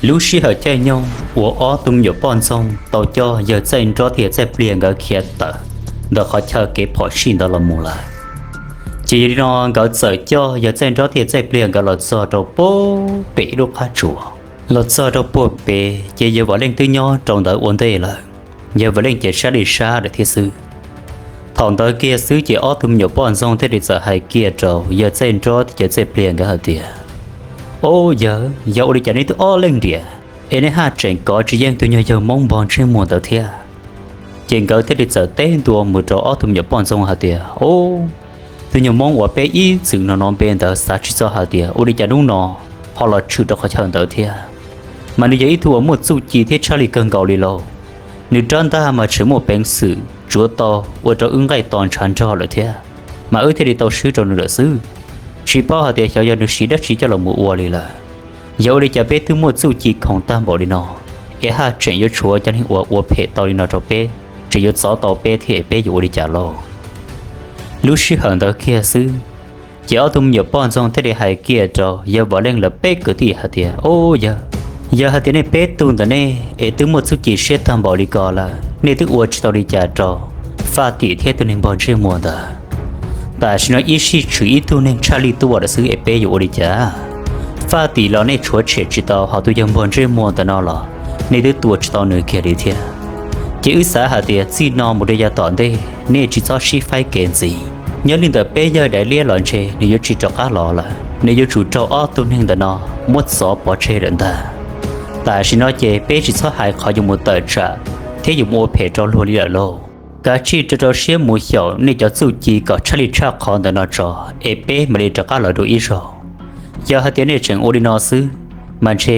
Lub sij hawm caij nyoog uas ob tug me nyuam poj ntxoog tau coj yawg Txaij Nrob thiab yawg Txaij Pliag nkawd khiav tawm ntawm qhov chaw kev phom sij ntawd los mus lawm. Ces yog li no nkawd txawm coj yawg Txaij Nrob thiab yawg Txaij Pliag nkawd los txog rau puag pem ib lub qab tsuas. Los txog rau puag pem ces yawg Vam Leej twb nyob rau ntawd ua ntej lawm. Yawg Vam Leej ces sab li sab lawm thiab xwb. Thaum ntawd kiag xwb ces ob tug me nyuam poj ntxoog thiaj li txawm hais kiag rau yawg Txaij Nrob thiab yawg Txaij Pliag nkawd hais tias, Au yawg, yog ua li cas nej twb ob leeg riam es nej haj tseem kov tsis yeej tus nyuag yawg Hmoob npog ntsej muag ntawd thiab? Ces nkawd thiaj li txawm teb ntua mus rau ob tug me nyuam poj ntxoog hais tias, Au, tus nyuag Hmoob uas peb ib txwm hnov npe ntawd xav tsis txog hais tias ua li cas hnub no ho los tshwm rau qhov chaw ntawd thiab. Mas nws yog ib tug uas muaj txuj ci thiab tshaj lij kawg nkaus li lauj. Nws rab ntaj mas tseem muaj peev xwm tsuav tau ua rau wb nqaij to ntshav nrog lawm thiab, mas wb thiaj li tau swb rau nws lawm xwb. Tsis paub hais tias xyov yog nws siv dab tsi coj los mus ua li lawm. Yog ua li cas peb twb muaj txuj ci khoom tag npaum li no es haj tseem yuav tshuav cov neeg uas ua phem tau li no rau peb, tseem yuav txov tau peb thiab es peb yuav ua li cas lauj? Lub sij hawm ntawd kiag xwb ces ob tug me nyuam poj ntxoog thiaj li hais kiag rau yawg Vam Leej lawv peb kwv tij hais tias, Au yawg, yog hais tias nej peb tug ntawm nej es twb muaj txuj ci siab tag npaum li ko lawm, nej twb ua tsis tau li cas rau Faj Tim thiab tus neeg npog ntsej muag ntawd. Tam sim no ib sij tshwm ib tug neeg tshaj lij tuaj lawm xwb es peb yuav ua li cas? Faj Tim los nej tshuav tshem tsis tau, ho tus yawg npog ntsej muag ntawm no los nej twb tua tsis tau nws kiag li thiab. Ces wb xav hais tias txij no mus rau yav tom ntej nej tsis txhob sib faib kev ntxiv. Nyob li ntawm peb yawg daim liab los ntshe nws yuav tsis rov qab los lawm, nws yuav tsum raug ob tug neeg ntawm no muab txov pov tseg lawm ntag. Tam sim no ces peb tsis txhob hais qhov yuav mus tawm tsam thiab yuav mus ua phem rau luag li lawm lauj. Kav tsij rau rau siab mus xyaum nej cov txuj ci kom tshaj lij tshaj qhov ntawm no tso, es peb mam li rov qab los dua ib zaug. Yog hais tias nej tseem ua li no xwb, mas ntshe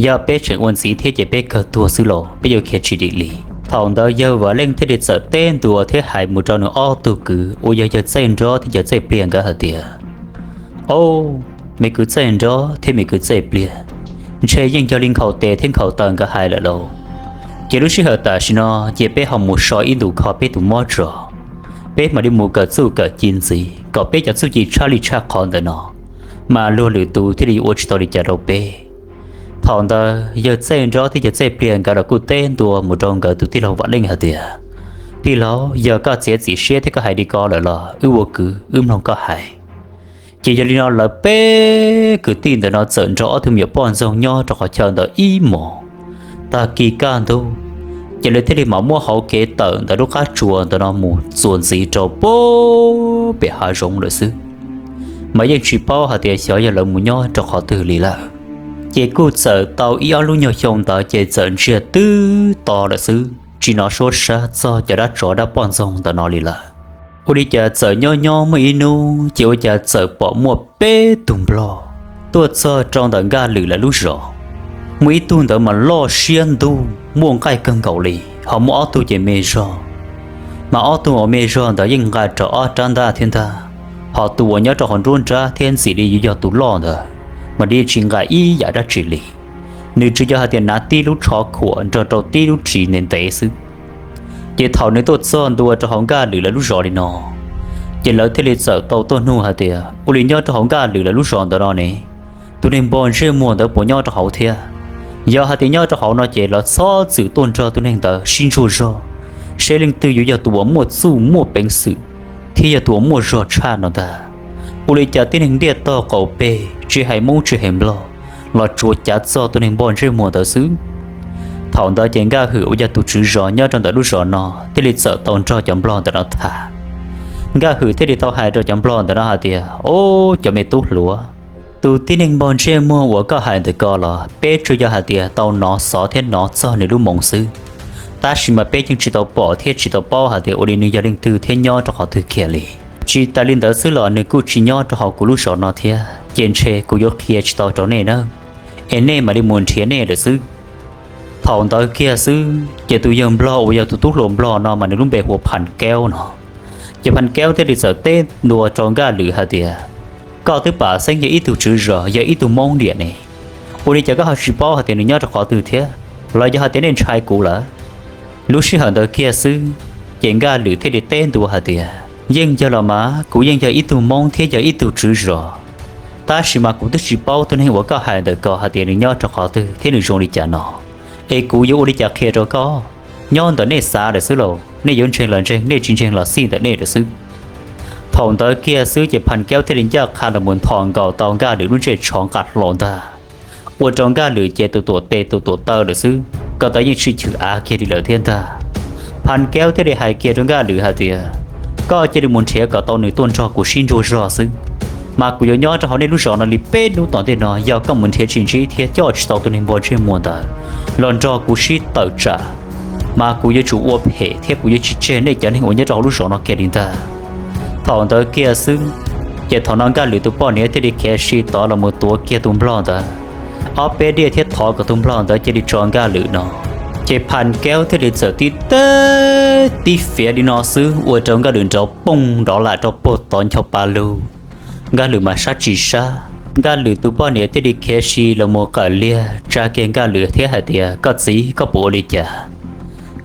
yog peb tseem ua ntxiv thiab ces peb kawg tuag xwb los peb yuav khiav tsis dim li. Thaum ntawd yawg Vam Leej thiaj li txawm teb ntua thiab hais mus rau nws ob tug kwv uas yog yawg Txaij Nrob thiab yawg Txaij Pliag nkawd hais tias, Au, me kwv Txaij Nrob thiab me kwv Txaij Pliag, ntshe yeej yog li nkhaus tes thiab nkhaus taw nkawd hais lawm lauj. Ces lub sij hawm tam sim no ces peb ho mus so ib ntus kho peb tus mob tso, peb mam li mus kawm txuj kawm ci ntxiv kom peb cov txuj ci tshaj lij tshaj qhov ntawm no, mas luag lwm tus thiaj li yuav ua tsis tau li cas rau peb. Thaum ntawd yawg Txaij Nrob thiab yawg Txaij Pliag nkawd los kuj teb ntua mus rau nkawd tus tij laug Vam Leej hais tias, Tij laug, yog koj txiav txim siab thiab koj hais li ko lawm los wb ua kwv wb mloog koj hais. Ces yog li no lawv peb kwv tij ntawm no txawm nrog ob tug me nyuam poj ntxoog nyob rau qhov chaw ntawd ib hmos. Tag kis kaj ntug, ces lawv thiaj li mam muab hauv kev tawm ntawm lub qab tsuas ntawm no mus txuas ntxiv rau puag pem hav zoov lawm xwb. Mas yeej tsis paub hais tias xyov yog lawv mus nyob rau qhov twg li lawm. Ces kuj txawm tau ib ob lub nyuag xyoo ntawd ces txawm ntsiag twb to lawm xwb, tsis hnov suab sab txog cov dab tsov dab poj ntxoog ntawm no li lawm. Ua li cas txawm nyob nyob muaj ib hnub ces ua cas txawm pom muaj peb tug nplog tuaj txog rau ntawm Nkaj Lwm lawv lub zos. Muaj ib tug ntawd mas loj siab ntuj muaj nqaij kawg nkaus li, ho muaj ob tug ces me zog. Mas ob tug uas me zog ntawd yeej nqa rau ob rab ntaj thiab ntag, ho tus uas nyob rau hauv nruab nrab thiab ntxim li yuav yog tus loj ntawd mas nws tsis nqa ib yam dab tsi li. Nws tsuas yog hais tias hnav tib lub tsho khuam nrog rau tib lub ris ntev ntev xwb. Ces thaum nws tuaj txog ntua rau hauv Nkaj Lwm lawv lub zos li no, ces lawv thiaj li txawm tau tuaj nug hais tias, Ua li nyob rau hauv Nkaj Lwm lawv lub zos ntawd no ne, tus neeg npog ntsej muag ntawd puas nyob rau hauv thiab? Yog hais tias nyob rau hauv no ces los txhob txwm tuaj nrog tus neeg ntawd sib ntsuag zog, seb leej twg yuav yog tus uas muaj txuj muaj peev xwm thiab yog tus uas muaj zog tshaj no ntag. Ua li cas tib neeg ntiaj tog qaum peg tsis hais Hmoob tsis hais Nplog los tsuas cav txog tus neeg npog ntsej muag ntawd xwb. Thaum ntawd ces Nkaj Hwm uas yog tus tswv zos nyob rau ntawm lub zos no thiaj li txawm tau nrog cov nplog ntawm no tham. Nkaj Hwm thiaj li tau hais rau cov nplog ntawm no hais tias, Au, cov me tub hluas, tus tib neeg npog ntsej muag uas koj hais ntawm ko los peb tsuas yog hais tias tau hnov xov thiab hnov txog nws lub moo xwb, tab sis mas peb yeej tsis tau pom thiab tsis tau paub hais tias ua li nws yog leej twg thiab nyob rau qhov twg kiag li. Tsis tas li ntawd xwb los nws kuj tsis nyob rau hauv kuv lub zos no thiab, ces ntshe kuv yuav qhia tsis tau rau nej nawb, es nej mam li mus nrhiav nej lawm xwb. Thaum ntawd kiag xwb ces tus yawg nplog uas yog tus tub hluas nplog no mas nws lub npe hu ua Phas Kaub no. Ces Phas Kaub thiaj li txawm teb ntua rau Nkaj Lwm hais tias, Koj twb pom xeeb yog ib tug tswv zos, yog ib tug Hmoob diam ne, ua li cas koj ho tsis paub hais tias nws nyob rau qhov twg thiab? Los yog hais tias nej ntshai kuv lawm? Lub sij hawm ntawd kiag xwb, ces Nkaj Lwm thiaj li teb ntua hais tias, Yeej yog los mas, kuv yeej yog ib tug Hmoob thiab yog ib tug tswv zos. Tab sis mas kuv twb tsis paub tus neeg uas koj hais ntawm ko hais tias nws nyob rau qhov twg thiab nws zoo li cas no. Es kuv yuav ua li cas qhia rau koj? Nyob ntawm nej xav lawm xwb lauj, nej yuav ntseeg los ntseeg, nej tsis ntseeg los xij ntawm nej lawm xwb. Thaum ntawd kiag xwb ces Phas Kaub thiaj li ncaj qha los mus nthos nkaus tau Nkaj Lwm lub ntsej tsho nqa hlo ntag, ua rau Nkaj Lwm ces tus tuam tes tus tuam taw lawm xwb, ko taw yeej tsis chwm av kiag li lawm thiab ntag. Phas Kaub thiaj li hais kiag rau Nkaj Lwm hais tias, koj cia li mus nrhiav kom tau nws tuaj nrog kuv sib ntsuas zog xwb, mas kuv yuav nyob rau hauv nej lub zos no li peb hnub tom ntej no. Yog koj mus nrhiav tsis ntsib thiab coj tsis tau tus neeg npog ntsej muag ntawd los nrog kuv sib tawm tsam, mas kuv yuav tsum ua phem thiab kuv yuav tsis tseg nej cov neeg uas nyob rau hauv lub zos no kiag li ntag. Thaum ntawd kiag xwb, ces thaum no Nkaj Lwm tus poj niam thiaj li khiav si tod los mus tuav kiag tus nplog ntawd ob peb diaj thiab thov kom tus nplog ntawd cia li tso Nkaj Lwm no. Ces Phas Kaub thiaj li txawm tib teb tib fiav li no xwb ua rau Nkaj Lwm nrov pooj nrov lam rau puag tod ncho pa lug. Nkaj Lwm mas sab tsis sab, Nkaj Lwm tus poj niam thiaj li khiav si los mus qawm liag tsa kiag Nkaj Lwm thiab hais tias, koj txiv, koj puas ua li cas?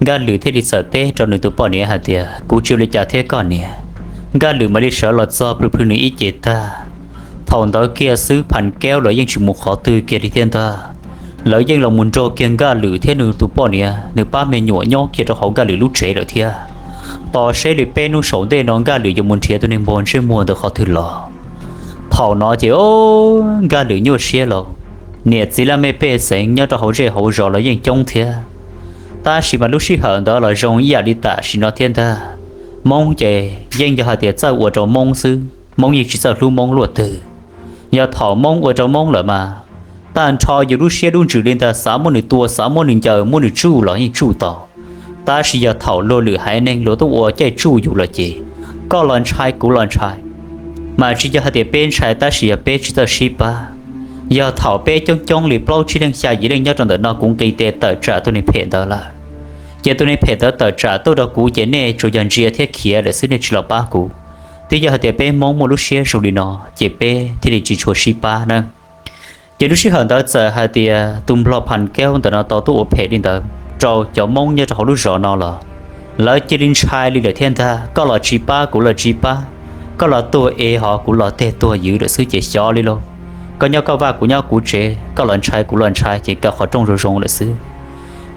Nkaj Lwm thiaj li txawm teb rau nws tus poj niam hais tias, kuv tsis ua li cas thiab koj niam. Nkaj Lwm mam li sawv los txog plhws plhws nws ib ce tag. Thaum ntawd kiag xwb Phas Kaub lawv yeej tsis mus qhov twg kiag li thiab ntag. Lawv yeej los mus nrog kiag Nkaj Lwm thiab nws tus poj niam nws pab me nyuam nyob kiag rau hauv Nkaj Lwm lub tsev lawm thiab. Tos seb li peb hnub saum ntej no Nkaj Lwm yuav mus nrhiav tus neeg npog ntsej muag ntawd qhov twg los. Thaum no ces Nkaj Lwm nyuaj siab lauj. Niam txiv laj mej pej xeem nyob rau hauv zej hauv zos los yeej coob thiab, tab sis mas lub sij hawm ntawd los zoo ib yam li tam sim no thiab ntag. Moob ces yeej yog hais tias txawj ua rau Moob xwb, Moob yeej tsis txawj hlub Moob luaj twg. Yog thaum Moob ua rau Moob lawm mas tag nrho yus lub siab lub ntsws li ntawd xav muab nws tua xav muab nws ncaws muab nws tsuj los yeej tsuj tau. Tab sis yog thaum luag lwm haiv neeg luag tuaj ua caij tsuj yus lawm ces koj los ntshai kuv los ntshai, mas tsis yog hais tias peb ntshai tab sis yog peb tsis txawj sib pab. Yog thaum peb coob coob li plaub tsib leej xya yim leej nyob rau ntawm no kuv nqis tes tawm tsam tus neeg phem ntawd lawm, ces tus neeg phem ntawd tawm tsam tuaj rau kuv ces nej tsuas yog ntsia thiab khiav lawm xwb, nej tsis los pab kuv. Twb yog hais tias peb Hmoob muaj lub siab zoo li no ces peb thiaj li tsis tshua sib pab na. Ces lub sij hawm ntawd txawm hais tias tus nplog Phas Kaub ntawm no tau tuaj ua phem li ntawd rau cov Hmoob nyob rau hauv lub zos no los lawv cia li ntshai li lawm thiab ntag. Koj los tsis pab kuv los tsis pab, koj los tuag ev hos kuv los teg tuag ywv lawm xwb ces xyov li lauj. Koj nyob koj vaj kuv nyob kuv tsev, koj los ntshai kuv los ntshai ces kaw qhov rooj zoo zoo lawm xwb.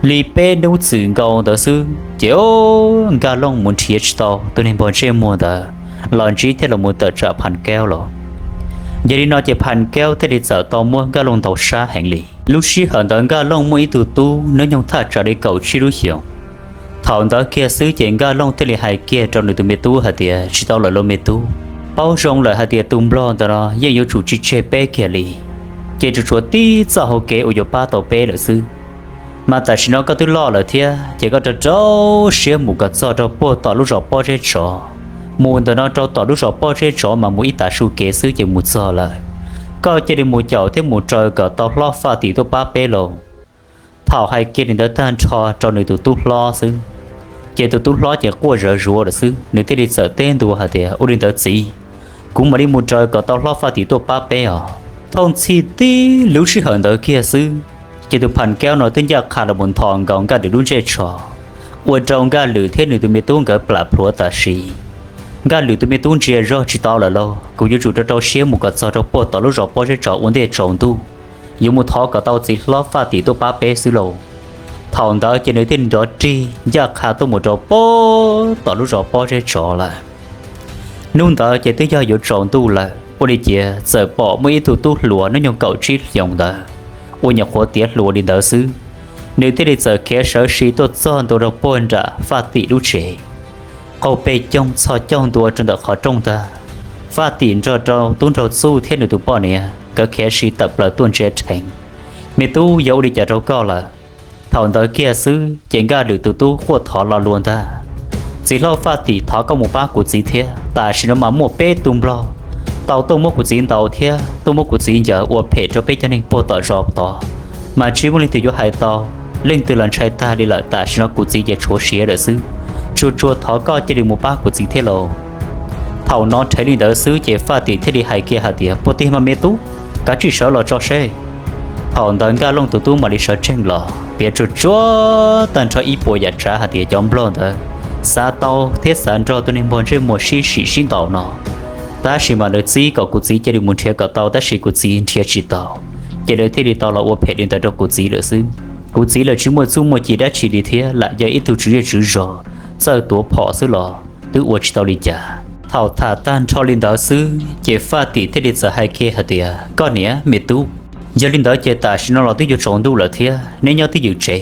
Li peb hnub txwm nkaus ntawd xwb ces Nkaj Looj mus nrhiav tsis tau tus neeg npog ntsej muag ntawd los ntsib thiab los mus tawm tsam Phas Kaub los. Yog li no ces Phas Kaub thiaj li txawm tau muab Nkaj Looj ntaus sab heev li. Lub sij hawm ntawd Nkaj Looj muaj ib tug tub hnub nyoog thaj tsam li kaum tsib lub xyoos. Thaum ntawd kiag xwb ces Nkaj Looj thiaj li hais kiag rau nws tus me tub hais tias, tsis tau lawm lauj me tub, paub zoo lawm hais tias tus nplog ntawd no yeej yuav tsum tsis tseg peb kiag li, ces tsuas tshuav tib txoj hauv kev uas yuav pab tau peb lawm xwb. Mas tam sim no koj twb loj lawm thiab ces koj rau rau siab mus kom txog rau puag tom lub zos Pob Zeb Tsov. Mus ntawm no rau tom lub zos Pob Zeb Tsov mas mus ib tav su kev xwb ces mus txog lawm. Koj cia li mus caum thiab mus raws kom tau hlob Faj Tim tuaj pab peb lauj. Thaum hais kiag li ntawd tag nrho rau nws tus tub hlob xwb, ces tus tub hlob ces quaj zawv zuav lawm xwb, nws thiaj li txawm teb ntua hais tias, ua li ntawd txiv, kuv mam li mus raws kom tau hlob Faj Tim tuaj pab peb os. Thooj txhij tib lub sij hawm ntawd kiag xwb, ces tus Phas Kaub no twb ncaj qha los mus nthos nkaus Nkaj Lwm lub ntsej tsho, ua rau Nkaj Lwm thiab nws tus me tub nkawd plam plhuav tam sim. Nkaj Lwm tus me tub ntsia zog tsis tau lawm lauj, kuv yuav tsum rau rau siab mus kom txog rau puag tom lub zos Pob Zeb Tsov ua ntej tsaus ntuj, yuav mus thov kom tau txiv hlob Faj Tim tuaj pab peb xwb lauj. Thaum ntawd ces nws thiaj nrov rig ncaj qha tuaj mus rau puag tom lub zos Pob Zeb Tsov lawm. Hnub ntawd ces twb yog yuav tsaus ntuj lawm, ua li cas txawm pom muaj ib tug tub hluas hnub nyoog kaum tsib xyoos ntawd, uas nyuam qhuav tiav hluas li ntawd xwb, nws thiaj li txawm khiav sawv si tuaj txog ntua rau puag nram Faj Tim lub tsev. Qaug pes coog txhos caug ntua rau ntawm qhov rooj ntag. Faj Tim nrog rau tub nraug Txuj thiab nws tus poj niam nkawd khiav si tawm plaws tuaj ntsia rheev. Me tub, yog ua li cas rau koj lawm? Thaum ntawd kiag xwb ces Nkaj Lwm tus tub quaj thov lo lus ntag. Txiv hlob Faj Tim, thov koj mus pab kuv txiv thiab, tam sim no mas muaj peb tug nplog tau tuaj muab kuv txiv ntaus thiab tuaj muab kuv txiv ncaws ua phem rau peb cov neeg puag tom zos tod, mas tsis muaj leej twg yuav hais tau, leej twg los ntshai tag li lawm, tam sim no kuv txiv ces tshuav siav lawm xwb. Tsuas tsuas thov koj cia li mus pab kuv txiv thiab lauj. Thaum no rhev li ntawd xwb ces Faj Tim thiaj li hais kiag hais tias, puas tig mas me tub, kav tsij sawv los tso seb. Thaum ntawd Nkaj Looj tus tub mam li sawv tsees los piav tsuag tsuag tag nrho ib puas yam tsav hais tias cov nplog ntawd xav tau thiab xav nrog tus neeg npog ntsej muag sib sim sib ntaus no, Tab sis mas lawv txib kom kuv txiv cia li mus nrhiav kom tau, tab sis kuv txiv nrhiav tsis tau, ces lawv thiaj li tau los ua phem li ntawd rau kuv txiv lawm xwb. Kuv txiv lawv tsis muaj txuj muaj ci dab tsi li thiab, lam yog ib tug tswv zej tswv zos txawj tuav phom xwb los twb ua tsis tau li cas. Thaum tham tag nrho li ntawd xwb ces Faj Tim thiaj li txawm hais kiag hais tias, Koj niam me tub, yog li ntawd ces tam sim no los twb yuav tsaus ntuj lawm thiab, neb nyob twj ywm tsev,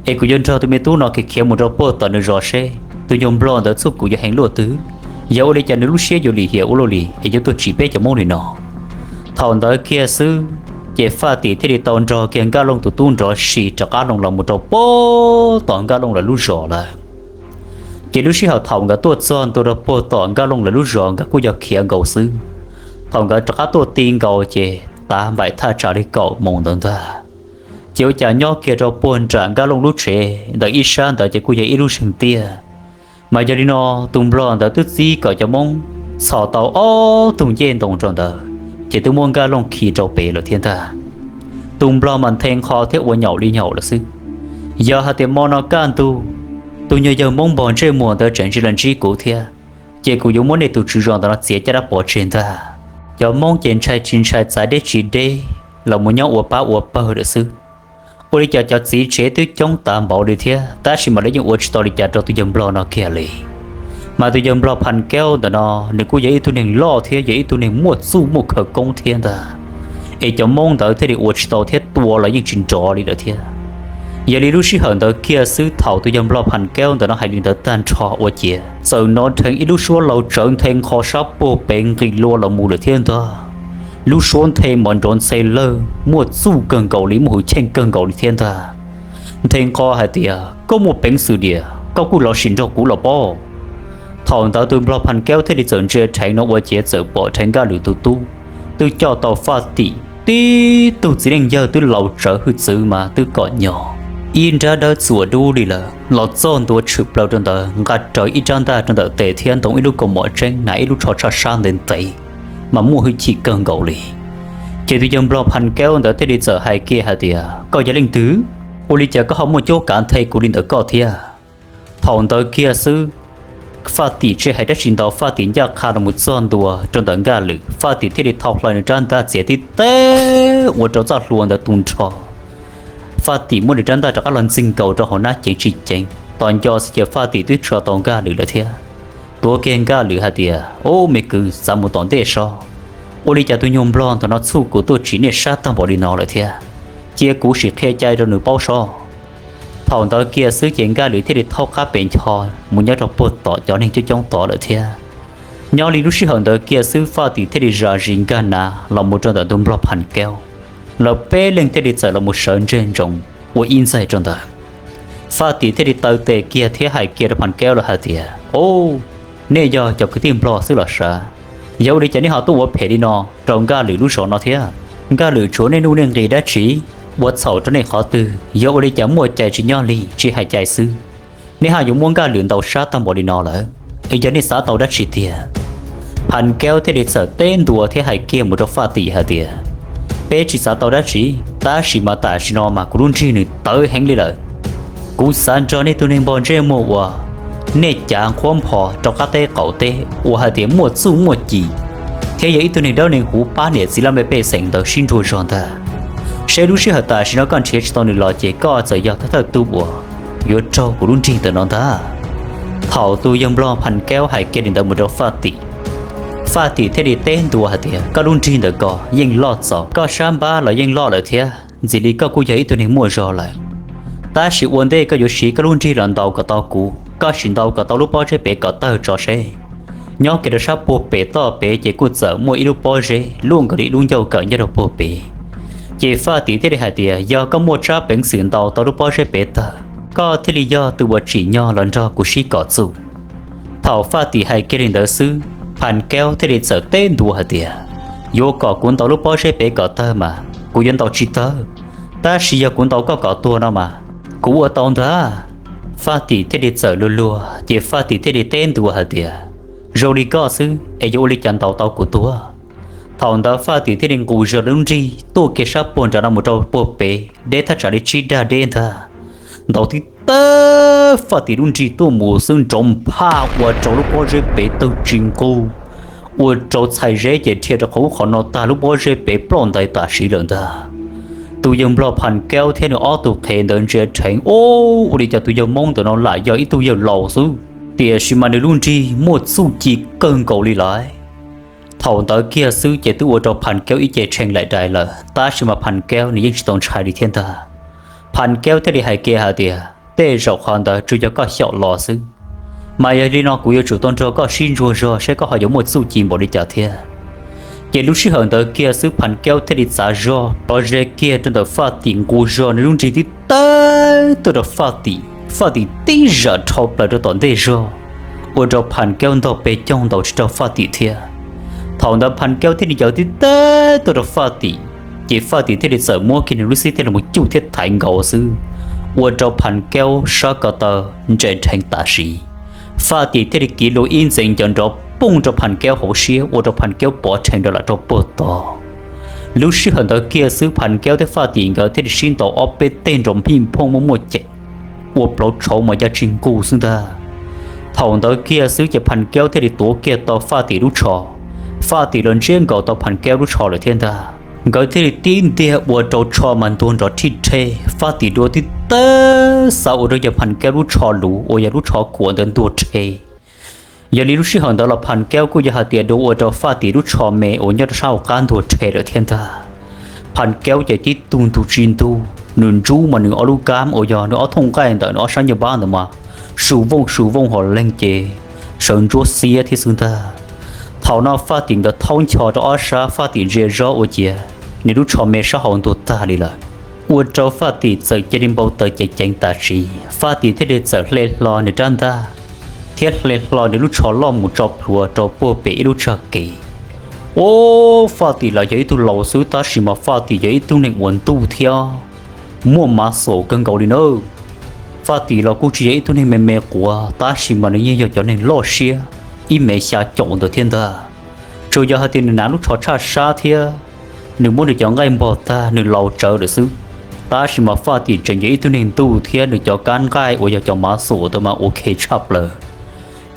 es kuv yuav nrog tus me tub no khiav khiav mus rau puag tom nws zos seb tus nyuag nplog ntawd txhub kuv yuav heev luaj twg, yog ua li cas nws lub siab yuav lim hiam ua luaj li es yuav tuaj tsim peb cov Hmoob li no. Thaum ntawd kiag xwb ces Faj Tim thiaj li tau nrog kiag Nkaj Looj tus tub nrov si rov qab loo los mus rau puag tom Nkaj Looj lawv lub zos lawm. Ces lub sij hawm thaum nkawd tuaj txog ntua rau puag tom Nkaj Looj lawv lub zos nkawd kuj yog khiav nkaus xwb. Thaum nkawd rov qab tuaj ti nkaus ces tav npaim thaj tsam li kaum moos ntawd ntag. Ces ua cas nyob kiag rau puag nram Nkaj Looj lub tsev ntawm ib sab ntawd ces kuj yog ib lub zeeg tiaj. Mas yog li no, tus nplog ntawd twb txib kom cov Hmoob txhos tau ob tug ncej ntoo rau ntawd, ces twb muab Nkaj Looj khi rau pem lawm thiab ntag. Tus nplog mas nthe nqho thiab ua nyaum li nyaum lawm xwb. Yog hais tias mo no kaj ntug, tus nyuag yawg Hmoob npog ntsej muag ntawd tseem tsis los ntsib kuv thiab, ces kuv yuav muab nej tus tswv zos ntawd no txiav caj dab pov tseg ntag. Cov Hmoob ces ntshai tsis ntshai txav deb tsis deb los mus nyob ua pab ua pawg lawm xwb. Ua li cas cov txiv tsev twb coob tas npaum li thiab, tab sis mas lawv yeej ua tsis tau li cas rau tus yawg nplog no kiag li. Mas tus yawg nplog Phas Kaub ntawm no, nws kuj yog ib tug neeg loj thiab yog ib tug neeg muaj txuj muaj khawv koob thiab ntag, es cov Hmoob ntawd thiaj li ua tsis tau thiab tua los yeej tsis nrov li lawm thiab. Yog li lub sij hawm ntawd kiag xwb, thaum tus yawg nplog Phas Kaub ntawm no hais li ntawd tag nrho ua ciav txawm hnov dheev ib lub suab laus tsawv nthe nqho sab puag pem nqis lua los mus lawm thiab ntag. Lub suab nthe mos nrov ntxhe lawg muaj txuj kawg nkaus li, muaj hwj chim kawg nkaus li thiab ntag. Nthe nqho hais tias, Koj muaj peev xwm diam, koj kuj los sim nrog kuv los pob. Thaum ntawd tus nplog Phas Kaub thiaj li txawm ntsia dheev no ua ciav txawm pom dheev Nkaj Lwm tus tub twb coj tau Faj Tim tib tug txiv neej yawg twb laus tsawv hwj txwv mas twb kom nyo, ib nrab dawb txuas dub li lawm los txog ntua tshwm plaws rau ntawd, nqa rawv ib rab ntaj rau ntawm tes thiab ntoo ib lub kaus mom tseeb, hnav ib lub tsho tshaj sab ntev ntev mas muaj hwj chim kawg nkaus li. Ces tus yawg nplog Phas Kaub ntawd thiaj li txawm hais kiag hais tias, Koj yog leej twg? Ua li cas koj ho muaj cuab kav nthe kuv li ntawd koj thiab? Thaum ntawd kiag xwb, Faj Tim tsis hais dab tsi ntau, Faj Tim ncaj qha los mus txog ntua rau ntawm Nkaj Lwm, Faj Tim thiaj li thau hlo nws rab ntaj txiav tib teg ua rau txoj hlua ntawd tu nrho. Faj Tim muab nws rab ntaj rov qab los ntxig nkaus rau hauv hnab ceev tsis ceev, tos nco xwb ces Faj Tim twb tso tau Nkaj Lwm lawm thiab. Tuav kiag Nkaj Lwm hais tias, Ub, me kwv, txav mus tom ntej sob. Ua li cas tus nyuag nplog ntawm no txhub kuv tuaj tsim nej sab tag npaum li no lawm thiab? Cia kuv sim qhia cai rau nws paub sob. Thaum ntawd kiag xwb ces Nkaj Lwm thiaj li thaub qab pes ncho mus nyob rau puag tom cov neeg coob coob tod lawm thiab. Nyob li lub sij hawm ntawd kiag xwb Faj Tim thiaj li zam zis nkag nav los mus rau ntawm tus nplog Phas Kaub. Lawv peb leeg thiaj li txawm los mus sawv ntseg ntsoov ua ib ntxaig rau ntawd. Faj Tim thiaj li taw tes kiag thiab hais kiag rau Phas Kaub lawv hais tias, Ub, nej yog cov kwv tij nplog xwb los sav? Yog ua li cas nej ho tuaj ua phem li no rau Nkaj Lwm lub zos no thiab? Nkaj Lwm tshuav nej nuj nej nqis dab tsi ua txhaum rau nej qhov twg? Yog ua li cas muaj cai tsis nyob li tsis hais cai xwb, nej haj yuav muab Nkaj Lwm ntaus sab tag npaum li no lawm? Es yog nej xav tau dab tsi tiag? Phas Kaub thiaj li txawm teb ntua thiab hais kiag mus rau Faj Tim hais tias, Peb tsis xav tau dab tsi, tab sis mas tam sim no mas kuv lub nrig nws tawv heev li lawm. Kuv xav nrog nej tug neeg npog ntsej muag uas nej cav nqhuab npho rau qab teb qaum teb uas hais tias muaj txuj muaj ci thiab yog ib tug neeg dawb neeg huv pab niam txiv laj mej pej xeem ntawd sib nruag zog ntag, seb lub sij hawm tam sim no koj nrhiav tsis tau nws los ces koj txawm yog thawj thawj tug uas yuav raug kuv lub nrig ntawm no ntag. Thaum tus yawg nplog Phas Kaub hais kiag li ntawd mus rau Faj Tim, Faj Tim thiaj li teb ntua hais tias, Koj lub nrig ntawm ko yeej loj txaus, koj sab npab los yeej loj lawm thiab, ntxim li koj kuj yog ib tug neeg muaj zog lawm. Tab sis ua ntej koj yuav siv koj lub nrig los ntaus kom tau kuv, koj sim ntaus kom tau lub pob zeb pem kom tawg tso seb. Nyob kiag rau sab puag pem toj pem ces kuj txawm muaj ib lub pob zeb luaj nkaus li ib lub ncauj kawm nyob rau puag pem. Ces Faj Tim thiaj li hais tias, Yog koj muaj tsab peev xwm ntaus tau lub pob zeb pem tawg, koj thiaj li yog tus uas tsim nyog los nrog kuv sib kom txuj. Thaum Faj Tim hais kiag li ntawd xwb, Phas Kaub thiaj li txawm teb ntua hais tias, Yuav kom kuv ntaus lub pob zeb pem kom tawg mas kuv yuav ntaus tsis tawg, tab sis yog kuv ntaus koj kom tuag no mas kuv ua tau ntag. Faj Tim thiaj li txawm luag luag ces Faj Tim thiaj li teb ntua hais tias, Zoo li koj xwb es yuav ua li cas ntaus tau kuv tuag? Thaum ntawd Faj Tim thiaj li nqus zog lub nrig tuaj kiag sab puag nram no mus rau puag pem deb thaj tsam li tsib dag deb ntag. Ntaus tib tawg Faj Tim lub nrig tuaj mus xwb nrov nphaj ua rau lub pob zeb pem tawg tsis nqug, ua rau txhais zeb ces dhia rau qhov ub qhov no tag, lub pob zeb pem ploj ntais tam sim lawm ntag. Tus yawg nplog Phas Kaub thiab nws ob tug qhev ntawd ntsia dheev, Ua li cas tus yawg Hmoob ntawm no lam yog ib tug yawg laus xwb, tiam sis mas nws lub nrig muaj txuj ci kawg nkaus li lawm. Thaum ntawd kiag xwb ces twb ua rau Phas Kaub ib ce tshee laim dais lawm, tab sis mas Phas Kaub nws yeej tsis tau ntshai li thiab ntag. Phas Kaub thiaj li hais kiag hais tias, Tej zaum qhov ntawd tsuas yog koj xyaum los xwb, mas yog li no kuv yuav tsum tau nrog koj sib ntsuas zog seb koj ho yuav muaj txuj ci npaum li cas thiab. Ces lub sij hawm ntawd kiag xwb Phas Kaub thiaj li txav zog rov ze kiag rau ntawm Faj Tim nqus zog nws lub nrig tib tawg tuaj rau Faj Tim. Faj Tim tib zam dhau plaws rau tom ntej zog, ua rau Phas Kaub ntog pes caug ntaus tsis raug Faj Tim thiab. Thaum ntawd Phas Kaub thiaj li ncaws tib tawg tuaj rau Faj Tim, ces Faj Tim thiaj li txawm muab kiag nws lub xib teg los cuj thiab thaiv nkaus xwb, ua rau Phas Kaub sab ko taw ntse dheev tam sim. Faj Tim thiaj li kiv lus ib ntxeev ncaws nrov poog rau Phas Kaub hauv siab ua rau Phas Kaub pov rhees rau lam rau puag tod. Lub sij hawm ntawd kiag xwb Phas Kaub thiab Faj Tim nkawd thiaj li sib ntaus ob peb teg nrov phij phooj muaj muaj ceem, ua plaub tshauv mas ya tsis nqug xwb ntag. Thaum ntawd kiag xwb ces Phas Kaub thiaj li tuav kiag tau Faj Tim lub tsho. Faj Tim los ntsiab nkaus tau Phas Kaub lub tsho lawm thiab ntag. Nkawd thiaj li tib ntiag ua rau tsho mas ntuag nrov thij rhe. Faj Tim dua tib tawg xav ua rau yawg Phas Kaub lub tsho luv uas yog lub tsho khuam ntawd ntuag rhe. Yog li lub sij hawm ntawd los Phas Kaub kuj yog hais tias dua ua rau Faj Tim lub tsho me uas nyob rau sab hauv qab ntuag rhe lawm thiab ntag. Phas Kaub ces tib tug ntug tsis ntug, nws ntsub mas nws ob lub kab uas yog nws ob thooj nqaij ntawm nws ob sab nyuag pab ntawd mas su vooj su vooj hos leeg ces sawv ntsuab xiab thiab xwb ntag. Thaum no Faj Tim nkawd thaub ncho rau ob sab, Faj Tim ntsia zog ua ciav nws lub tsho me sab hauv ntuag tag li lawm, ua rau Faj Tim txawm cia li npau taws ceev ceev tam sim. Faj Tim thiaj li txawm hle hlo nws rab ntaj thiab hle hlo nws lub tsho loj mus tso plhuav rau puag pem ib lub tsag kev. Ua, Faj Tim los yog ib tug laus xwb tab sis mas Faj Tim yog ib tug neeg uas ntuj thiab muaj mav xom kawg nkaus li nawb. Faj Tim los kuj tsis yog ib tug neeg me me quav tab sis mas nws yeej yog cov neeg loj siab ib mev xya caum ntawd thiab ntag. Tsuas yog hais tias nws hnav lub tsho tshaj sab thiab nws muab nws cov nqaij npog tag nws laus tsawv lawm xwb, tab sis mas Faj Tim tseem yog ib tug neeg ntuj thiab nws cov kab nqaij uas yog cov mav xom ntawd mas ua khe tshaj plaws.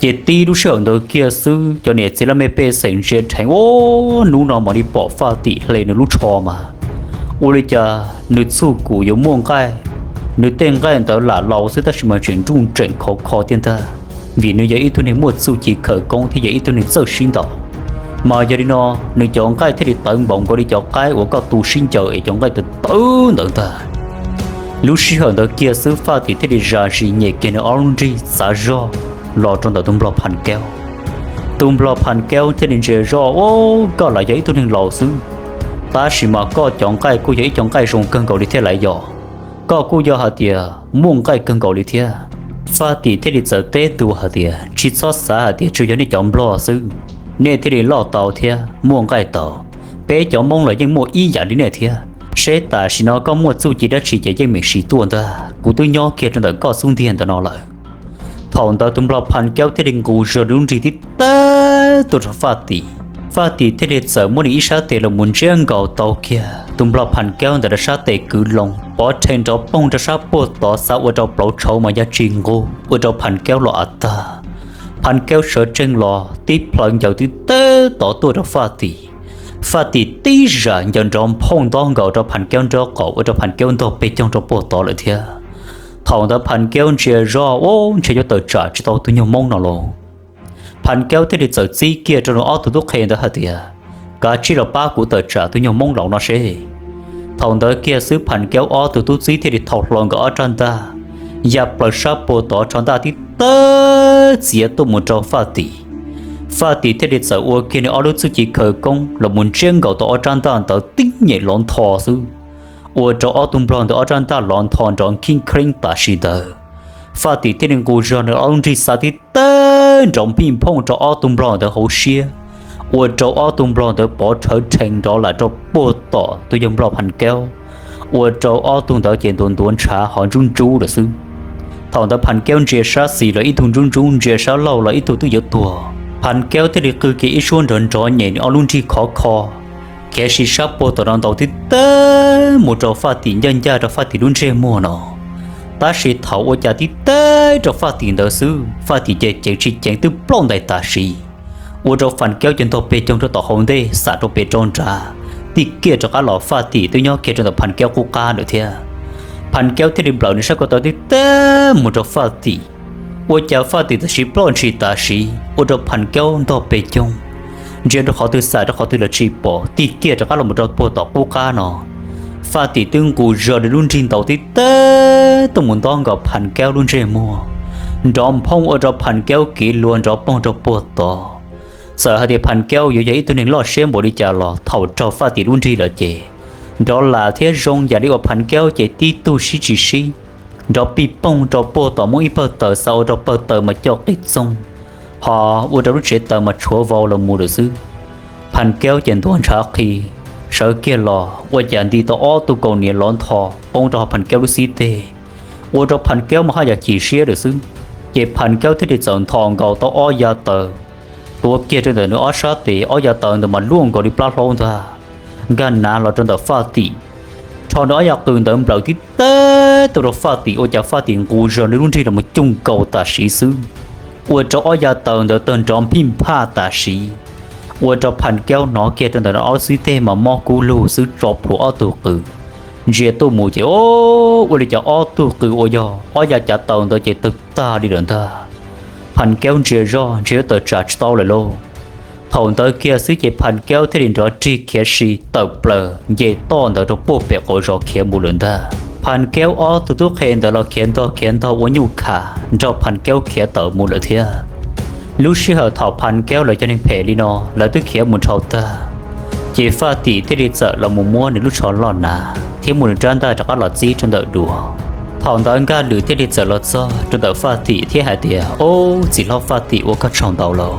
Ces tib lub sij hawm ntawd kiag xwb cov niam txiv laj mej pej xeem ntsia dheev, Ua, hnub no mam li pom Faj Tim hle nws lub tsho mas ua li cas nws txuj kum yuav muaj nqaij, nws tej nqaij ntawd lam laus xwb tab sis mas tseem nruj nreem khov kho tiag ntag, vim nws yog ib tug neeg muaj txuj ci khawv koob thiab yog ib tug neeg txawj sib ntaus. Mas yog li no nws cov nqaij thiaj li tawv npaum nkaus li cov qaib uas koj tu sib ncaws es cov nqaij tawv tawv ntawd ntag. Lub sij hawm ntawd kiag xwb Faj Tim thiaj li zam zis nyem kiag nws ob lub nrig txav zog los rau ntawm tus nplog Phas Kaub. Tus nplog Phas Kaub thiaj li ntsia zog, Ua, koj lam yog ib tug neeg laus xwb, tab sis mas koj cov nqaij kuj yog ib cov nqaij zoo kawg nkaus li thiab lauj yog, koj kuj yog hais tias muaj nqaij kawg nkaus li thiab. Faj Tim thiaj li txawm teb tus hais tias, Tsis txhob xav hais tias tsuas yog nej cov nplog xwb, nej thiaj li loj tau thiab muaj nqaij tau. Peb cov Hmoob los yeej muaj ib yam li nej thiab, seb tam sim no koj muaj txuj ci dab tsi ces yeej meem siv tuaj ntag, kuv twb nyob kiag rau ntawm koj xub ntiag ntawm no lawm. Thaum ntawd tus nplog Phas Kaub thiaj li nqus zog lub nrig tib tawg tuaj rau Faj Tim. Faj Tim thiaj li txawm muab nws ib sab tes los mus ntsiab nkaus tau kiag tus nplog Phas Kaub ntawd rau sab tes kwv loo, pov rhe nrov poog rau sab puag tod xav ua rau plaub tshauv mas ya tsis nqug ua rau Phas Kaub los av tag. Phas Kaub sawv tsees los tib plhaw ncaws tib tawg tod tuaj rau Faj Tim. Faj Tim tib zam ncaws nrov nphoob ntob nkaus rau Phas Kaub nraub qaum ua rau Phas Kaub ntog pes coog rau puag tod lawm thiab. Thaum ntawd Phas Kaub ntsia zog, Ua, ntshe yuav tawm tsam tsis tau tus nyuag Hmoob no lauj. Phas Kaub thiaj li txawm txib kiag rau nws ob tug tub qhe ntawd hais tias, Kav tsij los pab kuv tawm tsam tus nyuag Hmoob laus no seb. Thaum ntawd kiag xwb Phas Kaub ob tug tub txib thiaj li thau hlo nkawd ob rab ntaj, ya plaws sab puag tod rho ntaj tib tawg txiav tuaj mus rau Faj Tim. Faj Tim thiaj li txawm ua kiag nws ob lub txuj ci khawv koob los mus ntsiab nkaus tau ob rab ntaj ntawd tib nyem lov ntho xwb, ua rau ob tug nplog ntawd ob rab ntaj lov ntho nrov khib kheeb tam sim ntawd. Faj Tim thiaj li nqus zog nws ob lub nrig xa tib tawg nrov phij phooj rau ob tug nplog ntawd hauv siab, ua rau ob tug nplog ntawd pov rhawv rhees nrov lam rau puag tom tus yawg nplog Phas Kaub, ua rau ob tug ntawd ces ntuav ntuav ntshav ho ntsub ntsub lawm xwb. Thaum ntawd Phas Kaub ntsia sab xis los ib tug ntsub ntsub, ntsia sab laug los ib tug twb yuav tuag. Phas Kaub thiaj li qw kiag ib suab nrov nrov nyem nws ob lub nrig khov kho, khiav sim sab puag tom no ntaus tib tawg mus rau Faj Tim ncaj ncaj rau Faj Tim lub ntsej muag no. Tab sis thaum ua cas tib tawg rau Faj Tim ntawd xwb, Faj Tim ces ceev tsis ceev twb ploj ntais tam sim. ua rau Phas Kaub ces ntog pes coog rau tom hauv ntej xam rau pem rau nrad, tij kiaj rov qab los Faj Tim twb nyob kiag rau ntawm Phas Kaub qub qab lawm thiab. Phas Kaub thiaj li nplawm nws sab ko taw tib teb mus rau Faj Tim. Ua cas Faj Tim txawm siv ploj ntshis tam sim ua rau Phas Kaub ntog pes coog, ntsia rau qhov twg xam rau qhov twg los tsis pom, tij kiaj rov qab los mus rau puag tom qub qab no. Faj Tim twb nqus zog li lub nrig ntaus tib teb tuaj mus ntob nkaus Phas Kaub lub ntsej muag, nrov nphoob ua rau Phas Kaub kiv luag nrov poog rau puag tod. Txawm hais tias Phas Kaub yuav yog ib tug neeg loj siab npaum li cas los thaum raug Faj Tim lub nrig lawm ces nrov lam thiab zoo yam li uas Phas Kaub ces tib tug sib tsis sib, nrov pij poog rau puag tom muaj ib pawg taws xa ua rau pawg taws mas co qis txoog, ho ua rau lub tsev taws mas tshuav vau los mus lawm xwb. Phas Kaub ces ntuav ntshav qhi, sawv kiag los ua cas nti tau ob tug kaus hniav lov ntho poob rau hauv Phas Kaub lub xib teg, ua rau Phas Kaub mas haj yam chim siab lawm xwb. Ces Phas Kaub thiaj li txawm ntho nkaus tau ob yav taws, tuav kiag rau ntawm nws ob sab tes, ob yav taws ntawd mas luaj nkaus li plab hlaub ntag, nkag nav los rau ntawm Faj Tim, rho nws ob yav qws ntawd nplawm tib teb tuaj rau Faj Tim, ua cas Faj Tim nqus zog nws lub nrig los mus cuj nkaus tam sim xwb, ua rau ob yav taws ntawd tawg nrov nphij nphaj tam sim, ua rau Phas Kaub hnov kiag rau ntawm nws ob xib teg mas mob kub lug xwb, tso plhuav ob tug qws. Ntsia tuaj mus ces ua li cas ob tug qws uas yog ob yav cav taws ntawd ces tawg tag li lawm ntag. Phas Kaub ntsia zoj ntsia yuav tawm tsam tsis tau lawm lauj. Thaum ntawd kiag xwb ces Phas Kaub thiaj li nrov rig khiav si tawm plaws nce toj ntawd rau puag pem qaum zos khiav mus lawm ntag. Phas Kaub ob tug tub qhe ntawd los khiav ntog khiav ntog ua nyuj kham nrog Phas Kaub khiav tawm mus lawm thiab. Lub sij hawm thaum Phas Kaub lawv cov neeg phem li no lawv twb khiav mus dhau tag, ces Faj Tim thiaj li txawm los mus muab nws lub tsho loj hnav thiab muab nws rab ntaj rov qab los txib rau ntawm duav. Thaum ntawd Nkaj Lwm thiaj li txawm los txog rau ntawm Faj Tim thiab hais tias, Ob, txiv hlob Faj Tim, ua koj tsaug ntau lauj.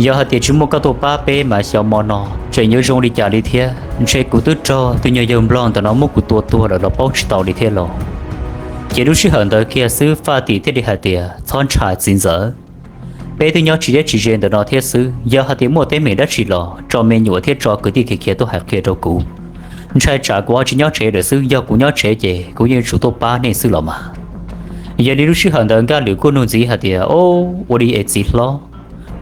Yog hais tias tsis muaj koj tuaj pab peb mas xyov hmo no tseem yuav zoo li cas li thiab, ntshe kuv twb raug tus nyuag yawg nplog ntawm no muab kuv tua tuag lawm los paub tsis tau li thiab lauj. Ces lub sij hawm ntawd kiag xwb Faj Tim thiaj li hais tias, Txhob ntshai txiv ntxawm, peb twb nyob tsis deb tsis ze ntawm no thiab xwb, yog hais tias muaj teeb meem dab tsi los tso me nyuam thiab tso kwv tij khiav khiav tuaj hais qhia rau kuv. Ntshai tsam kuv ho tsis nyob tsev lawm xwb, yog kuv nyob tsev ces kuv yeej yuav tsum tuaj pab nej xwb los mas. Yog li lub sij hawm ntawd Nkaj Lwm kuj nug ntxiv hais tias, Ob, ua li es txiv hlob,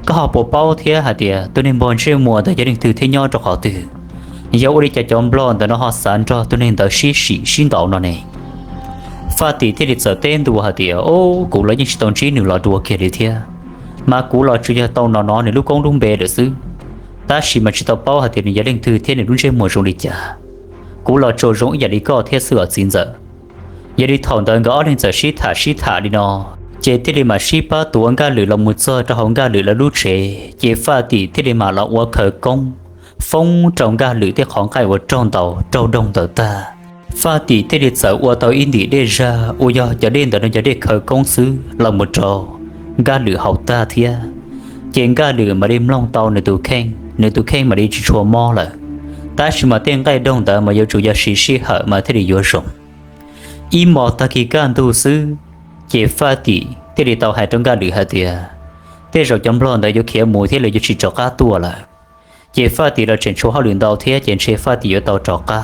koj ho puas paub thiab hais tias tus neeg npog ntsej muag ntawd yog leej twg thiab nyob rau qhov twg? Yog ua li cas cov nplog ntawm no ho xav nrog tus neeg ntawd sib sim sib ntaus no ne? Faj Tim thiaj li txawm teb ntua hais tias, Ob, kuv los yeej tsis tau ntsib nws los dua kiag li thiab, mas kuv los tsuas yog tau hnov hnov nws lub koob lub npe lawm xwb, tab sis mas tsis tau paub hais tias nws yog leej twg thiab nws lub ntsej muag zoo li cas. Kuv los tsuas zoo ib yam li koj thiab xwb os txiv ntxawm. Yog li thaum ntawd nkawd ob leeg txawm sib tham sib tham li no, ces thiaj li mam sib pab tuav Nkaj Lwm los mus txog rau hauv Nkaj Lwm lawv lub tsev, ces Faj Tim thiaj li mam los ua khawv koob foob rau Nkaj Lwm tej qhov nqaij uas raug ntaus raug doog ntawd tag. Faj Tim thiaj li txawm ua tau ib ntim dej zag uas yog cov dej ntawd no cov dej khawv koob xwb los mus rau Nkaj Lwm haus tag thiab. Ces Nkaj Lwm mam li mloog tau nws tus kheej, nws tus kheej mam li tsis tshua mob lawm, tab sis mas tej nqaij doog ntawd mas yuav tsum yog siv sij hawm mas thiaj li yuav zoo. Ib hmos tag kis kaj ntug xwb, ces Faj Tim thiaj li tau hais rau Nkaj Lwm hais tias, Tej zaum cov nplog ntawd yuav khiav mus thiab lawv yuav tsis rov qab tuaj lawm. Ces Faj Tim los tseem tshuav hauj lwm ntau thiab ces ntshe Faj Tim yuav tau rov qab.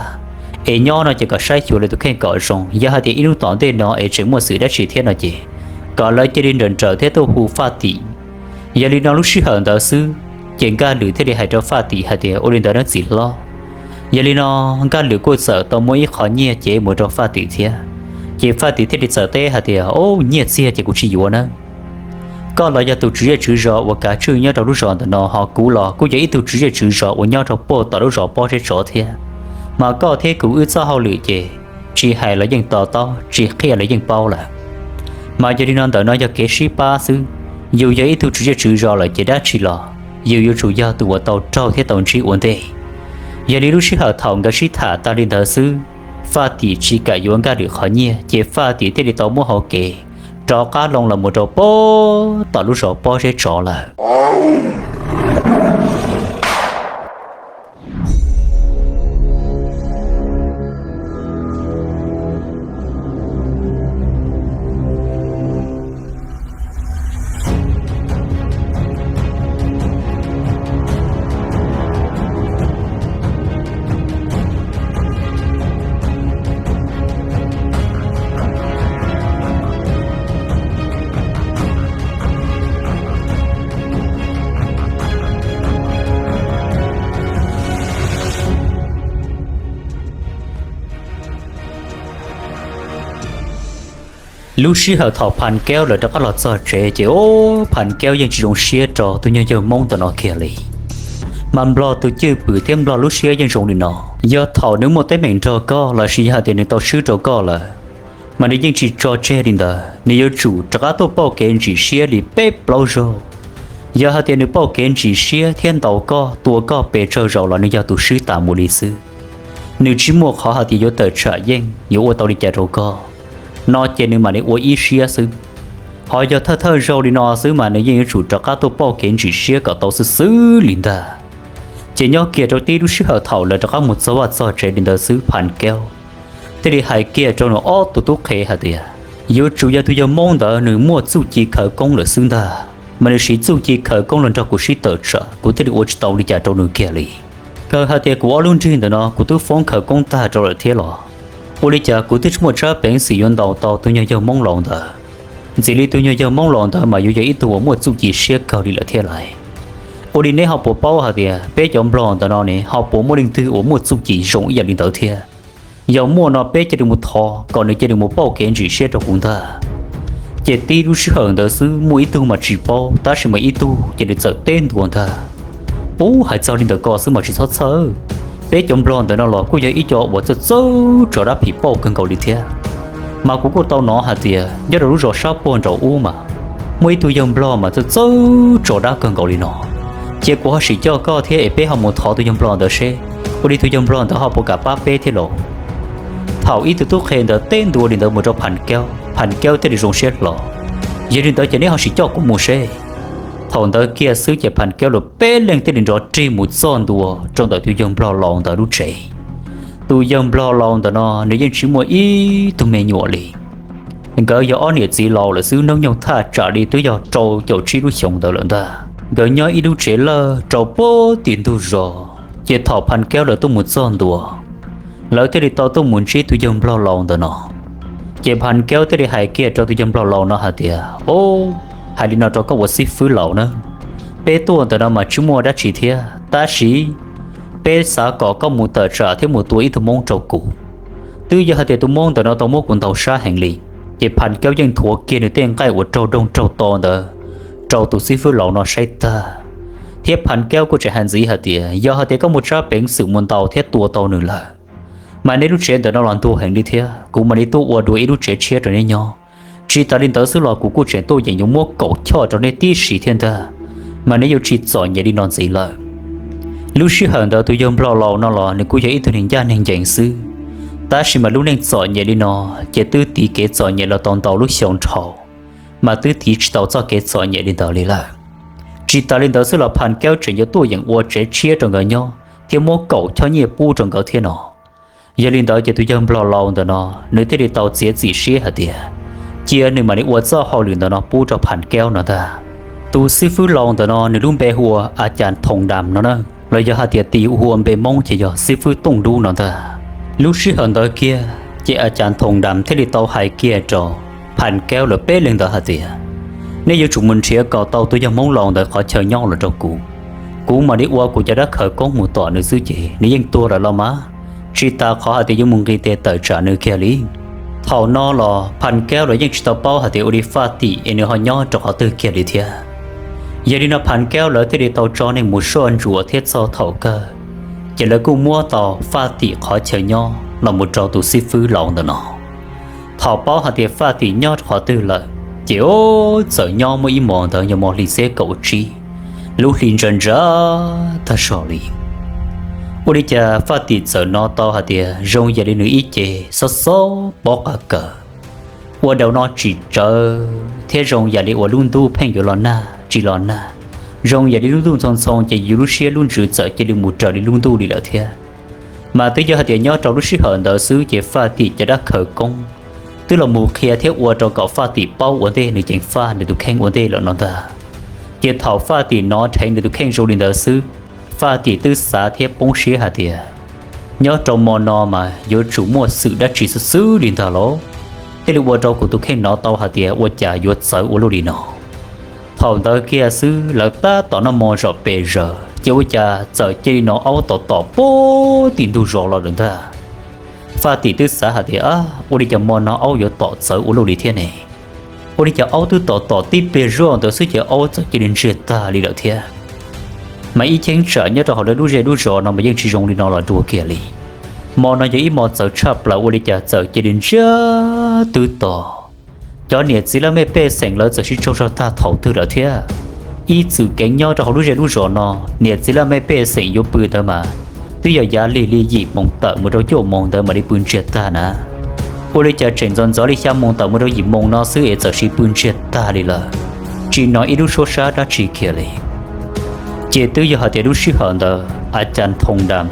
Es nyob no ces kom saib xyuas lawv tus kheej kom zoo, yog hais tias ib hnub tom ntej no es tseem muaj xwm dab tsi thiab no ces kom lawv cia li nrawm nrawm thiab tuaj hu Faj Tim. Yog li no lub sij hawm ntawd xwb, ces Nkaj Lwm thiaj li hais rau Faj Tim hais tias, Ua li ntawd nawb txiv hlob. Yog li no Nkaj Lwm kuj txawm tau muab ib qho nyiaj cev mus rau Faj Tim thiab. Ces Faj Tim thiaj li txawm teb hais tias, Ob, nyiaj txiag ces kuv tsis yuav nawb. Koj los yog tus tswv zej tswv zos uas kav tswj nyob rau lub zos ntawm no, ho kuv los kuj yog ib tug tswv zej tswv zos uas nyob rau puag tom lub zos pob zeb tsov thiab. Mas koj thiab kuv wb txoj hauj lwm ces tsis hais los yeej to taub, tsis qhia los yeej paub lawm. Mas yog li no ntawm no yog kev sib pab xwb, yus yog ib tug tswv zej tswv zos lawm ces dab tsi los yus yuav tsum yog tus uas tau raug thiab tau ntsib ua ntej. Yog li lub sij hawm thaum nkawd sib tham tas li ntawd xwb, Faj Tim tsis kam yuav Nkaj Lwm qhov nyiaj, ces Faj Tim thiaj li tau muab hau kev rov qab loo los mus rau puag tom lub zos pob zeb tsov lawm. Lub sij hawm thaum Phas Kaub lawv rov qab los txog tsev ces Phas Kaub yeej tsis zoo siab rau tus nyuag yawg Hmoob ntawm no kiag li. Mas Nplog tus cwj pwm thiab Nplog lub siab yeej zoo li no, yog thaum nws muaj teeb meem nrog koj lossis yog hais tias nws tau swb rau koj lawm, mas nws yeej tsis tso tseg li ntawd, nws yuav tsum rov qab tuaj pauj kev ntsim siab li peb plaub zaug. Yog hais tias nws pauj kev ntsim siab thiab ntaus koj tua koj pes tsawg zaus los nws yog tus swb tas mus li xwb. Nws tsis muaj qhov hais tias yuav tawm tsam yeej yuav ua tau li cas rau koj. No ces nws mam li ua ib siab xwb. Ho yog thawj thawj zaug li no xwb mas nws yeej yuav tsum rov qab tuaj pauj kev ntsim siab kom tau xwb xwb li ntag. Ces nyob kiag rau tib lub sij hawm thaum lawv rov qab mus txog vaj txog tsev li ntawd xwb Phas Kaub thiaj li hais kiag rau nws ob tug tub qhe hais tias, yuav tsum yog tus yawg Hmoob ntawd nws muaj txuj ci khawv koob lawm xwb ntag, mas nws siv txuj ci khawv koob los nrog kuv sib tawm tsam, kuv thiaj li ua tsis tau li cas rau nws kiag li. Kawg hais tias kuv ob lub nrig ntawm no kuv twb foob khawv koob tag rau lawm thiab los, ua li cas kuv twb tsis muaj tsab peev xwm yuav ntaus tau tus nyuag yawg Hmoob laus ntawd. Ntxim li tus nyuag yawg Hmoob laus ntawd mas yuav yog ib tug uas muaj txuj ci siab kawg li lawm thiab lauj. Ua li neb ho puas paub hais tias peb cov Nplog ntawm no ne ho puas muaj leej twg uas muaj txuj ci zoo ib yam li ntawd thiab? Yog muaj no peb cia li mus thov kom nws cia li mus pauj kev ntsim siab rau kuv ntag. Ces tib lub sij hawm ntawd xwb muaj ib tug mas tsis paub tab sis mas ib tug ces nws txawm teb ntua ntag. Ub, hais txog li ntawm ko xwb mas tsis txhob txhawj. Peb cov Nplog ntawm no los kuj yog ib co uas txawj txawj tso dab phim pauj kawg nkaus li thiab. Mas kuv kuj tau hnov hais tias nyob rau lub zos sab puag nraum ub mas muaj ib tug yawg Nplog mas txawj txawj tso dab kawg nkaus li no. Cia kuv ho sim coj koj thiab es peb ho mus thov tus yawg Nplog ntawd seb ua li tus yawg Nplog ntawd ho puas kam pab peb thiab los. Thaum ib tug tub qhe ntawd teb ntua li ntawd mus rau Phas Kaub, Phas Kaub thiaj li zoo siab hlo. Yog li ntawd ces neb ho sim coj kuv mus seb. Thaum ntawd kiag xwb ces Phas Kaub lawv peb leeg thiaj li nrov rig mus txog ntua rau ntawm tus yawg Nplog laus ntawd lub tsev. Tus yawg Nplog laus ntawm no nws yeej tsis muaj ib tug me nyuam li. Nkawd yog ob niam txiv laus lawm xwb, hnub nyoog thaj tsam li twb yog rau caum tsib lub xyoos ntawd lawm ntag. Nkawd nyob ib lub tsev lawj rau puag tim ntug zos, ces thaum Phas Kaub lawv tuaj mus txog ntua, lawv thiaj li tau tuaj mus ntsib tus yawg Nplog laus ntawm no. Ces Phas Kaub thiaj li hais kiag rau tus yawg Nplog laus no hais tias, Ob, hais li no rau koj ua xib fwb laus na, peb tuaj ntawm no mas tsis muaj dab tsi thiab tab sis peb xav kom koj mus tawm tsam thiab mus tua ib tug Hmoob rau kuv. Twb yog hais tias tus Hmoob ntawm no tau muab kuv ntaus sab heev li. Ces Phas Kaub yeej nthuav kiag nws tej nqaij uas raug doog raug to ntawd rau tus xib fwb laus no saib tag, thiab Phas Kaub kuj tseem hais ntxiv hais tias yog hais tias koj muaj tsab peev xwm mus ntaus thiab tua tau nws lawm, mas neb lub tsev ntawm no los ntuag heev li thiab, kuv mam li tuaj ua dua ib lub tsev tshiab rau neb nyob. Tsis tas li ntawd xwb los kuv kuj tseem tuaj yeem yuav muab kaum choj rau neb tib si thiab ntag, mas neb yuav tsis txom nyem li no ntxiv lawm. Lub sij hawm ntawd tus yawg Nplog laus no los nws kuj yog ib tug neeg ncaj neeg ncees xwb, tab sis mas lub neej txom nyem li no ces twb tiv kev txom nyem los tau ntau lub xyoo dhau, mas twb tiv tsis tau txoj kev txom nyem li ntawd li lawm. Tsis tas li ntawd xwb los Phas Kaub tseem yuav tuaj yeem ua tsev tshiab rau nkawd nyob thiab muab kaum choj nyiaj pub rau nkawd thiab no. Yog li ntawd ces tus yawg Nplog laus ntawm no nws thiaj li tau txiav txim siab hais tias cia nws mam li ua txoj hauj lwm ntawm no pub rau Phas Kaub no ntag. Tus xib fwb laus ntawm no nws lub npe hu ua A Cas Thoom Dam no na, los yog hais tias tis hu ua npe Hmoob ces yog xib fwb Tooj Dub no ntag. Lub sij hawm ntawd kiag ces A Cas Thoom Dam thiaj li tau hais kiag rau Phas Kaub lawv peb leeg ntawd hais tias, nej yuav tsum mus nrhiav kom tau tus yawg Hmoob laus ntawd qhov chaw nyob los rau kuv. Kuv mam li ua kuv cov dab khawv koob mus tom nws xwb ces nws yeej tuag lawm los mas, tsis tas qhov hais tias yuav mus nqis tes tawm tsam nws kiag li. Thaum no los Phas Kaub lawv yeej tsis tau paub hais tias ua li Faj Tim es nws ho nyob rau qhov twg kiag li thiab. Yog li no Phas Kaub lawv thiaj li tau tso neeg mus soj ntsuam thiab txog thaum kawg, ces lawv kuj muab tau Faj Tim qhov chaw nyob los mus rau tus xib fwb laus ntawm no. Thaum paub hais tias Faj Tim nyob rau qhov twg lawm, ces ub, txawm nyob muaj ib hmos ntawd yog hmo hli xiab kaum tsib, lub hli ntsa ntsa tag zog li. Ua li cas Faj Tim txawm hnov tau hais tias zoo yam li nws ib ce xob xob pob qa kawg, ua daus no tsis tsawv thiab zoo yam li uas lub ntuj pheej yuav los nag tsis los nag, zoo yam li lub ntuj ntxhoo ntxhoo ces yus lub siab lub ntsws txawm cia li mus raws li lub ntuj li lawm thiab. Mas twb yog hais tias nyob rau lub sij hawm ntawd xwb ces Faj Tim cov dab khawv koob twb los mus qhia thiab ua rau kom Faj Tim paub ua ntej nws ceev faj nws tus kheej ua ntej lawm no ntag. Ces thaum Faj Tim hnov dheev nws tus kheej zoo li ntawd xwb, Faj Tim twb xav thiab poob siab hais tias, nyob rau hmo no mas yuav tsum muaj xwm dab tsi xwb xwb li ntag lauj, thiaj li ua rau kuv tus kheej hnov tau hais tias ua cas yuav txawv ua luaj li no. Thaum ntawd kiag xwb lawv tab tom noj hmo zom pes zaws ces ua cas txawm cia li hnov aub tom tom puag tim ntug zos los lawm ntag. Faj Tim twb xav hais tias, ua li cas hmo no aub yuav tom txawv ua luaj li thiab ne? Ua li cas aub twb tom tom tib pliag zoj ntawd xwb ces aub txawm cia li ntsiag tag li lawm thiab. Mas ib cheeb tsam nyob rau hauv lawv lub zej lub zos no mas yeej tsis zoo li no los dua kiag li. Hmo no yog ib hmo txawv tshaj plaws ua li cas txawm cia li ntsiag twb to. Cov niam txiv laj mej pej xeem lawv txawm sib tsaug zog tag thaum twg lawm thiab. Ib txwm keev nyob rau hauv lub zej lub zos no, niam txiv laj mej pej xeem yuav pw ntawd mas twb yog yav lig li yim moos tawm mus rau cuaj moos ntawd mam li pw ntsiag tag na. Ua li cas tseem ntxov ntxov li xya moos tawm mus rau yim moos no xwb es txawm sib pw ntsiag tag li lawm, tsis hnov ib lub suab sab dab tsi kiag li. Ces twb yog hais tias lub sij hawm ntawd a cas Thoo Dam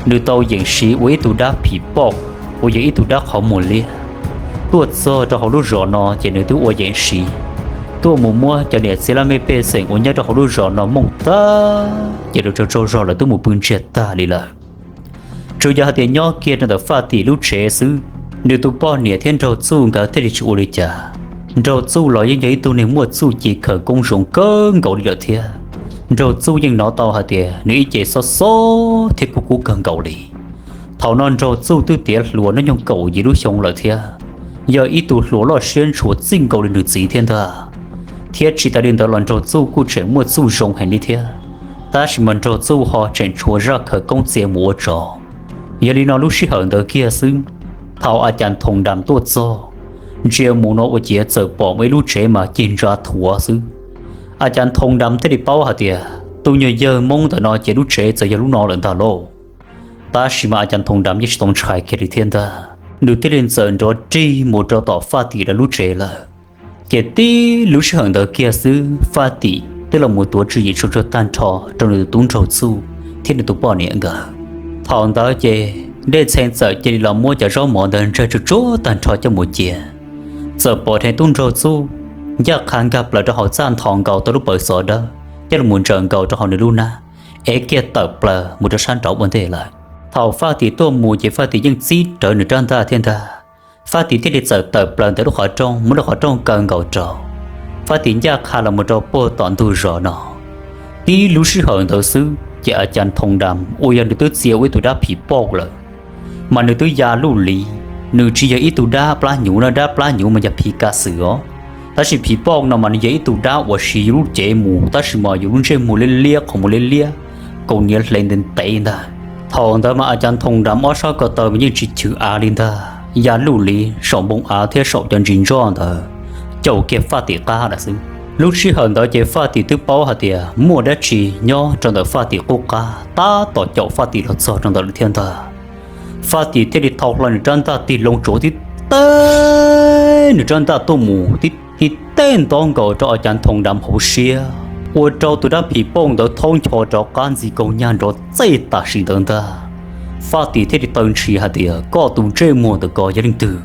nws tau yeem siv ua ib tug dab phim poj uas yog ib tug dab qhov muag liab tuaj txog rau hauv lub zos no ces nws twb ua yeem siv tuaj mus muab cov niam txiv laj mej pej xeem uas nyob rau hauv lub zos no mooj tag ces lawv tsaug tsaug zog lawv twb mus pw ntsiag tag li lawm. Tsuas yog hais tias nyob kiag rau ntawm Faj Tim lub tsev xwb, nws tus poj niam thiab Nraug Txuj nkawd thiaj li tsis ua li cas. Nraug Txuj los yeej yog ib tug neeg muaj txuj ci khawv koob zoo kawg nkaus li lawm thiab. Nraug Txuj yeej hnov tau hais tias nws ib ce xob xob thiab kub kub kawg nkaus li. Thaum no Nraug Txuj twb tiav hluas hnub nyoog kaum yim lub xyoo lawm thiab, yog ib tug hluas loj siab ntshua txij nkaus li nws txiv thiab ntag. Thiab tsis tas li ntawd los Nraug Txuj kuj tseem muaj txuj zoo heev li thiab, tab sis mas Nraug Txuj ho tseem tshuav zaj khawv koob txias mus ua tsov. Yog li no lub sij hawm ntawd kiag xwb, thaum a cas Thoo Dam tuaj txog, ntsia mus no ua ciav txawm pom muaj ib lub tsev mas cig ntsa thuav xwb. A cas Thoo Dam thiaj li paub hais tias tus nyuag yawg Hmoob ntawm no ces lub tsev txawm yog lub no lawm ntag lauj. Tab sis mas a cas Thoo Dam yeej tsis tau ntshai kiag li thiab ntag, nws thiaj li txawm nrov rig mus rau tom Faj Tim lawv lub tsev lawm. Ces tib lub sij hawm ntawd kiag xwb Faj Tim twb los mus tuav tswv yim tsaug zog tag nrho rau nws tus tub Nraug Txuj thiab nws tus poj niam nkawd. Thaum ntawd ces Dej Txhee txawm cia li los muab cov zaub mov ntawd ntsaig tsuag tsuag tag nrho coj mus cia. Txawm pom dheev tub Nraug Txuj ncaj qha nkag plaws rau hauv txaj nthos nkaus tau lub pawv xov dawb coj los ntsaws nkaus rau hauv nws lub hnab, es kiag tawm plaws mus rau sab nraud ua ntej lawm. Thaum Faj Tim tuaj mus ces Faj Tim yeej txib rawv nws rab ntaj thiab ntag. Faj Tim thiaj li txawm tawm plaws ntawm lub qhov rooj muab lub qhov rooj kaw nkaus rau. Faj Tim ncaj qha los mus rau puag tom ntug zos no. Tib lub sij hawm ntawd xwb ces a cas Thoo Dam uas yog nws twb txia ua ib tug dab phim poj lawm, mas nws twb ya luj li. Nws tsis yog ib tug dab plab hnyuv no, dab plab hnyuv mas yog phim kav xwm os. Tab sis phim poj no mas nws yog ib tug dab uas siv yus lub cev mus tab sis mas yus lub ntsej muag liab liab, qhov muag liab liab, kaus hniav hle ntev ntev ntag. Thaum ntawd mas a cas Thoo Dam ob sab ko taw mas yeej tsis chwv av li ntag, ya luj li saum npoo av thiab saum cov ntsis ntsoj ntawd caum kiag Faj Tim qab lawm xwb. Lub sij hawm ntawd ces Faj Tim twb paub hais tias muaj dab tsi nyob rau ntawm Faj Tim qub qab tab tom caum Faj Tim los txog rau ntawd lawm thiab ntag. Faj Tim thiaj li thau hlo nws rab ntaj tig loo tsuav tib teg, nws rab ntaj tuaj mus tib teg ntob nkaus rau a cas Thoo Dam hauv siab, ua rau tus dab phim poj ntawd thaub ncho rov qab ntxi kaug nyag nrov txej tam sim ntawd ntag. Faj Tim thiaj li taw ntshis hais tias, koj tus ntsej muag ntawm ko yog leej twg?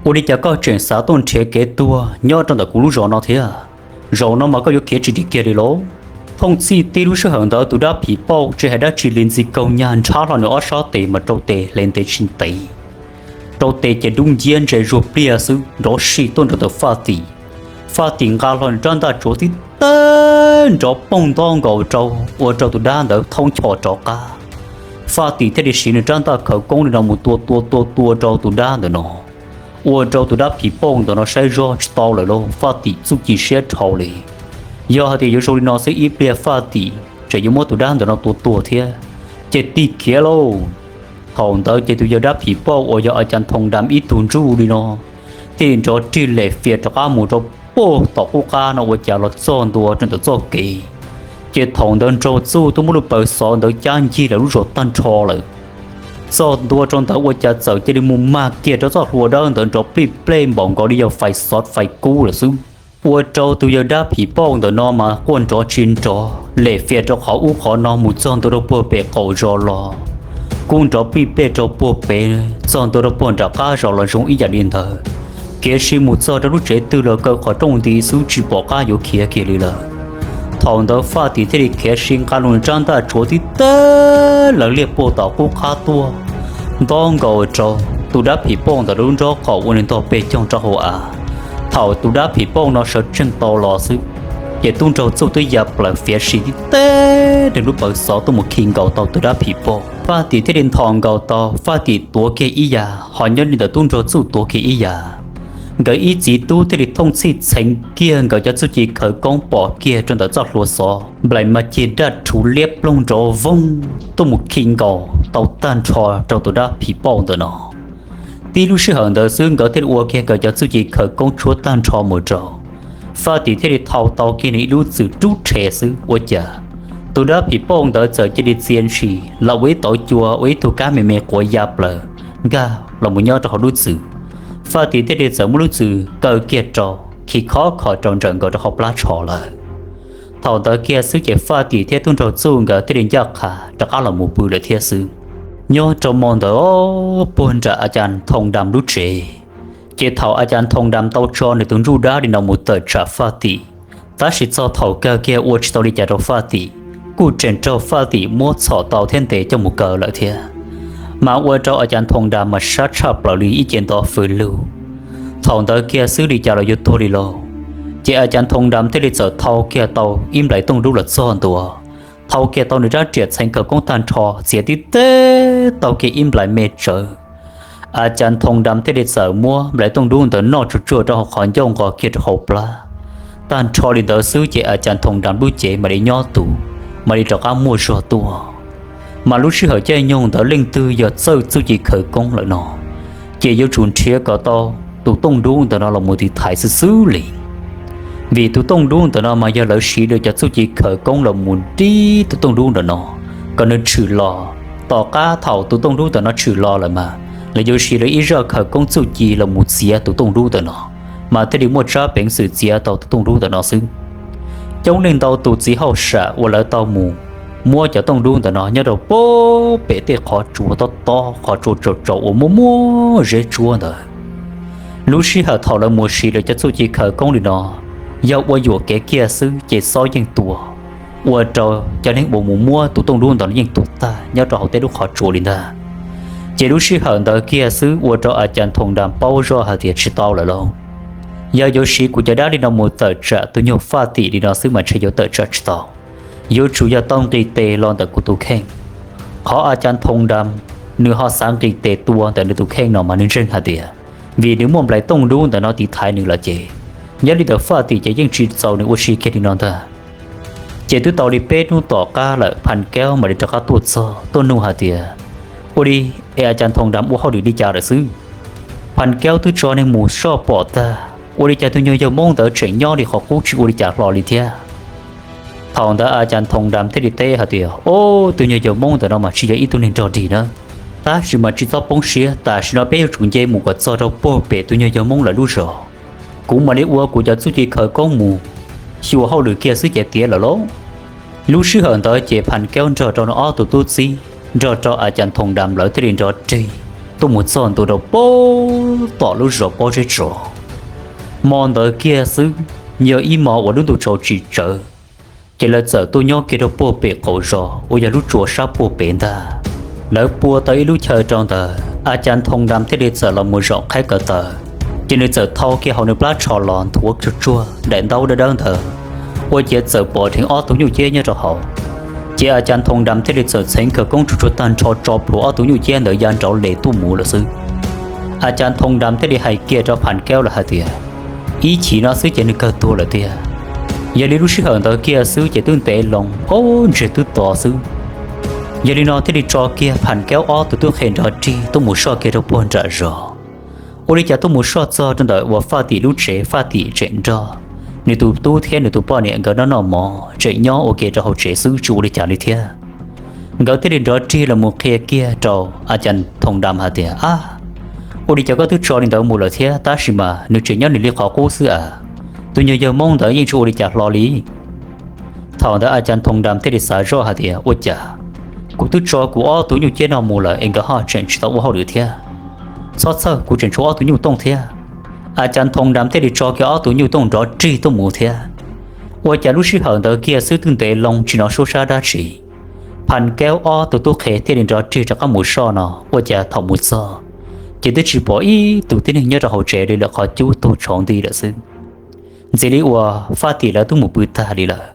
Ua li cas koj tseem xav tuaj nrhiav kev tuag nyob rau ntawm kuv lub zos no thiab? Zaum no mas koj yuav khiav tsis dim kiag li lauj. Thooj txhij tib lub sij hawm ntawd tus dab phim poj tsis hais dab tsi li ntxi kaug nyag nrhab hlo nws ob sab tes mas rau tes hle ntev tsis ntev, rau tes ces dub nciab ntse zuag pliaj xwb nrov si tuaj nrog ntawm Faj Tim. Faj Tim nqa hlo nws rab ntaj tsuav tib teg nrov poog ntob nkaus rau, ua rau tus dab ntawd thaub ncho rov qab. Faj Tim thiaj li siv nws rab ntaj khawv koob li no mus tua tua tua tua rau tus dab ntawm no, ua rau tus dab phim poj ntawm no saib zog tsis tau lawm lauj. Faj Tim txuj ci siab dhau li, yog hais tias yuav zoo li no xwb ib pliag Faj Tim tseem yuav muab tus dab ntawm no tua tuag thiab, ces tig khiav lauj. Thaum ntawd ces tus yawg dab phim poj uas yog a cas Thoo Dam ib tug ntsuj li no thiaj li nrov rig lem fias rov qab mus rau puag tom qub qab no ua cas los txog ntua rau ntawm txoj kev. Ces thaum ntawd Nraug Txuj twb muab lub pawv xov ntawd cab ncig lawv lub zos tag nrho lawm. Txog ntua rau ntawd ua cas txawm cia li mus mag kiag rau txoj hlua dawb ntawd nrov plij plej npaum nkaus li yog fais xov fais kub lawm xwb. Ua rau tus yawg dab phim poj ntawm no mas quaj nrov tsis nrov, lem fias rau qhov ub qhov no mus txog ntua rau puag pem qaum zos los kuj nrov plij plej rau puag pem, txog ntua rau puag nram qab zos los zoo ib yam li ntawd. Khiav si mus txog rau lub tsev twg los kaw qhov rooj nti xwb tsis pom qab yuav khiav kiag li lawm. Thaum ntawd Faj Tim thiaj li khiav si nqa loo rab ntaj tsuav tib teg lawv liaj puag tom qub qab tuaj, ntob nkaus rau tus dab phim poj ntawm lub nrob qaum ua nws ntog pes coog rau hauv av. Thaum tus dab phim poj no sawv tsees tau los xwb, ces tub Nraug Txuj twb ya plaws fiav si tib teg nrog lub pawv xov tuaj mus khi nkaus tau tus dab phim poj. Faj Tim thiaj li nthos nkaus tau, Faj Tim tuav kiag ib yam, ho nyob li ntawm tub Nraug Txuj tuav kiag ib yam. Nkawd ib txiv tub thiaj li thooj txhij txheev kiag nkawd cov txuj ci khawv koob pom kiag rau ntawm txoj hlua xov, nplaim mas cig daj rhuv liab ploog nrov voog tuaj mus khi nkaus tau tag nrho rau tus dab phim pauj ntawm no. Tib lub sij hawm ntawd xwb nkawd thiaj li ua kiag nkawd cov txuj ci khawv koob tshuab tag nrho mus rau Faj Tim thiaj li thau tau kiag nws ib lub txwm rub rhe xwb ua cas tus dab phim pauj ntawd txawm cia li txia ntshis los ua ib tauv cua ua ib tug kab me me quav ya plaws nkag los mus nyob rau hauv lub txwm. Faj Tim thiaj li txawm muab lub txwm kaw kiag rau khi khov kho rau ntsawm nkaus rau hauv plab tsho lawm. Thaum ntawd kiag xwb ces Faj Tim thiab tub nraug Txuj nkawd thiaj li ncaj qha rov qab los mus pw lawm thiab xwb. Nyob rau mo ntawd puag nram A Cas Thoo Dam lub tsev, ces thaum A Cas Thoo Dam tau tso nws tus ntsuj dab li no mus tawm tsam Faj Tim, tab sis txog thaum kawg kiag ua tsis tau li cas rau Faj Tim, kuj tseem raug Faj Tim muab txhom tau thiab ntes coj mus kaw lawm thiab. Mas ua rau A Cas Thoo Dam mas sab tshaj plaws li ib ce nto fws lug. Thaum ntawd kiag xwb li cas los yuav tuag li lauj. Ces A Cas Thoo Dam thiaj li txawm thau kiag tau ib nplaim tooj dub los txog ntua, thau kiag tau nws rab riam txheev khawv koob tag nrho txiav tib teb tau kiag ib nplaim me tsawv. A Cas Thoo Dam thiaj li txawm muab nplaim tooj dub ntawd noj tsuag tsuag rau hauv qhov ncauj nqos kiag rau hauv plab. Tag nrho li ntawd xwb ces A Cas Thoo Dam lub cev mam li nyob tus, mam li rov qab muaj zog tuaj. Mas lub sij hawm caij nyoog ntawd leej twg yog txawj txuj ci khawv koob lawm no, ces yuav tsum nrhiav kom tau tus tooj dub ntawm no los mus tiv thaiv xwb xwb li. Vim tus tooj dub ntawm no mas yog lawv siv lawv cov txuj ci khawv koob los mus dib tus tooj dub ntawm no kom nws tshwm los. Tom qab thaum tus tooj dub ntawm no tshwm los lawm mas lawv yuav siv lawv ib zaj khawv koob txuj ci los mus txiav tus tooj dub ntawm no, mas thiaj li muaj tsab peev xwm txiav tau tus tooj dub ntawm no xwb. Coob leej ntau tus txiv hauj sam uas lawv tau mus muab cov tooj dub ntawm no nyob rau puag pem tej qhov tsua tob tob, qhov tsua tsaus tsaus uas muaj muaj zeb tsuab ntawd. Lub sij hawm thaum lawv mus siv lawv cov txuj ci khawv koob li no, yog ua yuam kev kiag xwb ces xob yeej tua, ua rau cov neeg uas mus muab tus tooj dub ntawm no yeej tuag tag nyob rau hauv tej lub qhov tsua li ntag. Ces lub sij hawm ntawd kiag xwb ua rau A Cas Thoo Dam paub zoj hais tias tsis tau lawm lauj. Yog yuav siv kuv cov dab li no mus tawm tsam tus nyuag Faj Tim li no xwb mas ntshe yuav tawm tsam tsis tau. Yuav tsum yog tau nqis tes los ntawm kuv tus kheej. Qhov A Cas Thoo Dam nws ho xav nqis tes tua ntawm nws tus kheej no mas nws ntseeg hais tias vim nws muaj nplaim tooj dub ntawm no tiv thaiv nws lawm ces nyob li ntawm Faj Tim ces yeej tsis txaus nws ua si kiag li no ntag. Ces twb tau li peb hnub tom qab lawm Phas Kaub mam li rov qab tuaj txog tuaj nug hais tias, ua li es A Cas Thoo Dam ua hauj lwm li cas lawm xwb? Phas Kaub twb tso neeg mus soj pom tag, ua li cas tus nyuag yawg Hmoob ntawd tseem nyob li qhov qub tsis ua li cas hlo li thiab? Thaum ntawd A Cas Thoo Dam thiaj li teb hais tias, o, tus nyuag yawg Hmoob ntawm no mas tsis yog ib tug neeg nrog dig na. Tab sis mas tsis txhob poob siab, tam sim no peb yuav tsum nce mus kom txog rau puag pem tus nyuag yawg Hmoob lawv lub zos. Kuv mam li ua kuv cov txuj ci khawv koob mus xyuas hauj lwm kiag xwb ces tiav lawm lauj. Lub sij hawm ntawd ces Phas Kaub nrog rau nws ob tug tub txib nrog rau A Cas Thoo Dam lawv thiaj li nrov rig tuaj mus txog ntua rau puag tom lub zos Pob Zeb Tso. Hmo ntawd kiag xwb, yog ib hmo uas lub ntuj tsaus tsis tsawv, ces lawv txawm tuaj nyob kiag rau puag pem qaum zos uas yog lub tsua sab puag pem ntag. Lawv pua tau ib lub chaw rau ntawd, A Cas Thoo Dam thiaj li txawm los mus zaum qhaib ko taw, ces nws txawm thau kiag hauv nws plab tsho los nthuav tsuag tsuag daim ntaub dawb dawb ntawd, ua ciav txawm pom dheev ob tug nyuj ciab nyob rau hauv. Ces A Cas Thoo Dam thiaj li txawm txheev khawv koob tsuag tsuag tag nrho tso plhuav ob tug nyuj ciab ntawd ya nraud les tuaj mus lawm xwb. A Cas Thoo Dam thiaj li hais kiag rau Phas Kaub lawv hais tias, ib chim no xwb ces nws kawg tuag lawm tiag. Yog li lub sij hawm ntawd kiag xwb ces twb ntev loo, o, ntsiag twb to xwb. Yog li no thiaj li tso kiag Phas Kaub ob tug tub qhe nrov rig tuaj mus soj kiag rau puag nram zos. Ua li cas tuaj mus soj txog rau ntawm uas Faj Tim lub tsev, Faj Tim tseem nrog nws tus tub thiab nws tus poj niam nkawd noj noj mov tseem nyob ua ke rau hauv tsev xwb tsis ua li cas li thiab. Nkawd thiaj li nrov rig los mus qhia kiag rau A Cas Thoo Dam hais tias, a, ua li cas koj twb tso li ntawd mus lawm thiab tab sis mas nws tseem nyob nws li qhov qub xwb a? Tus nyuag yawg Hmoob ntawd yeej tsis ua li cas hlo li. Thaum ntawd A Cas Thoo Dam thiaj li xav zoj hais tias, ua cas kuv twb tso kuv ob tug nyuj ciab no mus lawm es nkawd ho tseem tsis tau ua hauj lwm thiab? Txhob txhawj, kuv tseem tshuav ob tug nyuj tooj thiab. A Cas Thoo Dam thiaj li tso kiag ob tug nyuj tooj nrov rig tuaj mus thiab. Ua cas lub sij hawm ntawd kiag xwb twb ntev loo tsis hnov suab sab dab tsi, Phas Kaub ob tug tub qhe thiaj li nrov rig rov qab mus soj no, ua cas thaum mus txog ces twb tsis pom ib tug tib neeg nyob rau hauv tsev li lawm, qhov cub tuag tshauv nti lawm xwb. Ntxim li uas Faj Tim lawv twb mus pw tag li lawm.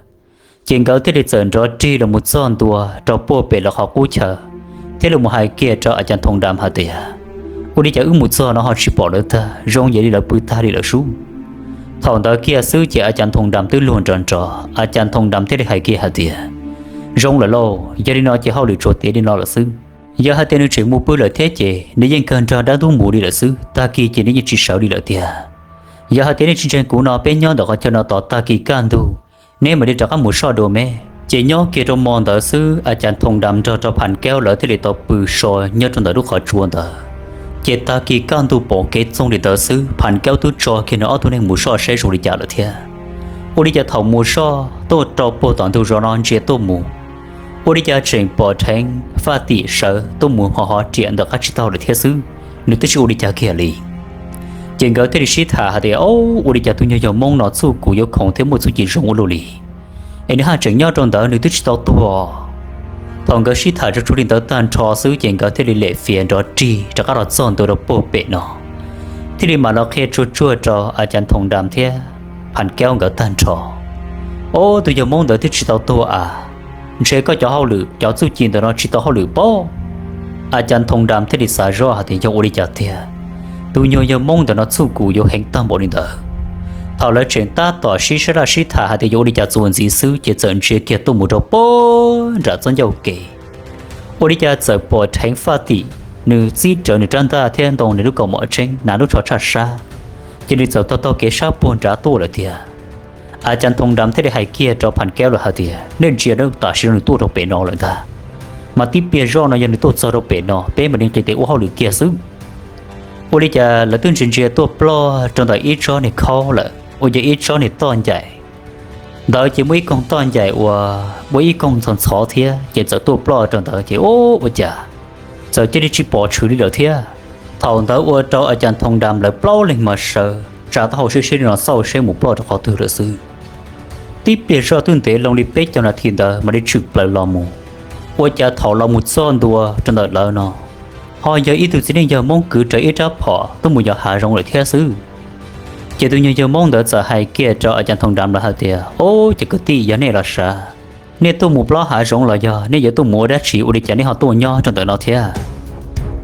Ces nkawd thiaj li txawm nrov rig los mus txog ntua rau puag pem lawv qhov qub chaw, thiab los mus hais kiag rau A Cas Thoo Dam hais tias, Ua li cas wb mus txog no ho tsis pom lawv tag, zoo yam li lawv pw tag li lawm sub. Thaum ntawd kiag xwb ces A Cas Thoo Dam twb luag nrov nrov, A Cas Thoo Dam thiaj li hais kiag hais tias, Zoo lawm lauj, yog li no ces hauj lwm tsuas tiav li no lawm xwb. Yog hais tias nws tseem mus pw lawm thiab ces nws yeej kawg nrog dab ntub mus li lawm xwb, tag kis ces nws yeej tsis sawv li lawm tiag. Yog hais tias nej tsis ntseeg kuv no peb nyob ntawm qhov chaw no tos tag kis kaj ntug, neb mam li rov qab mus soj dua me. Ces nyob kiag rau hmo ntawd xwb A Cas Thoo Dam nrog rau Phas Kaub lawv thiaj li tau pw so nyob rau ntawm lub qhov tsua ntawd. Ces tag kis kaj ntug pom kev txoog li ntawd xwb Phas Kaub twb tso kiag nws ob tug neeg mus soj saib zoo li cas lawm thiab. Ua li cas thaum mus soj tuaj rau puag tom ntug zos no ntsia tuaj mus, ua li cas tseem pom dheev Faj Tim sawv tuaj mus ho hov riam ntawm qab tsib taug lawm thiab xwb, nws twb tsis ua li cas kiag li. Ces nkawd thiaj li sib tham hais tias, Ua li cas tus nyuag yawg Hmoob no txuj kum yuav khoom thiab muaj txuj ci zoo ua luaj li, es nws haj tseem nyob rau ntawd nws twb tsis tau tuag. Thaum nkawd sib tham tsuag tsuag li ntawd tag nrho xwb ces nkawd thiaj li lem fiav nrov rig rov qab los txog ntua rau puag pem no, thiaj li mam los qhia tsuag tsuag rau A Cas Thoo Dam thiab Phas Kaub nkawd tag nrho. Ob tug yawg Hmoob ntawd twb tsis tau tuag as, ntshe koj cov hauj lwm cov txuj ci ntawm no tsis tau hauj lwm pob. A Cas Thoo Dam thiaj li xav zoj hais tias yog ua li cas tiag, tus nyuag yawg Hmoob ntawm no txuj kum yuav heev tag npaum li ntawd. Thaum lawv tseem tab tom sib sab laj sib tham hais tias yuav ua li cas txuas ntxiv xwb ces txawm ntsia kiag tuaj mus rau puag nram txoj ncauj kev. Ua li cas txawm pom dheev Faj Tim, nws txib rawv nws rab ntaj thiab ntoo nws lub kaus mom tseeb hnav lub tsho tshaj sab, ces nws txawm taug taug kev sab puag nrad tuaj lawm tiag. A Cas Thoo Dam thiaj li hais kiag rau Phas Kaub lawv hais tias, Nej ntsia, tam sim no nws tuaj rau pem no lawm ntag. Mas tib pliag zoj no yog nws tuaj txog rau pem no peb mam li nqis tes ua hauj lwm kiag xwb. Ua li cas lawv twb ntsia ntsia tuaj ploj rau ntawm ib tsob niag khaub lawm uas yog ib tsob niag toj ncaim. Ntawd ces muaj ib koog toj ncaim uas muaj ib koog ntxhov ntxhov thiab ces txawm tuaj ploj rau ntawd ces ua cas txawm cia li tsis pom tshwm li lawm thiab. Thaum ntawd ua rau A Cas Thoo Dam lawv plaub leeg mas sawv tsa taub hau siab siab li no xauj seb mus ploj rau qhov twg lawm xwb. Tib pliag zoj twb ntev loo li peb caug nas this ntawd mam li tshwm plaws los mus. Ua cas thaum los mus txog ntua rau ntawm lawv no ho yog ib tug txiv neej yawg Hmoob kwv rawv ib rab phom tuaj mus yos hav zoov lawm thiab xwb. Ces tus nyuag yawg Hmoob ntawd txawm hais kiag rau A Cas Thoo Dam lawv hais tias, Ob, cov kwv tij, yog nej los sav, nej tuaj mus plob hav zoov los yog nej yuav tuaj mus ua dab tsi ua li cas nej ho tuaj nyob rau ntawm no thiab?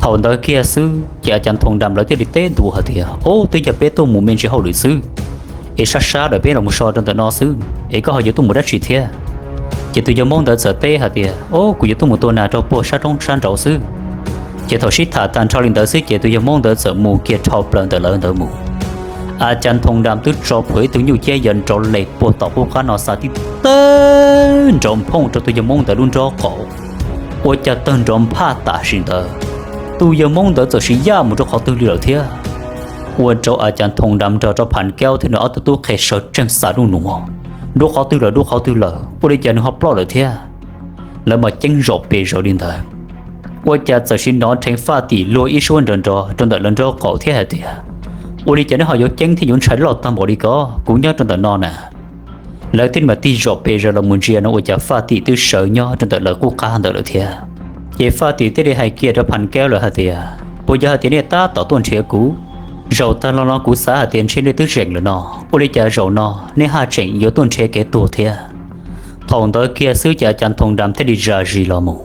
Thaum ntawd kiag xwb ces A Cas Thoo Dam lawv thiaj li teb ntua hais tias, Ob, twb yog peb tuaj mus me ntsis hauj lwm xwb, es sab sab lawm peb los mus so rau ntawm no xwb es koj ho yuav tuaj mus dab tsi thiab? Ces tus yawg Hmoob ntawd txawm teb hais tias, Ob, kuv yuav tuaj mus tua nas rau puag sab roob sab nraud xwb. Ces thaum sib tham tag nrho li ntawd xwb ces tus yawg Hmoob ntawd txawm mus kiag dhau plaws ntawm lawv ntawd mus. A Cas Thoo Dam twb tso plhuav ib tug nyuj ciab yaws nrov les puag tom qub qab no xa tib tawg nrov nphooj rau tus yawg Hmoob ntawd lub nrob qaum. Ua cas tawg nrov nphaj tam sim ntawd, tus yawg Hmoob ntawd txawm siv yaj mus rau qhov twg li lawm thiab. Ua rau A Cas Thoo Dam nrog rau Phas Kaub thiab nws ob tug tub qhe sawv tsees xav nub nuav, Dua qhov twg lawm, dua qhov twg lawm, ua li cas nws ho ploj lawm thiab? Lawv mas ceeb zom pes zaws li ntawd. Ua cas txawm siv hnov dheev Faj Tim luag ib suab nrov nrov rau ntawm lawv nraub qaum thiab hais tias, Ua li cas neb ho yuav ceeb thiab yuav ntshai loj tag npaum li ko? Kuv nyob rau ntawm no na. Lawv thiaj mam tig zom pes zaws los mus ntsia no ua cas Faj Tim twb sawv nyob rau ntawm lawv qub qab ntawd lawm thiab. Ces Faj Tim thiaj li hais kiag rau Phas Kaub lawv hais tias, Puas yog hais tias nej tab tom tuaj nrhiav kuv? Zaum tag los no kuv xav hais tias ntshe nej twb zeem lawm no, ua li cas zaum no nej haj tseem yuav tuaj nrhiav kev tuag thiab? Thaum ntawd kiag xwb ces A Cas Thoo Dam thiaj li zam zis los mus.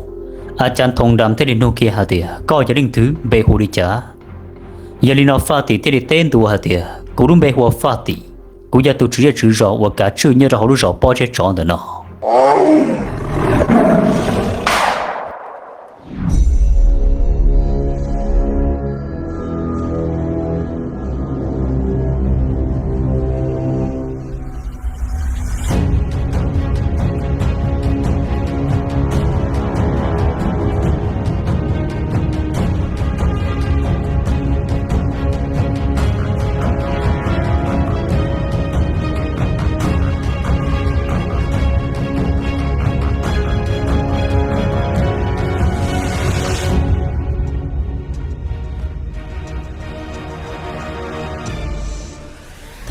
A Cas Thoo Dam thiaj li nug kiag hais tias, Koj yog leej twg, npe hu li cas? Yog li no Faj Tim thiaj li teb ntua hais tias, Kuv lub npe hu ua Faj Tim, kuv yog tus tswv zej tswv zos uas kav tswj nyob rau hauv lub zos Pob Zeb Tsov ntawm no.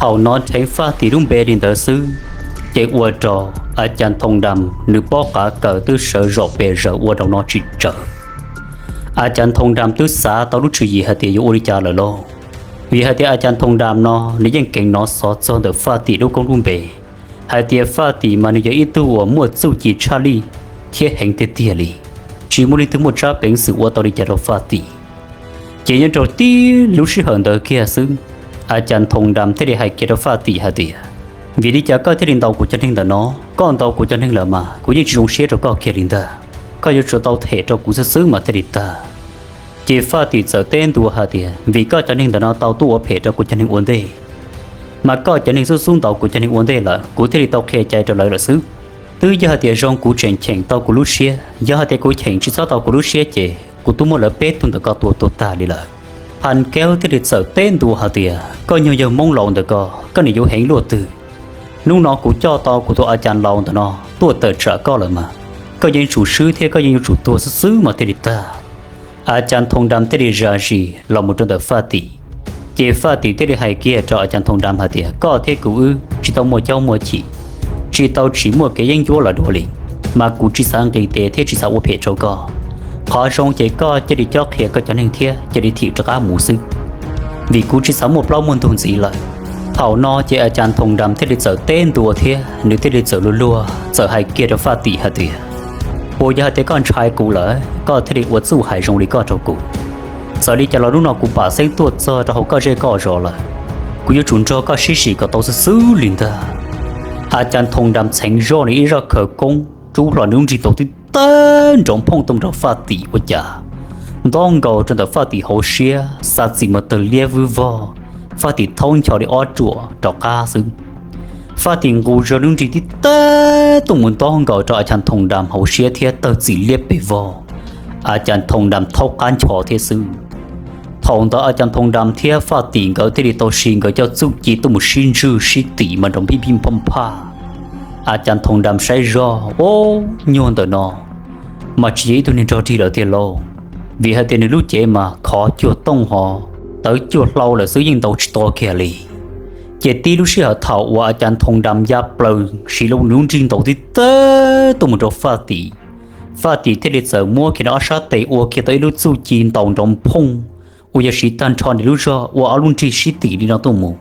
Thaum hnov dheev Faj Tim lub npe li ntawd xwb, ces ua rau A Cas Thoo Dam nws pob qav kaws twb sawv zom pes zaws ua rau no tsis tsawg. A Cas Thoo Dam twb xav tau lub tswv yim hais tias yuav ua li cas lawm lauj, vim hais tias A Cas Thoo Dam no nws yeej keev hnov xov txog ntawm Faj Tim lub koob lub npe, hais tias Faj Tim mas nws yog ib tug uas muaj txuj ci tshaj lij thiab heev tiag tiag li, tsis muaj leej twg muaj tsab peev xwm ua tau li cas rau Faj Tim. Ces nyob rau tib lub sij hawm ntawd kiag xwb, A Cas Thoo Nram thiaj li hais kiag rau Faj Tim hais tias, vim li cas koj thiaj li ntaus kuv cov neeg ntawm no? Koj ntaus kuv cov neeg lawm mas kuv yeej tsis zoo siab rau koj kiag li ntag. Koj yuav tsum tau them rau kuv xwb xwb mas thiaj li tag. Ces Faj Tim txawm teb ntua hais tias, vim koj cov neeg ntawm no tau tuaj ua phem rau kuv cov neeg ua ntej, mas koj cov neeg xub xub ntaus kuv cov neeg ua ntej lawm, kuv thiaj li tau qhia cai rau lawv lawm xwb. Twb yog hais tias zoo kuv tseem cheem tau kuv lub siab, yog hais tias kuv cheem tsis txhob tau kuv lub siab ces kuv twb muab lawv peb tug ntawm ko tua tuag tag li lawm. Phas Kaub thiaj li txawm teb ntua hais tias, koj nyuag yawg Hmoob laus ntawm ko, koj nim yuav heev luaj twg? Hnub no kuv coj tau kuv tus A Cas laus ntawm no tuaj tawm tsam koj lawm mas, koj yeej tsum swb thiab koj yeej yuav tsum tuag xwb xwb mas thiaj li tag. A Cas Thoo Nram thiaj li zam zis los mus rau ntawm Faj Tim. Ces Faj Tim thiaj li hais kiag rau A Cas Thoo Nram hais tias, koj thiab kuv wb tsis tau muaj caub muaj chim, tsis tau tsim muaj kev yeeb ncuab los dua li, mas kuv tsis xav nqis tes thiab tsis xav ua phem rau koj. Qhov zoo ces koj cia li cob qhia koj cov neeg thiab cia li thim rov qab mus xwb, vim kuv tsis xav muaj plaub muaj ntug ntxiv lawm. Thaum no ces A Cas Thoo Nram thiaj li txawm teb ntua thiab nws thiaj li txawm luag luag txawm hais kiag rau Faj Tim hais tias, puas yog hais tias koj ntshai kuv lawm koj thiaj li ua txuj hais zoo li koj rau kuv? Txawm li cas los hnub no kuv pam xeeb tuaj txog rau hauv koj zej koj zos lawm, kuv yuav tsum nrog koj sib sim kom tau xwb xwb li ntag. A Cas Thoo Nram txheev zoj nws ib zaj khawv koob rub hlo nws lub nrig ntaus tib tawg nrov phooj tuaj rau Faj Tim ua cas nto nkaus rau ntawm Faj Tim hauv siab, xa txim mus tawg liab vwb vog, Faj Tim thaub ncho li ob ruam rov qab xwb. Faj Tim nqus zog lub nrig tib tawg tuaj mus nto nkaus rau A Cas Thoo Nram hauv siab thiab tawg txim liab pes vog, A Cas Thoo Nram thaub qab ncho thiab xwb. Thaum ntawd A Cas Thoo Nram thiab Faj Tim nkawd thiaj li tau siv nkawd cov txuj ci tuaj mus sib ntswj sib tim mas nrov npij npij nphaj nphaj. A Cas Thoo Nram saib zoj, o, nyuag ntawm no mas tsis yog ib tug neeg nrog dig lawm tiag lauj, vim hais tias nws lub cev mas khov cuag tooj ho tawv cuag hlau lawm xwb yeej ntaus tsis to kiag li. Ces tib lub sij hawm thaum uas A Cas Thoo Nram ya plaws siv lub nrig ntaus tib tawg tuaj mus rau Faj Tim, Faj Tim thiaj li txawm muab kiag nws ob sab tes ua kiag tau ib lub txuj ci ntaus nrov phooj uas yog siv tag nrho nws lub zog ua ob lub nrig sib tim li no tuaj mus,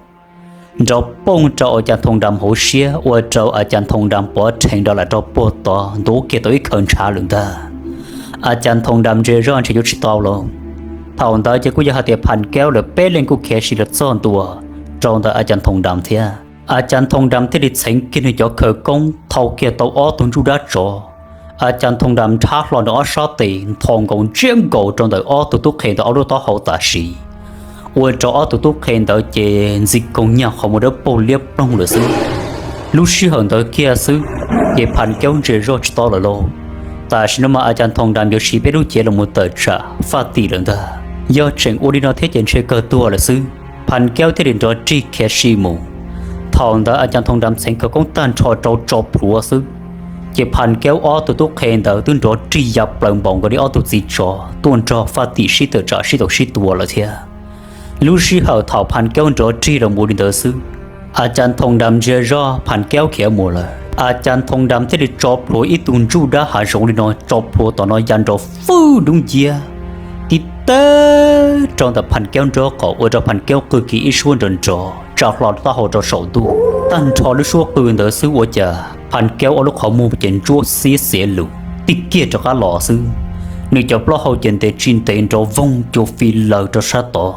nrov pooj rau A Cas Thoo Nram hauv siab ua rau A Cas Thoo Nram pov rhees rov lam rau puag tod ntuav kiag tau ib khaws ntshav lawm ntag. A Cas Thoo Nram ntsia zoj ntshe yuav tsis tau lawm. Thaum ntawd ces kuj yog hais tias Phas Kaub lawv peb leeg kuj khiav sis los txog ntua rau ntawm A Cas Thoo Nram thiab. A Cas Thoo Nram thiaj li txheev kiag nws cov khawv koob thau kiag tau ob tug ntsuj dab tsov. A Cas Thoo Nram nrhab hlo nws ob sab tes nthos nkaus ntsiab nkaus rau ntawm ob tug tub qhe ntawd ob lub taub hau tam sim, ua rau ob tug tub qhe ntawd ces ntxi koog nyaj qhov muag dawb paug liab ploog lawm xwb. Lub sij hawm ntawd kiag xwb, ces Phas Kaub ntsia zoj tsis tau lawm lauj. Tam sim no mas A Cas Thoo Nram yuav siv peb lub cev los mus tawm tsam Faj Tim lawm ntag. Yog tseem ua li no thiab ces ntshe kawg tuag lawm xwb. Phas Kaub thiaj li nrov rig khiav si mus. Thaum ntawd A Cas Thoo Nram txheev khawv koob tag nrho rau tso plhuav xwb, ces Phas Kaub ob tug tub qhe ntawd twb nrov rig ya plaws npaum nkaus li ob tug txiv tsov tuaj nrog Faj Tim sib tawm tsam sib tau sib tua lawm thiab. Lub sij hawm thaum Phas Kaub nrov rig los mus li ntawd xwb, A Cas Thoo Nram ntsia zoj Phas Kaub khiav mus lawm, A Cas Thoo Nram thiaj li tso plhuav ib tug ntsuj dab hav zoov li no tso plhuav tom no ya nrov fwj dub nciab tib tawg rau ntawm Phas Kaub nraub qaum ua rau Phas Kaub qw kiag ib suab nrov nrov tsa hlo taub hau rau saum ntuj. Tag nrho lub suab qw ntawd xwb ua cas Phas Kaub ob lub qhov muag ces ntsuab xiab xiav lus tij kiag rov qab los xwb. Nws cov plaub hau ces ntev tsis ntev nrov voog cua fi lawm rau sab tod.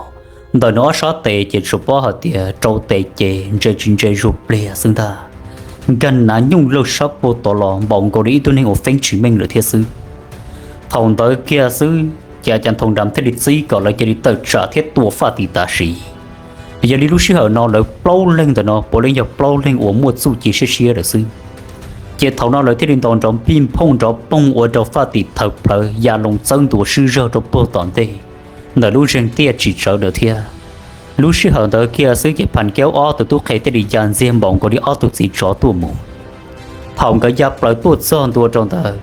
Ntawm nws ob sab tes ces tsuas paub hais tias rau tes ces ntse tsis ntse zuag pliag xwb ntag. Nkag nav nyooj lawj sab puag tod los npaum nkaus li ib tug neeg uas feeb tsis meej lawm thiab xwb. Thaum ntawd kiag xwb ces A Cas Thoo Nram thiaj li txib kom lawv cia li tawm tsam thiab tua Faj Tim tam sim. Yog li lub sij hawm no lawv plaub leeg ntawm no puav leej yog plaub leeg uas muaj txuj ci siab siab lawm xwb. Ces thaum no lawv thiaj li ntaus nrov npij nphooj nrov poog ua rau Faj Tim thawm plawv ya loo txawb ntua swb zawg rau puag tom ntej ntawm lub zeeg tiaj tsis tsawv ntawd thiab. Lub sij hawm ntawd kiag xwb ces Phas Kaub ob tug tub qhe thiaj li ya ntxiag npaum nkaus li ob tug txiv tsov tuaj mus. Thaum nkawd ya plaws tuaj txog ntua rau ntawd,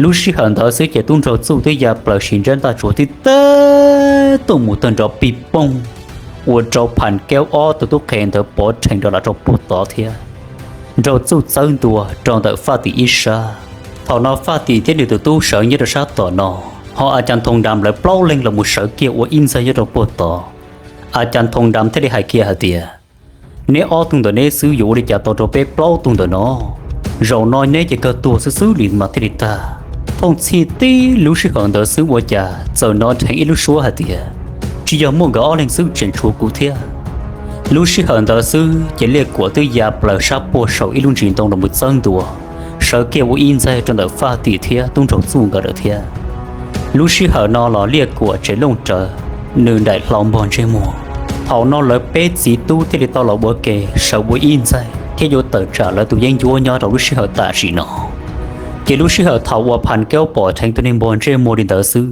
lub sij hawm ntawd xwb ces tub nraug Txuj twb ya plaws siv ntsab ntaj tsuav tib teg tuaj mus tawg nrov pij poog, ua rau Phas Kaub ob tug tub qhe ntawd pov rhees rov lam rau puag tod thiab. Nraug Txuj txawb ntua rau ntawm Faj Tim ib sab. Thaum no Faj Tim thiab nws tus tub sawv nyob rau sab tom no, ho A Cas Thoo Nram lawv plaub leeg los mus sawv kiag ua ib ntxaig nyob rau puag tod. A Cas Thoo Nram thiaj li hais kiag hais tias, neb ob tug ntawm neb xwb yuav ua li cas tau rau peb plaub tug ntawm no? Zaum no neb ces kawg tuag xwb xwb li mas thiaj li tag. Thooj txhij tib lub sij hawm ntawd xwb ua cas txawm hnov dheev ib lub suab hais tias, tsis yog muaj nkawd ob leeg xwb, tseem tshuav kuv thiab. Lub sij hawm ntawd xwb ces Liaj Kuam twb ya plaws sab puag saum ib lub ntsis ntoo los mus txawb ntua, sawv kiag ua ib ntxaig rau ntawm Faj Tim thiab tub nraug Txuj nkawd lawm thiab. Lub sij hawm no los Liaj Kuam tseem looj rawv, nws nraim hlo npog ntsej muag. Thaum no lawv peb txiv tub thiaj li tau los ua ke sawv ua ib ntxaig thiab yuav tawm tsam lawv tus yeeb ncuab nyob rau lub sij hawm tam sim no. Ces lub sij hawm thaum uas Phas Kaub pom dheev tus neeg npog ntsej muag li ntawd xwb,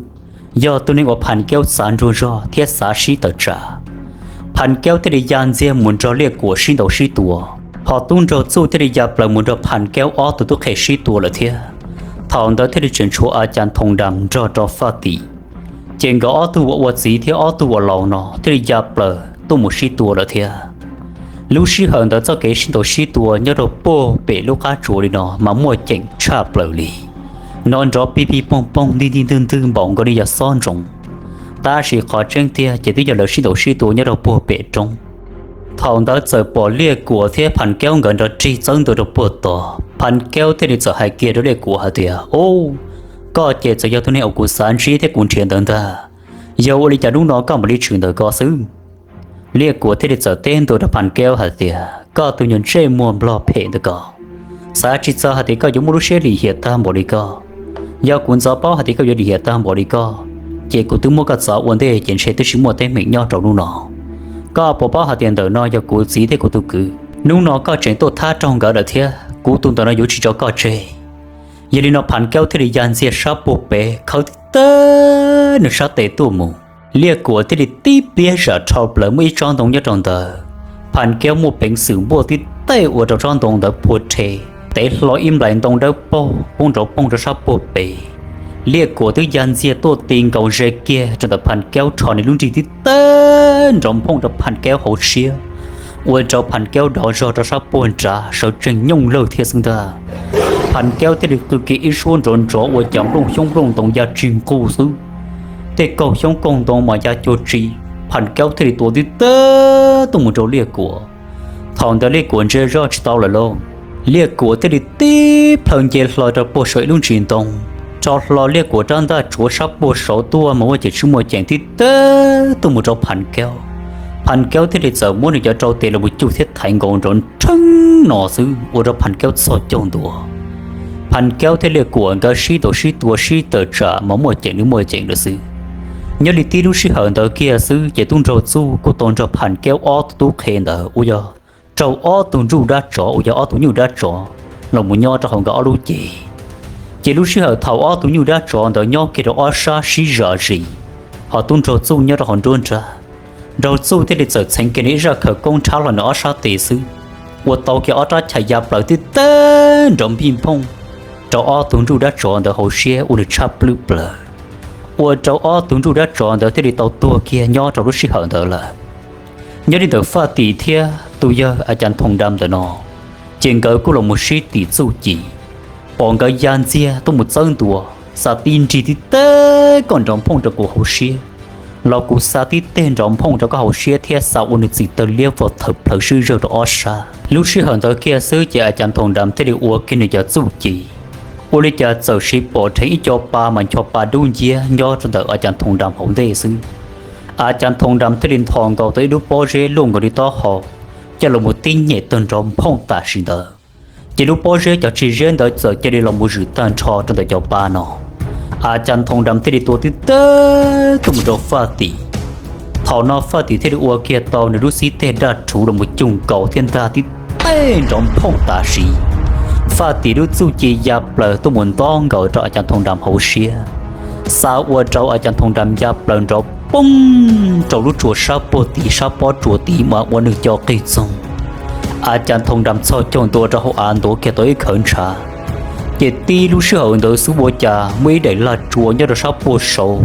yog tus neeg uas Phas Kaub xav ntsuag zog thiab xav sib tawm tsam. Phas Kaub thiaj li ya ntxiag mus nrog Liaj Kuam sib ntaus sib tua, ho tub nraug Txuj thiaj li ya plaws mus nrog Phas Kaub ob tug tub qhe sib tua lawm thiab. Thaum ntawd thiaj li tseem tshuav A Cas Thoo Dam nrog rau Faj Tim. Ces nkawd ob tug uas ua txiv thiab ob tug uas laus no thiaj li ya plaws tuaj mus sib tua lawm thiab. Lub sij hawm ntawd txoj kev sib ntaus sib tua nyob rau puag pem lub qab tsuas li no mas muaj ceem tshaj plaws li. No nrov pij pij poog poog ntig ntig ntwg ntwg npaum nkaus li yog xob ntsoov. Tab sis qhov tseeb tiag ces twb yog lawv sib ntaus sib tua nyob rau puag pem roob. Thaum ntawd txawm pom Liaj Kuam thiab Phas Kaub nkawd nrov rig txawb ntua rau puag tod. Phas Kaub thiaj li txawm hais kiag rau Liaj Kuam hais tias, Ub, koj ces txawm yog tus neeg uas kuv xav ntsib thiab kuv nrhiav ntawd ntag. Yog ua li cas hnub no koj mam li tshwm ntawm ko xwb? Liaj Kuam thiaj li txawm teb ntua rau Phas Kaub hais tias, Koj tus nyuag ntsej muag nplog phem ntawm ko, xav tsis txog hais tias koj yuav muaj lub siab lim hiam tag npaum li koj. Yog kuv ntxov paub hais tias koj yuav lim hiam tag npaum li koj, ces kuv twb muab koj txov ua ntej ces ntshe twb tsis muaj teeb meem nyob rau hnub no. Koj puas paub hais tias ntawm no yog kuv txiv thiab kuv tus kwv? Hnub no koj tseem tuaj thab raug nkawd lawm thiab, kuv tus ntawm no yuav tsis tso koj tseg. Yog li no Phas Kaub thiaj li ya ntxiag sab puag pem khawb tib teg nws sab tes tuaj mus. Liaj Kuam thiaj li tib pliag zam dhau plaws muaj ib tsob ntoo nyob rau ntawd. Phas Kaub muaj peev xwm npuaj tib teg ua rau tsob ntoo ntawd puag rhe, tev hlo ib nplais ntoo dawb paug poob nrov poog rau sab puag pem. Liaj Kuam twb ya ntxiag tuaj ti nkaus ze kiag rau ntawm Phas Kaub rho nws lub nrig tib teg nrov nphooj rau Phas Kaub hauv siab, ua rau Phas Kaub dov zog rau sab puag nrad sawv tsees nyooj lawg thiab xwb ntag. Phas Kaub thiaj li qw kiag ib suab nrov nrov ua cas nplooj xyoob nplooj ntoo ya tsis nqus xwb. Tej kaug xyoob kaug ntoo mas ya cuag tsi, Phas Kaub thiaj li tua tib teg tuaj mus rau Liaj Kuam. Thaum ntawd Liaj Kuam ntsia zoj tsis tau lawm lauj. Liaj Kuam thiaj li tib plhaw nce hlo rau puag saum ib lub ntsis ntoo, rho hlo Liaj Kuam rab ntaj tsuav sab puag saud tuaj mas muaj ceem tsis muaj ceem tib teg tuaj mus rau Phas Kaub. Phas Kaub thiaj li txawm muab nws cov rau tes los mus cuj thiab thaiv nkaus nrov nrheeb no xwb ua rau Phas Kaub txhos caug ntua. Phas Kaub thiab Liaj Kuam nkawd sib ntaus sib tua sib tawm tsam mas muaj ceem li muaj ceem lawm xwb. Nyob li tib lub sij hawm ntawd kiag xwb ces tub nraug Txuj kuj tau nrog Phas Kaub ob tug tub qhe ntawd uas yog rau ob tug ntsuj dab tsov uas yog ob tug nyuj dab tsov los mus nyob rau hauv nkawd ob lub cev. Ces lub sij hawm thaum ob tug nyuj dab tsov ntawd nyob kiag rau ob sab sib zam zis, ho tub nraug Txuj nyob rau hauv nruab nrab. Nraug Txuj thiaj li txawm txheev kiag nws ib zaj khawv koob nrhab hlo nws ob sab tes xwb, ua tau kiag ob rab chais ya plaws tib teg nrov npij nphooj rau ob tug ntsuj dab tsov ntawd hauv siab ua nws tshaj plwb plaws, ua rau ob tug ntsuj dab tsov ntawd thiaj li tau tuag kiag nyob rau lub sij hawm ntawd lawm. Nyob li ntawm Faj Tim thiab tus yawg A Cas Thoo Dam ntawm no, ces nkawd kuj los mus sib tim txuj ci, pom nkawd ya ntxiag tuaj mus txawb ntua, xa tib nrig tib teg koj nrov nphooj rau kuv hauv siab, los kuv xa tib teg nrov nphooj rau koj hauv siab thiab xa ua nws txim tawg liab vog thawm plawv swb zawg rau ob sab. Lub sij hawm ntawd kiag xwb ces A Cas Thoo Dam thiaj li ua kiag nws cov txuj ci. Ua li cas txawm siv pom dheev ib co pa mas ncho pa dub nciab nyob rau ntawm A Cas Thoo Dam hauv ntej xwb. A Cas Thoo Dam thiaj li nthos nkaus tau ib lub pob zeb luaj nkaus li taub hau coj los mus tib nyem tawg nrov nphooj tam sim ntawd. Ces lub pob zeb cov tsis zeb ntawd txawm cia li los mus zwm tag nrho rau ntawm cov pa no. A Cas Thoo Dam thiaj li tua tib teg tuaj mus rau Faj Tim. Thaum no Faj Tim thiaj li ua kiag tau nws lub xib teg daj rhuv los mus cuj nkaus thiab ntag tib teg nrov nphooj tam sim. Faj Tim lub txuj ci ya plaws tuaj mus nto nkaus rau A Cas Thoo Dam hauv siab, xa ua rau A Cas Thoo Dam ya plaws nrov poog rau lub tsua sab puag tid sab pob tsuas tid mas ua nws co qig txoog. A Cas Thoo Dam txhos caug ntua rau hauv av ntuav kiag tau ib khawv ntshav. Ces tib lub sij hawm ntawd xwb ua cas muaj ib daim lag tsua nyob rau sab puag saud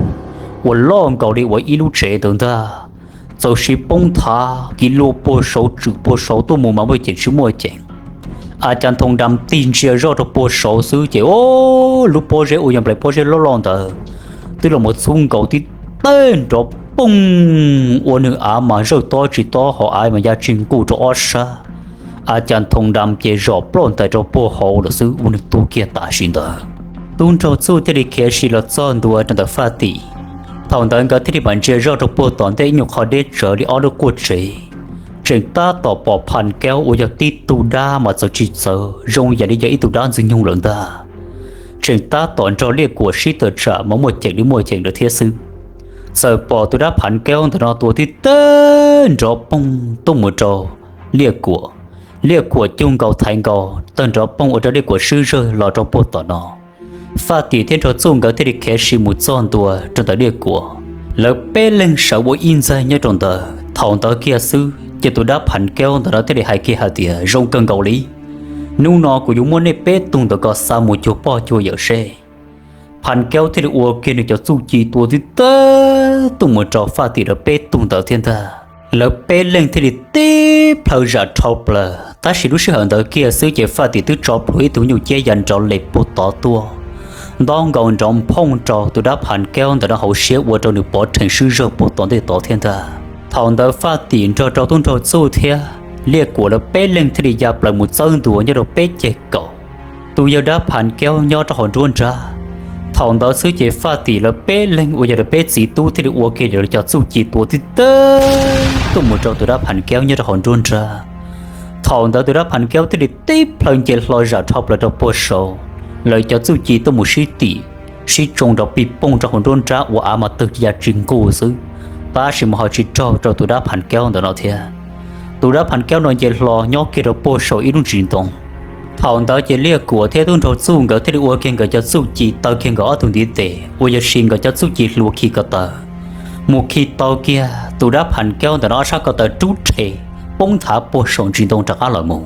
uas loj nkaus li uas ib lub tsev ntawd ntag, txawm siv poob nthav kiv lua puag saud tswm puag saud tuaj mus mas muaj ceem tsis muaj ceem. A Cas Thoo Dam tig ntsia zoj rau puag saud xwb ces o, lub pob zeb uas yog nplais pob zeb loj loj ntawd twb los mus txhub nkaus tib teg nrov poog ua nws av mas zawj tob tsis tob hauv av mas ya tsis nqus rau ob sab. A Cas Thoo Dam ces zom ploj ntais rau puag hauv lawm xwb ua nws tuag kiag tam sim ntawd. Tub nraug Txuj thiaj li khiav si los txog ntua rau ntawm Faj Tim. Thaum ntawd nkawd thiaj li mam ntsia zoj rau puag tom ntej ib nyuag qho deb tsawv li ob lub quaj tsev, tseem tab tom pom Phas Kaub uas yog tib tug dab mas txawv tsis txawv zoo yam li yog ib tug dab ntxwg nyoog lawm ntag. Tseem tab tom nrog Liaj Kuam sib tawm tsam mas muaj ceem li muaj ceem lawm thiab xwb. Txawm pom tus dab Phas Kaub ntawm no tua tib tawg nrov poog tuaj mus rau Liaj Kuam. Liaj Kuam cuj nkaus thaiv nkaus tawg nrov poog ua rau Liaj Kuam swb zawg los rau puag tom no. Faj Tim thiab Nraug Txuj nkawd thiaj li khiav sim mus txog ntua rau ntawm Liaj Kuam. Lawv peb leeg sawv ua ib ntxaig nyob rau ntawd. Thaum ntawd kiag xwb ces tus dab Phas Kaub ntawm no thiaj li hais kiag hais tias, Zoo kawg nkaus li, hnub no kuv yuav muab nej peb tug ntawm ko xa mus cuag pog cuag yawm seb. Phas Kaub thiaj li ua kiag nws cov txuj ci tua tib tawg tuaj mus rau Faj Tim lawv peb tug ntawd thiab ntag. Lawv peb leeg thiaj li tib plhaw zam dhau plaws, tab sis lub sij hawm ntawd kiag xwb ces Faj Tim twb tso plhuav ib tug nyuj ciab ya nrov les puag tod tuaj, ntaub nkaus nrov nphooj rau tus dab Phas Kaub ntawm no hauv siab ua rau nws pov rhees swb zawg puag tom ntej tod thiab ntag. Thaum ntawd Faj Tim nrog rau tub Nraug Txuj thiab Liaj Kuam lawv peb leeg thiaj li ya plaws mus txawb ntua nyob rau peb ceg kaum. Tus yawg dab Phas Kaub nyob rau hauv nruab nrab. Thaum ntawd xwb ces Faj Tim lawv peb leeg uas yog lawv peb txiv tub thiaj li ua kiag lawv cov txuj ci tua tib tawg tuaj mus rau tus dab Phas Kaub nyob rau hauv nruab nrab. Thaum ntawd tus dab Phas Kaub thiaj li tib plhaw nce hlo zam dhau plaws rau puag saud, lawv cov txuj ci tuaj mus sib tim, sib tsoo nrov pij pooj rau hauv nruab nrab ua av mas tawg ya tsis nqus xwb, tab sis mas ho tsis raug rau tus dab Phas Kaub ntawm no thiab. Tus dab Phas Kaub no nce hlo nyob kiag rau puag saum ib lub ntsis ntoo. Thaum ntawd ces Liaj Kuam thiab tub Nraug Txuj nkawd thiaj li ua kiag nkawd cov txuj ci taw kiag nkawd ob tug ntiv tes uas yog sis nkawd cov txuj ci hlua khi ko taw, mus khi tau kiag tus dab Phas Kaub ntawm no ob sab ko taw rub rhe, poob nthav puag saum ntsis ntoo rov qab los mus.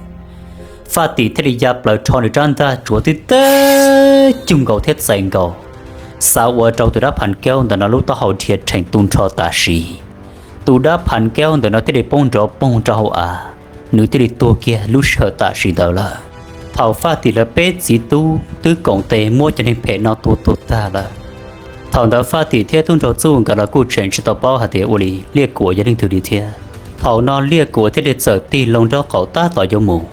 Faj Tim thiaj li ya plaws rho nws rab ntaj tsuav tib teg cuj nkaus thiab txais nkaus, xav ua rau tus dab Phas Kaub ntawm no lub taub hau dhia rhees tu nrho tam sim. Tus dab Phas Kaub ntawm no thiaj li poob nrov poog rau hauv av, nws thiaj li tuag kiag lub sij hawm tam sim ntawd lawm. Thaum Faj Tim lawv peb txiv tub twb koom tes muab cov neeg phem no tua tuag tag lawm, thaum ntawd Faj Tim thiab tub Nraug Txuj nkawd los kuj tseem tsis tau paub hais tias ua li Liaj Kuam yog leej twg li thiab. Thaum no Liaj Kuam thiaj li txawm tig loo nraub qaum tab tom yuav mus,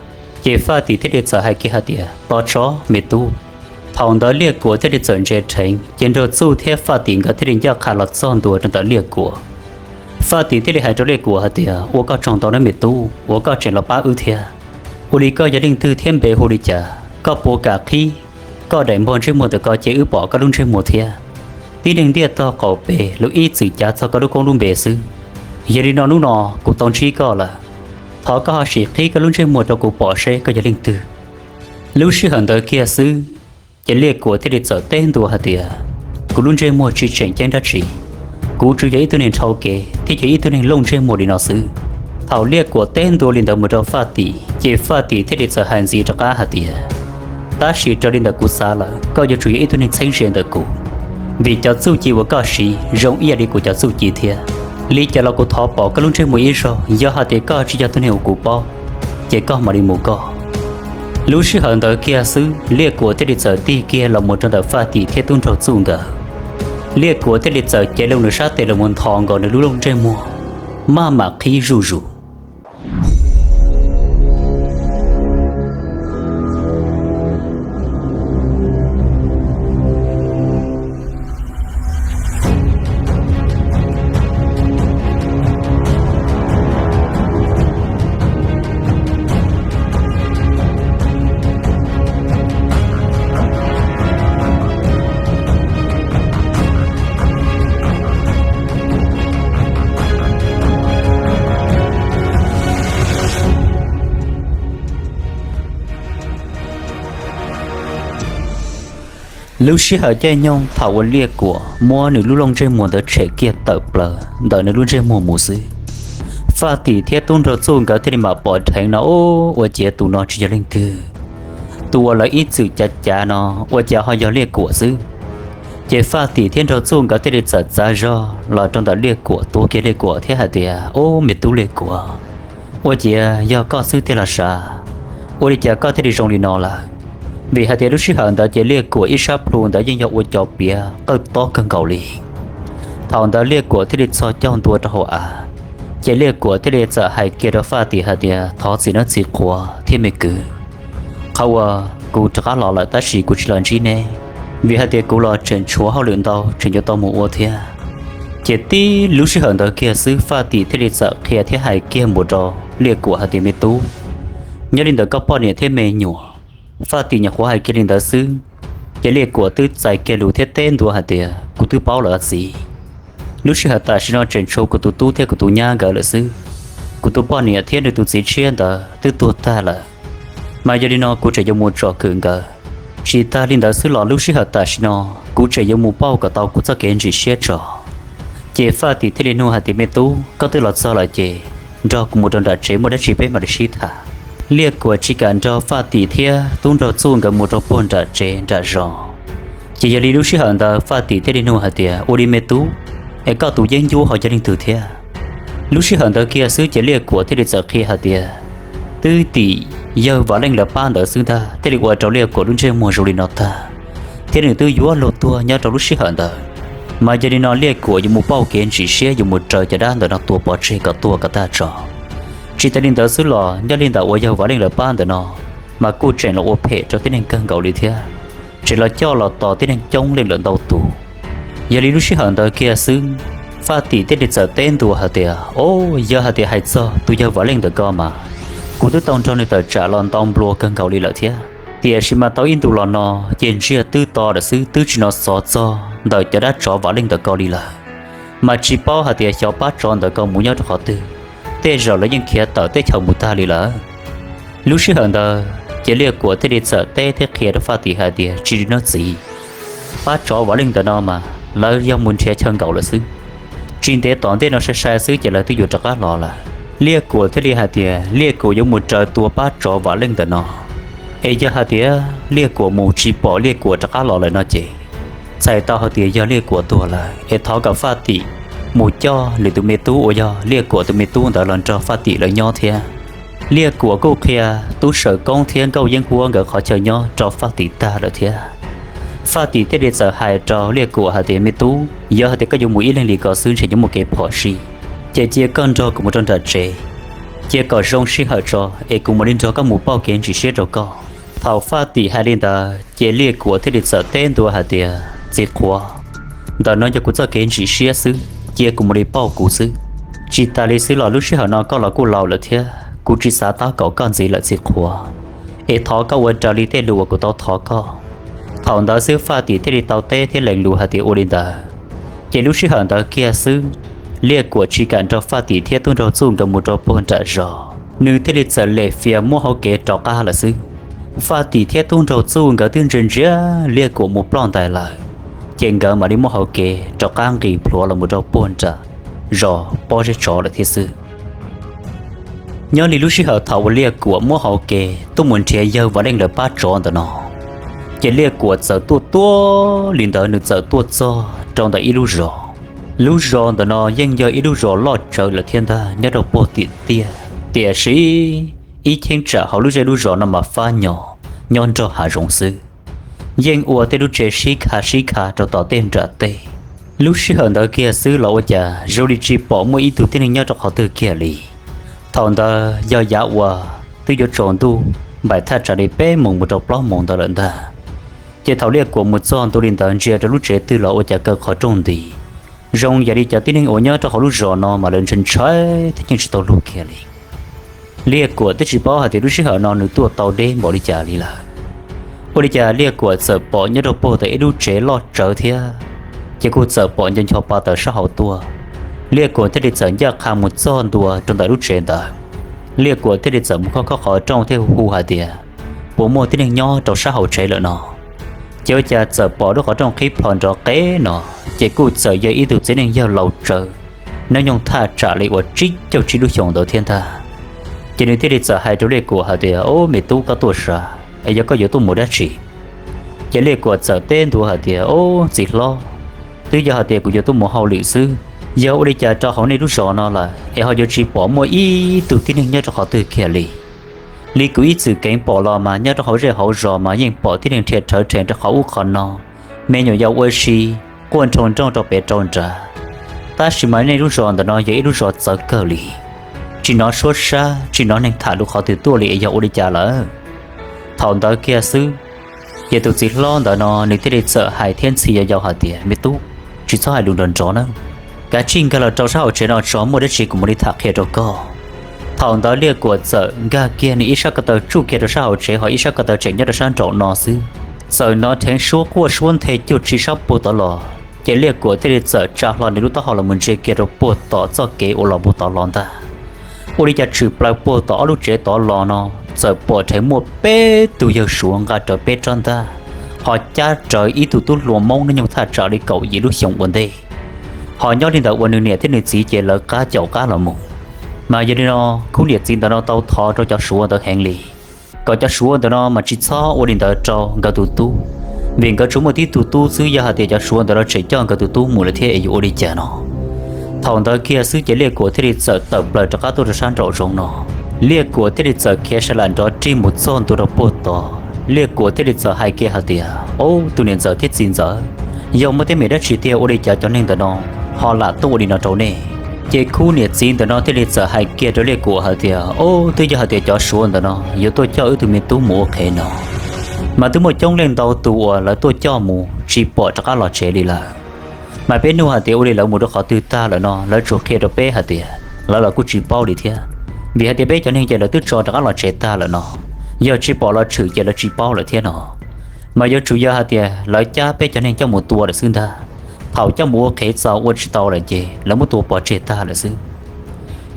ces Faj Tim thiaj li txawm hais kiag hais tias, Tos tso me tub. Thaum ntawd Liaj Kuam thiaj li txawm ntsia dheev, ces Nraug Txuj thiab Faj Tim nkawd thiaj li ncaj qha los txog ntua rau ntawm Liaj Kuam. Faj Tim thiaj li hais rau Liaj Kuam hais tias, Ua koj tsaug ntau nawb me tub uas koj tseem los pab wb thiab. Ua li koj yog leej twg thiab npe hu li cas? Koj puas kam qhib koj daim npog ntsej muag ntawm ko cia wb pom koj lub ntsej muag thiab? Tib neeg ntiaj tog qaum pem luag ib txwm cav txog koj lub koob lub npe xwb. Yog li no hnub no kuv tau ntsib koj lawm, thov koj ho sim qhib koj lub ntsej muag rau kuv pom seb koj yog leej twg. Lub sij hawm ntawd kiag xwb, ces Liaj Kuam thiaj li txawm teb ntua hais tias, Kuv lub ntsej muag tsis tseem ceeb dab tsi. Kuv tsuas yog ib tug neeg dhau kev thiab yog ib tug neeg looj ntsej muag li no xwb. Thaum Liaj Kuam teb ntua li ntawd mus rau Faj Tim, ces Faj Tim thiaj li txawm hais ntxiv rov qab hais tias, Tab sis raws li ntawm kuv xav lawm, koj yuav tsum yog ib tug neeg txheeb ze ntawm kuv, vim cov txuj ci uas koj siv zoo ib yam li kuv cov txuj ci thiab. Li cas los kuv thov pom koj lub ntsej muag ib zaug, yog hais tias koj tsis yog tus neeg uas kuv paub, ces koj mam li mus koj. Lub sij hawm ntawd kiag xwb, Liaj Kuam thiaj li txawm tig kiag los mus rau ntawm Faj Tim thiab tub Nraug Txuj nkawd. Liaj Kuam thiaj li txawm cev loo nws sab tes los mus nthos nkaus nws lub looj ntsej muag, maj mam qhib zuj zus. Lub sij hawm caij nyoog thaum uas Liaj Kuam muab nws lub looj ntsej muag ntawd tshem kiag tawm plaws ntawm nws lub ntsej muag mus xwb, Faj Tim thiab tub Nraug Txuj nkawd thiaj li mam pom dheev no, Ua ciav tus no tsis yog leej twg. Tus uas lawv ib txwm cav cav no ua cas ho yog Liaj Kuam xwb. Ces Faj Tim thiab Nraug Txuj nkawd thiaj li txawm txav zog los rau ntawm Liaj Kuam, tuav kiag Liaj Kuam thiab hais tias, Ub, me tub Liaj Kuam, ua ciav yog koj xwb tiag los sav? Ua li cas koj thiaj li zoo li no lawm? Vim hais tias lub sij hawm ntawd ces Liaj Kuam ib sab plhu ntawd yeej yog ua cov piav qawj tob kawg nkaus li. Thaum ntawd Liaj Kuam thiaj li txhos caug ntua rau hauv av, ces Liaj Kuam thiaj li txawm hais kiag rau Faj Tim hais tias, Thov txim nawb txiv qhua thiab me kwv. Qhov uas kuv rov qab los lawm tab sis kuv tsis los ntsib neb, vim hais tias kuv los tseem tshuav hauj lwm ntau tseem yuav tau mus ua thiab. Ces tib lub sij hawm ntawd kiag xwb Faj Tim thiaj li txawm qhia thiab hais kiag mus rau Liaj Kuam hais tias, Me tub, nyob li ntawd koj poj niam thiab me nyuam. Faj Tim nyuam qhuav hais kiag li ntawd xwb, ces Liaj Kuam twb txais kiag lus thiab teb ntua hais tias, Kuv twb paub lawm txiv. Lub sij hawm tam sim no tseem tshuav kuv tus tub thiab kuv tus nyab nkawd lawm xwb. Kuv tus poj niam thiab nws tus txiv tshiab ntawd twb tuag tag lawm, mas yog li no kuv tseem yuav mus tsom kwm nkawd. Tsis tas li ntawd xwb los lub sij hawm tam sim no kuv tseem yuav mus pauj kom tau kuv txoj kev ntsim siab tso. Ces Faj Tim thiaj li nug hais tias, Me tub, koj twb los txog lawm ces nrog kuv mus rau nram tsev, muaj dab tsi peb mam li sib tham. Liaj Kuam tsis kam nrog Faj Tim thiab tub nraug Txuj nkawd mus rau puag nram tsev nram zos. Ces yog li lub sij hawm ntawd Faj Tim thiaj li nug hais tias, Ua li me tub, es koj tus yeeb ncuab ho yog leej twg thiab? Lub sij hawm ntawd kiag xwb ces Liaj Kuam thiaj li txawm qhia hais tias, twb tim yawg Vam Leej lawv pab ntawd xwb ntag thiaj li ua rau Liaj Kuam lub ntsej muag zoo li no tag, thiab nws twb yuav luag tuag nyob rau lub sij hawm ntawd. Mas yog li no Liaj Kuam yuav mus pauj kev ntsim siab yuav mus raws cov dab ntawm no tua pov tseg kom tuag kom tag tso. Tsis tas li ntawd xwb los nyob li ntawm uas yawg Vam Leej lawv pab ntawm no, mas kuj tseem los ua phem rau tib neeg kawg nkaus li thiab, tseem los coj los tos tib neeg coob leej lawm ntau tus. Yog li lub sij hawm ntawd kiag xwb, Faj Tim thiaj li txawm teb ntua hais tias, O, yog hais tias hais txog tus yawg Vam Leej ntawm ko mas, kuv twb tau nrog nws tawm tsam los ntau nplua kawg nkaus li lawm thiab. Tiam sis mas tau ib ntu los no, ces ntsiag twb to lawm xwb, twb tsis hnov xov txog ntawm cov dab tsov Vam Leej ntawm ko li lawm. Mas tsis paub hais tias xyov pab tsov ntawm ko mus nyob rau qhov twg, tej zaum lawv yeej khiav tawm teb chaws mus tag li lawm. Lub sij hawm ntawd ces Liaj Kuam thiaj li txawm teb thiab qhia rau Faj Tim hais tias, Tsis li nawb txiv, pab tsov Vam Leej ntawm no mas lawv yog mus nrhiav chaw nkaum lawm xwb. Tsis ntev tom ntej no sai sai xwb ces lawv twb yuav rov qab los lawm. Liaj Kuam thiaj li hais tias Liaj Kuam yuav mus raws tua pab tsov Vam Leej ntawm no. Es yog hais tias Liaj Kuam mus tsis pom Liaj Kuam rov qab los lawm no ces, txhais tau hais tias yog Liaj Kuam tuag lawm, es thov kom Faj Tim mus coj nws tus me tub uas yog Liaj Kuam tus me tub ntawd los nrog Faj Tim lawv nyob thiab. Liaj Kuam kuj qhia Tub Sawm Koob thiab Nkauj Yeeb Huab nkawd qhov chaw nyob rau Faj Tim tag lawm thiab. Faj Tim thiaj li txawm hais rau Liaj Kuam hais tias, Me tub, yog hais tias koj yuav mus ib leeg li ko xwb ntshe yuav muaj kev phom sij, ces cia koj nrog kuv mus rau nram tsev, cia kom zoo sij hawm tso es kuv mam li nrog koj mus pauj kev ntsim siab rau koj. Thaum Faj Tim hais li ntawd ces Liaj Kuam thiaj li txawm teb ntua hais tias, Txiv qhuav, ntawm no yog kuv txoj kev ntsim siab xwb, cia kuv mus li pauj kuv xwb. Tsis tas li xwb los lub sij hawm no koj los kuj laus lawm thiab, kuv tsis xav tab kaum koj ntxiv lawm txiv qhuav, es thov koj ua raws li tej lus uas kuv tau thov koj. Thaum ntawd xwb Faj Tim thiaj li tau teb thiab lees lus hais tias ua li ntawd. Ces lub sij hawm ntawd kiag xwb, Liaj Kuam tsis kam nrog Faj Tim thiab tub nraug Txuj nkawd mus rau puag nram zos, nws thiaj li txawm lem fias muab hauv kev rov qab lawm xwb. Faj Tim thiab tub nraug Txuj nkawd twb ntsia ntsia Liaj Kuam mus ploj ntais lawm, ces nkawd mam li muab hauv kev rov qab nqis plhuav los mus rau puag nram zos pob zeb tsov lawm thiab xwb. Nyob li lub sij hawm thaum uas Liaj Kuam muab hauv kev tuaj mus nrhiav yawg Vam Leej lawv pab tsov ntawm no, ces Liaj Kuam txawm tuaj tuaj li ntawd, nws txawm tuaj txog rau ntawm ib lub zos. Lub zos ntawm no yeej yog ib lub zos loj tsawv lawm thiab ntag, nyob rau puag tim tiaj, tiam sis ib cheeb tsam hauv lub zej lub zos no mas fab nyo nyob nrog hav zoov xwb, yeej ua tej lub tsev sib kha sib kha rau tom tej nram tej. Lub sij hawm ntawd kiag xwb los ua cas zoo li tsis pom muaj ib tug tib neeg nyob rau qhov twg kiag li. Thaum ntawd yog yav uas twb yuav tsaus ntuj, npaum thaj tsam li peb moos mus rau plaub moos ntawd lawm ntag. Ces thaum Liaj Kuam mus txog ntua li ntawd ntsia rau lub tsev twg los ua cas kaw qhov rooj nti. Zoo yam li cov tib neeg uas nyob rau hauv lub zos no mas lawv ntshai ntshai thiab yeej tsis tau luag kiag li. Liaj Kuam twb tsis paub hais tias lub sij hawm no nws tuaj tau deb npaum li cas li lawm. Ua li cas Liaj Kuam txawm pom nyob rau puag ntawm ib lub tsev loj tsawv thiab, ces kuj txawm pom nco ncho pa taws sab hauv tuaj. Liaj Kuam thiaj li txawm ncaj qha mus txog ntua rau ntawm lub tsev ntawd. Liaj Kuam thiaj li txawm mus khob khob qhov rooj thiab hu hu hais tias, Puas muaj tib neeg nyob rau sab hauv tsev lawm no? Ces ua cas txawm pom lub qhov rooj qhib plho nrov qeb no, ces kuj txawm yog ib tug txiv neej yawg laus tsawv, hnub nyoog thaj tsam li uas tsib caug tsib lub xyoos ntawd thiab ntag. Ces nws thiaj li txawm hais rau Liaj Kuam hais tias, Ob, me tub, koj tuaj sav es yog koj yuav tuaj mus dab tsi? Ces Liaj Kuam txawm teb ntua hais tias, Ob, txiv hlob, twb yog hais tias kuv yuav tuaj mus hauj lwm xwb. Yog ua li cas rau hauv nej lub zos no lawm es ho yuav tsis pom muaj ib tug tib neeg nyob rau qhov twg kiag li? Li kuv ib txwm keev pom los mas nyob rau hauv zej hauv zos mas yeej pom tib neeg nrhiav rhawv rhe rau qhov ub qhov no, me nyuam yaus ua si quaj nrhau nrooj rau pem rau nrad. Tab sis mas nej lub zos ntawm no yog ib lub zos txawv kawg li, tsis hnov suab sab tsis hnov neeg tham lus qhov twg tuaj li es yog ua li cas lawm? Thaum ntawd kiag xwb, ces tus txiv hlob ntawd no nws thiaj li txawm hais thiab ntxhi yau yau hais tias, Me tub, tsis txhob hais lus nrov nrov na. Kav tsij nkag los rau sab hauv tsev no tso, muaj dab tsi kuv mam li tham qhia rau koj. Thaum ntawd Liaj Kuam txawm nkag kiag nws ib sab ko taw tsuj kiag rau sab hauv tsev, ho ib sab ko taw tseem nyob rau sab nraum no xwb. Txawm hnov dheev suab quaj suab nthe cuag tsi sab puag tod los, ces Liaj Kuam thiaj li txawm tsa hlo nws lub taub hau los mus ntsia kiag rau puag tom txoj kev uas los puag tod los ntag. Ua li cas tshwm plaws puag tom ob lub tsev tod los no, txawm pom dheev muaj peb tug yawg Suav nqa rawv peb rab ntaj, ho cab rawv ib tug tub hluas Hmoob hnub nyoog thaj tsam li kaum yim lub xyoos ua ntej. Ho nyob li ntawd uas nws niam thiab nws txiv ces lawv qab caum qab los mus. Mas yog li no, khub niam txiv ntawd no tau thov rau cov Suav ntawd heev li, kom cov Suav ntawd no mas tsis txhob ua li ntawd rau nkawd tus tub, vim nkawd tsuas muaj tib tug tub xwb, yog hais tias cov Suav ntawd no tseem coj nkawd tus tub mus lawm thiab es yuav ua li cas no. Thaum ntawd kiag xwb ces Liaj Kuam thiaj li txawm tawm plaws rov qab tuaj rau sab nraum zoov no. Liaj Kuam thiaj li txawm khiav sawv lam nrov rig mus txog ntua rau puag tod. Liaj Kuam thiaj li txawm hais kiag hais tias, Ob, tus niam ntxawm thiab txiv ntxawm, yog muaj teeb meem dab tsi tiag ua li cas cov neeg ntawm no ho lam tuaj ua li no rau nej? Ces khub niam txiv ntawm no thiaj li txawm hais kiag rau Liaj Kuam hais tias, Ob, twb yog hais tias cov Suav ntawm no yuav tuaj coj wb tus me tub mus ua qhev no, mas twb muaj coob leej ntau tus uas lawv tuaj coj mus tsis pom rov qab los tsev li lawm. Mas peb nug hais tias ua li lawv mus rau qhov twg tag lawm no, lawv tsuas qhia rau peb hais tias lawv los kuj tsis paub li thiab, vim hais tias peb cov neeg ces lawv twb tso rov qab los tsev tag lawm no, yog tsis pom los tshwm ces lawv tsis paub lawm thiab no. Mas yuav tsum yog hais tias lawv cab peb cov neeg coj mus tua lawm xwb ntag. Thaum coj mus ua qhev txaus ua tsis tau lawm ces lawv muab tua pov tseg tag lawm xwb.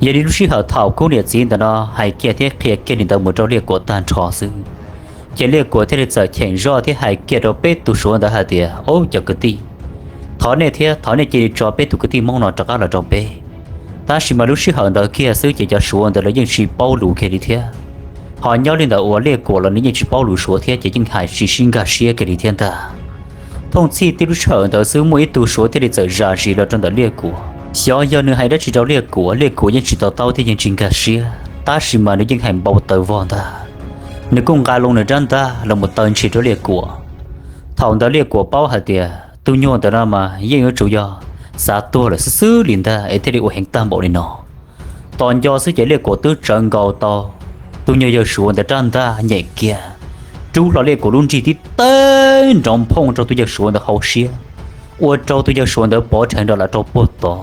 Yog li lub sij hawm thaum khub niam txiv ntawm no hais kiag thiab qhia kiag li ntawd mus rau Liaj Kuam tag nrho xwb, ces Liaj Kuam thiaj li txawm cheem zoj thiab hais kiag rau peb tus Suav ntawd hais tias, Ob, cov kwv tij, thov nej thiab thov nej cia li tso peb tus kwv tij Hmoob no rov qab los rau peb. Tab sis mas lub sij hawm ntawd kiag xwb ces cov Suav ntawd lawv yeej tsis paub lus kiag li thiab. Ho nyob li ntawd uas Liaj Kuam los nws yeej tsis paub lus Suav thiab ces yeej hais tsis sib nkag siab kiag li thiab ntag. Thooj txhij tib lub sij hawm ntawd xwb muaj ib tug Suav thiaj li txawm zam zis los rau ntawm Liaj Kuam. Xyov yog nws hais dab tsi rau Liaj Kuam, Liaj Kuam yeej tsis to taub thiab yeej tsis nkag siab, tab sis mas nws yeej hais npau taws vog ntag. Nws kuj nqa loo nws rab ntaj los mus taw ntshis rau Liaj Kuam. Thaum ntawd Liaj Kuam paub hais tias tus nyuag ntawm no mas yeej yuav tsum yog xav tuag lawm xwb xwb li ntag es thiaj li ua heev tag npaum li no. Tos nco xwb ces Liaj Kuam twb tsawv nkaus tau tus nyuag yawg Suav ntawd rab ntaj nyem kiag, rub hlo Liaj Kuam lub nrig tib teg nrov nphooj rau tus yawg Suav ntawd hauv siab, ua rau tus yawg Suav ntawd pov rhees nrov lawm rau puag tod.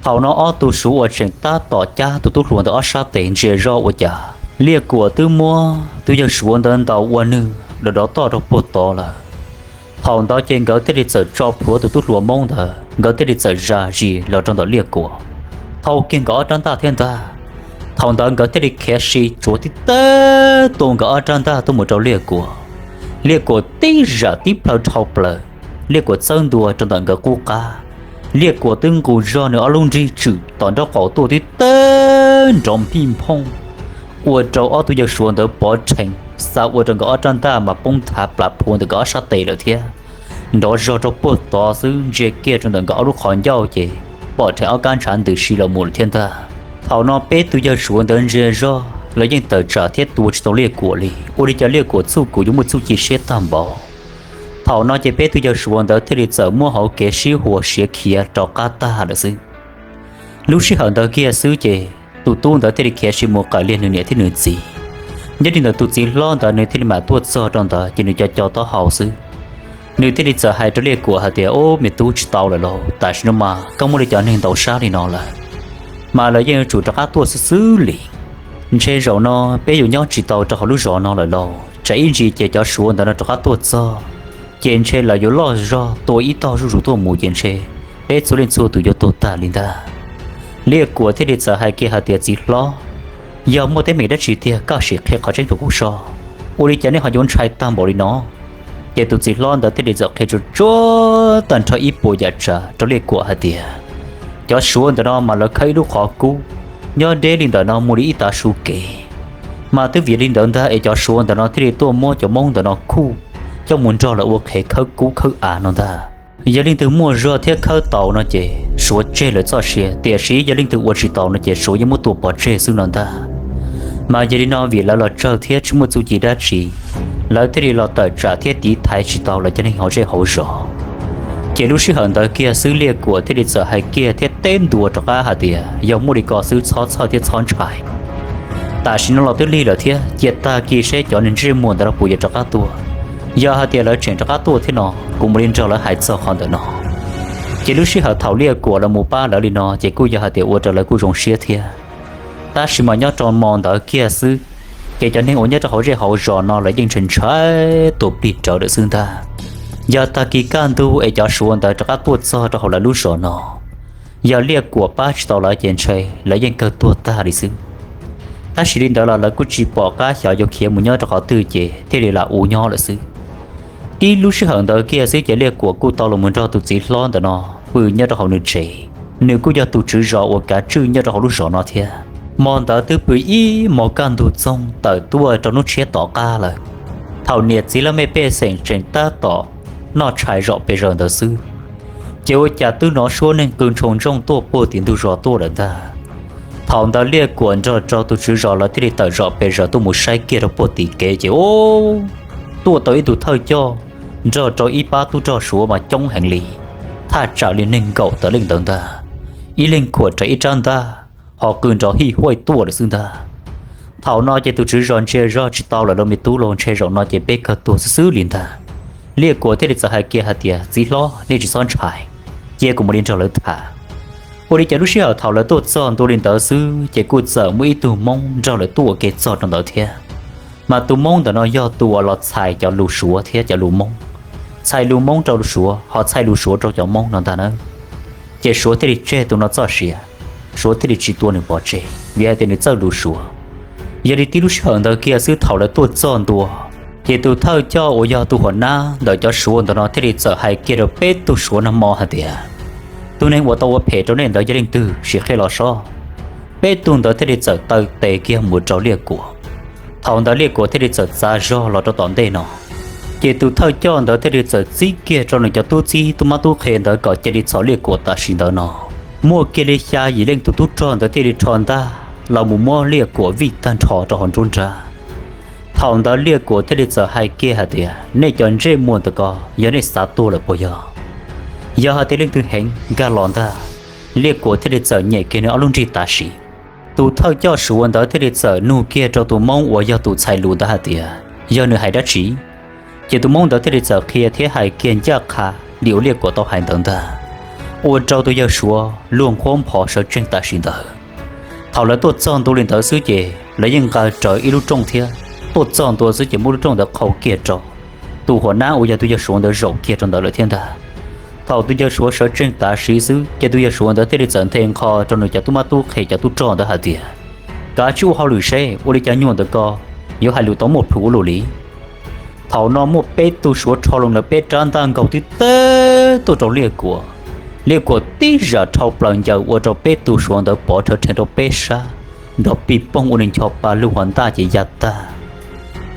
Thaum no ob tug Suav uas tseem tab tom cab tus tub hluas ntawd ob sab tes ntsia zoj ua cas Liaj Kuam twb muab tus yawg Suav ntawd ntaus ua nwg dov dov toj rau puag tod lawm. Thaum ntawd ces nkawd thiaj li txawm tso plhuav tus tub hluas Hmoob ntawd, nkawd thiaj li txawm zam zis los rau ntawm Liaj Kuam, thau kiag nkawd ob rab ntaj thiab ntag. Thaum ntawd nkawd thiaj li khiav si tsuav tib teg tua nkawd ob rab ntaj tuaj mus rau Liaj Kuam. Liaj Kuam tib zam tib plhaw dhau plaws, Liaj Kuam txawb ntua rau ntawm nkawd qub qab. Liaj Kuam twb nqus zog nws ob lub nrig tswm tom nraub qaum tuaj tib teg nrov npij nphooj, ua rau ob tug yawg Suav ntawd pov rhees, xa ua rau nkawd ob rab ntaj mas poob nthav plas phuav ntawm nkawd ob sab tes lawm thiab. Nrov zog rau puag tod xwb ntsia kiag rau ntawm nkawd ob lub qhov ncauj ces pom rhees ob kab ntshav ntws si los mus lawm thiab ntag. Thaum no peb tug yawg Suav ntawd ntsia zog los yeej tawm tsam thiab tua tsis tau Liaj Kuam li, ua li cas Liaj Kuam txuj kum yuav muaj txuj ci siab tag npaum. Thaum no ces peb tug yawg Suav ntawd thiaj li txawm muab hauv kev sib huas siav khiav rov qab tag lawm xwb. Lub sij hawm ntawd kiag xwb ces tus tub ntawd thiaj li khiav si mus qawm Liaj nws niam thiab nws txiv. Nyob li ntawd tus txiv hlob ntawd nws thiaj li mam tuaj txog rau ntawd ces nws co co taub hau xwb. Nws thiaj li txawm hais rau Liaj Kuam hais tias, Ub, me tub, tsis tau lawm lauj, tam sim no mas koj muaj li cov neeg ntaus sab li no lawm, mas lawv yeej yuav tsum rov qab tuaj xwb xwb li. Ntshe zaum no peb yuav nyob tsis tau rau hauv lub zos no lawm lauj, tsam ib ntsis ces cov Suav ntawd no rov qab tuaj txog, ces ntshe lawv yuav loj zog tua ib tog zuj zus tuaj mus ces ntshe peb txhua leej txhua tus yuav tuag tag li ntag. Liaj Kuam thiaj li txawm hais kiag hais tias, Txiv hlob, yog muaj teeb meem dab tsi tiag koj sim qhia qhov tseeb rau kuv soj, ua li cas nej ho yuav ntshai tag npaum li no? Ces tus txiv hlob ntawd thiaj li txawm qhia tsuas tsuag tag nrho ib puas yam tsav rau Liaj Kuam hais tias, Cov Suav ntawm no mas lawv khawb ib lub qhov kub nyob deb li ntawm no mus li ib tav su kev, mas twb vim li ntawd ntag es cov Suav ntawm no thiaj li tuaj muab cov Hmoob ntawm no khuj coj mus nrog lawv ua qhev khawb kub khawb av no ntag. Yog leej twg muaj zog thiab khawb tau no ces Suav tseg lawv txoj sia, tiam sis yog leej twg ua tsis tau no ces Suav yeej muab tua pov tseg xwb no ntag. Mas yog li no vim lawv los tsawg thiab tsis muaj txuj ci dab tsi, lawv thiaj li los tawm tsam thiab tiv thaiv tsis tau lawv cov neeg hauv zej hauv zos. Ces lub sij hawm ntawd kiag xwb Liaj Kuam thiaj li txawm hais kiag thiab teb ntua rov qab hais tias, Yog muaj li ko xwb txhob txhawj thiab txhob ntshai. Tam sim no los twb lig lawm thiab, cia tag kis seb cov ntsej muag ntawd no puas yuav rov qab tuaj. Yog hais tias lawv tseem rov qab tuaj thiab no, kuv mam li nrog lawv hais txog qhov ntawm no. Ces lub sij hawm thaum Liaj Kuam los mus pab lawv li no ces kuj yog hais tias ua rau lawv kuj zoo siab thiab. Tab sis mas nyob rau hmo ntawd kiag xwb, ces cov neeg uas nyob rau hauv zej hauv zos no lawv yeej ntshai ntshai tua plig rawv lawm xwb ntag. Yog tag kis kaj ntug es cov Suav ntawd rov qab tuaj txog rau hauv lawv lub zos no, yog Liaj Kuam pab tsis tau lawv ces ntshe lawv yeej kawg tuag tag li xwb. Tab sis li ntawd los lawv kuj tsis pom qab xyov yuav khiav mus nyob rau qhov twg ces thiaj li lam ua nyob lawm xwb. Tib lub sij hawm ntawd kiag xwb ces Liaj Kuam kuj tau los mus nrog tus txiv hlob ntawm no pw nyob rau hauv nws tsev. Nws kuj yog tus tswv zos uas kav tswj nyob rau hauv lub zos no thiab. Hmo ntawd twb pw ib hmos kaj ntug txoog tawm tuaj rau hnub tshiab tom qab lawm. Thaum niam txiv laj mej pej xeem tseem tab tom noj tshais zom pes zaws ntawd xwb, ces ua cas twb hnov suab neeg qw ntshoo ntsooj tuaj puag tim ntug zos tuaj lawm ntag. Thaum ntawd Liaj Kuam nrog rau tus tswv zos lawv thiaj li tawm zom pes zaws tuaj mus saib kiag rau puag tim kev ces tuaj tau ib tug thawj coj nrog rau ib pab tub rog Suav mas coob heev li, thaj tsam li nees nkaum tawm leej ntawd ntag. Ib leeg khuam rawv ib rab ntaj, ho qw nrov hij huaj tuaj lawm xwb ntag. Thaum no ces tus tswv zos ntsia zog tsis tau lawm lauj, me tub lauj, ntshe zaum no ces peb kawg tuag xwb xwb li ntag. Liaj Kuam thiaj li txawm hais kiag hais tias, txiv hlob, nej tsis txhob ntshai, cia kuv mam li nrog lawv tham. Ua li cas lub sij hawm thaum lawv tuaj txog ntua li ntawd xwb ces kuj txawm muaj ib tug Hmoob nrog lawv tuaj ua ke txog rau ntawd thiab. Mas tus Hmoob ntawm no yog tus uas los txhais cov lus Suav thiab cov lus Hmoob, txhais lus Hmoob rau lus Suav ho txhais lus Suav rau cov Hmoob no ntag na. Ces Suav thiaj li tseg tus no txoj sia, Suav thiaj li tsis tua nws pov tseg vim hais tias nws txawj lus Suav. Yog li tib lub sij hawm ntawd kiag xwb thaum lawv tuaj txog ntua, ces tus thawj coj uas yog tus huam nab ntawm cov Suav ntawm no thiaj li txawm hais kiag rau peb tug Suav nag hmo hais tias, tus neeg uas tau ua phem rau nej ntawd yog leej twg sim qhia los sob. Peb tug ntawd thiaj li txawm taw tes kiag mus rau Liaj Kuam. Thaum ntawd Liaj Kuam thiaj li txawm txav zog los rau tom ntej no, ces tus thawj coj ntawd thiaj li txawm txib kiag rau nws cov tub txib tub mab tub qhe ntawd kom cia li txhom Liaj Kuam tam sim ntawd no. Muaj kiag li xya yim leej tus tub rog ntawd thiaj li rho ntaj los mus muab Liaj Kuam vij tag nrho rau hauv nruab nrab. Thaum ntawd Liaj Kuam thiaj li txawm hais kiag hais tias, nej cov ntsej muag ntawm ko, yog nej xav tuag lawm puas yog? Yog hais tias leej twg heev nkag los ntag. Liaj Kuam thiaj li txawm nyem kiag nws ob lub nrig tav sim. Tus thawj coj Suav ntawd thiaj li txawm nug kiag rau tus Hmoob uas yog tus txhais lus ntawd hais tias, yog nws hais dab tsi? Ces tus Hmoob ntawd thiaj li txawm qhia thiab hais kiag ncaj qha li uas Liaj Kuam tau hais ntawd ntag, ua rau tus yawg Suav luag nqhuab nphos sawv tsees tam sim ntawd. Thaum lawv tuaj txog ntua li ntawd xwb ces lawv yeej nqa rawv ib lub rooj thiab. Tuaj txog ntua xwb ces muab lub rooj ntawd qhau kiag rau, tus huam nab uas yog tus yawg Suav ntawd zaum kiag rau ntawd lawm thiab ntag. Thaum tus yawg Suav sawv tsees tav sim xwb ces tus yawg Suav ntawd thiaj li txawm nthe nqho rau nws cov tub mab tub qhe cov tub rog ntawd hais tias, kav tsij ua hauj lwm seb ua li cas nyuag ntawm ko yuav hais lus tau muaj plhus ua luaj li. Thaum no muaj peb tug Suav rho loo lawv peb rab ntaj nkaug tib teb tuaj rau Liaj Kuam. Liaj Kuam tib zam dhau plaws ncaws ua rau peb tug Suav ntawd pov rhawv rheev rau peb sab, nrov pij poog ua nws ncho pa lug hov ntaj ces ya tag.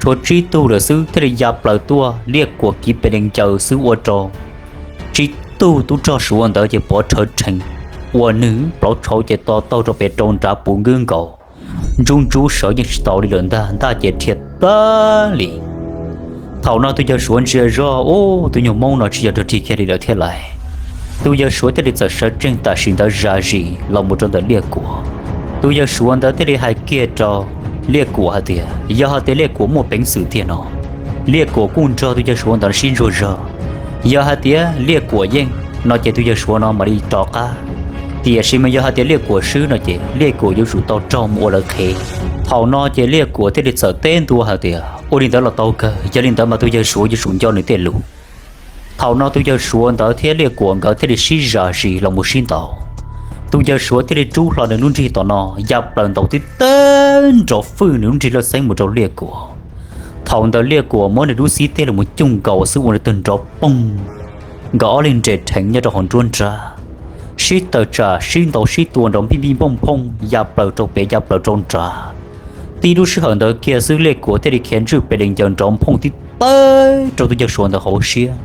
Tshuav tsib tug lawm xwb thiaj li ya plaws tuaj, Liaj Kuam kiv pes lees ncaws xwb ua rau tsib tug tub rog Suav ntawd ces pov rhawv rheev, ua nws plauv tshauv ces to taug rau pem rau nrad puv nkwb nkaus, ntsub ntsub sawv yeej tsis tau li lawm ntag, ntaj ces rhia tag li. Thaum no tus yawg Suav ntsia zog, ub, tus nyuag Hmoob no tsis yog nrog rig kiag li lawm thiab lauj. Tus yawg Suav thiaj li txawm sawv tsees tam sim ntawd zam zis los mus rau ntawm Liaj Kuam. Tus yawg Suav ntawd thiaj li hais kiag rau Liaj Kuam hais tias, yog hais tias Liaj Kuam muaj peev xwm tiag no, Liaj Kuam kuj nrog tus yawg Suav ntawd sib ntsuas zog. Yog hais tias Liaj Kuam yeej no ces tus yawg Suav no mam li rov qab, tiam sis mas yog hais tias Liaj Kuam swb no ces Liaj Kuam yuav tsum tau raug mus ua lawv qhev. Thaum no ces Liaj Kuam thiaj li txawm teb ntua hais tias, ua li ntawd los tau kawg, yog li ntawd mas tus yawg Suav yuav tsum nco nws tej lus. Thaum no tus yawg Suav ntawd thiab Liaj Kuam nkawd thiaj li sib zam zis los mus sib ntaus. Tus yawg Suav thiaj li rub hlo nws lub nrig tom no ya plaws ntaus tib teg nrov fwj nws lub nrig lawj xeeb mus rau Liaj Kuam. Thaum ntawd Liaj Kuam muab nws lub xib teg los mus cuj nkaus xwb ua nws tawg nrov poog, nkawd ob leeg nres rheev nyob rau hauv nruab nrab, sib tawm tsam sib ntaus sib tua nrov npij npij nphooj nphooj ya plaws rau pem ya plaws rau nrad. Tib lub sij hawm ntawd kiag xwb Liaj Kuam thiaj li khiav ntswj pes lees ncaws nrov nphooj tib teg rau tus yawg Suav ntawd hauv siab,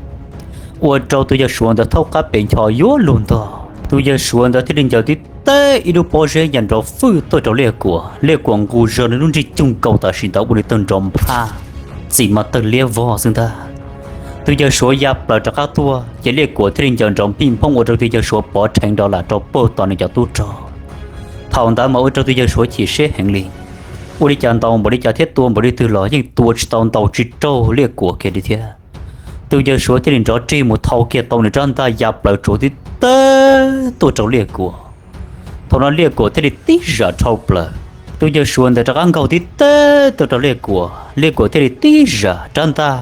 ua rau tus yawg Suav ntawd thaub qab pes ncho yuav luag ntog. Tus yawg Suav ntawd thiaj li ncaws tib teg ib lub pob zeb ya nrov fwj tuaj rau Liaj Kuam. Liaj Kuam nqus zog nws lub nrig cuj nkaus tam sim ntawd ua nws tawg nrov nphaj, txim mas tawg liab vog xwb ntag. Tus yawg Suav ya plaws rov qab tuaj ces Liaj Kuam thiaj li ncaws nrov npij nphooj ua rau tus yawg Suav pov rheev nrov lam rau puag tom nws cov tub rog. Thaum ntawd mas ua rau tus yawg Suav chim siab heev li. Ua li cas ntaus npaum li cas thiab tua npaum li twg los yeej tua tsis tau, ntaus tsis raug Liaj Kuam kiag li thiab. Tus yawg Suav thiaj li nrov rig mus thau kiag tau nws rab ntaj ya plaws tsuav tib teb tuaj rau Liaj Kuam. Thaum no Liaj Kuam thiaj li tib zam dhau plaws. Tus yawg Suav ntawd rov qab nkaug tib teb tuaj rau Liaj Kuam, Liaj Kuam thiaj li tib zam rab ntaj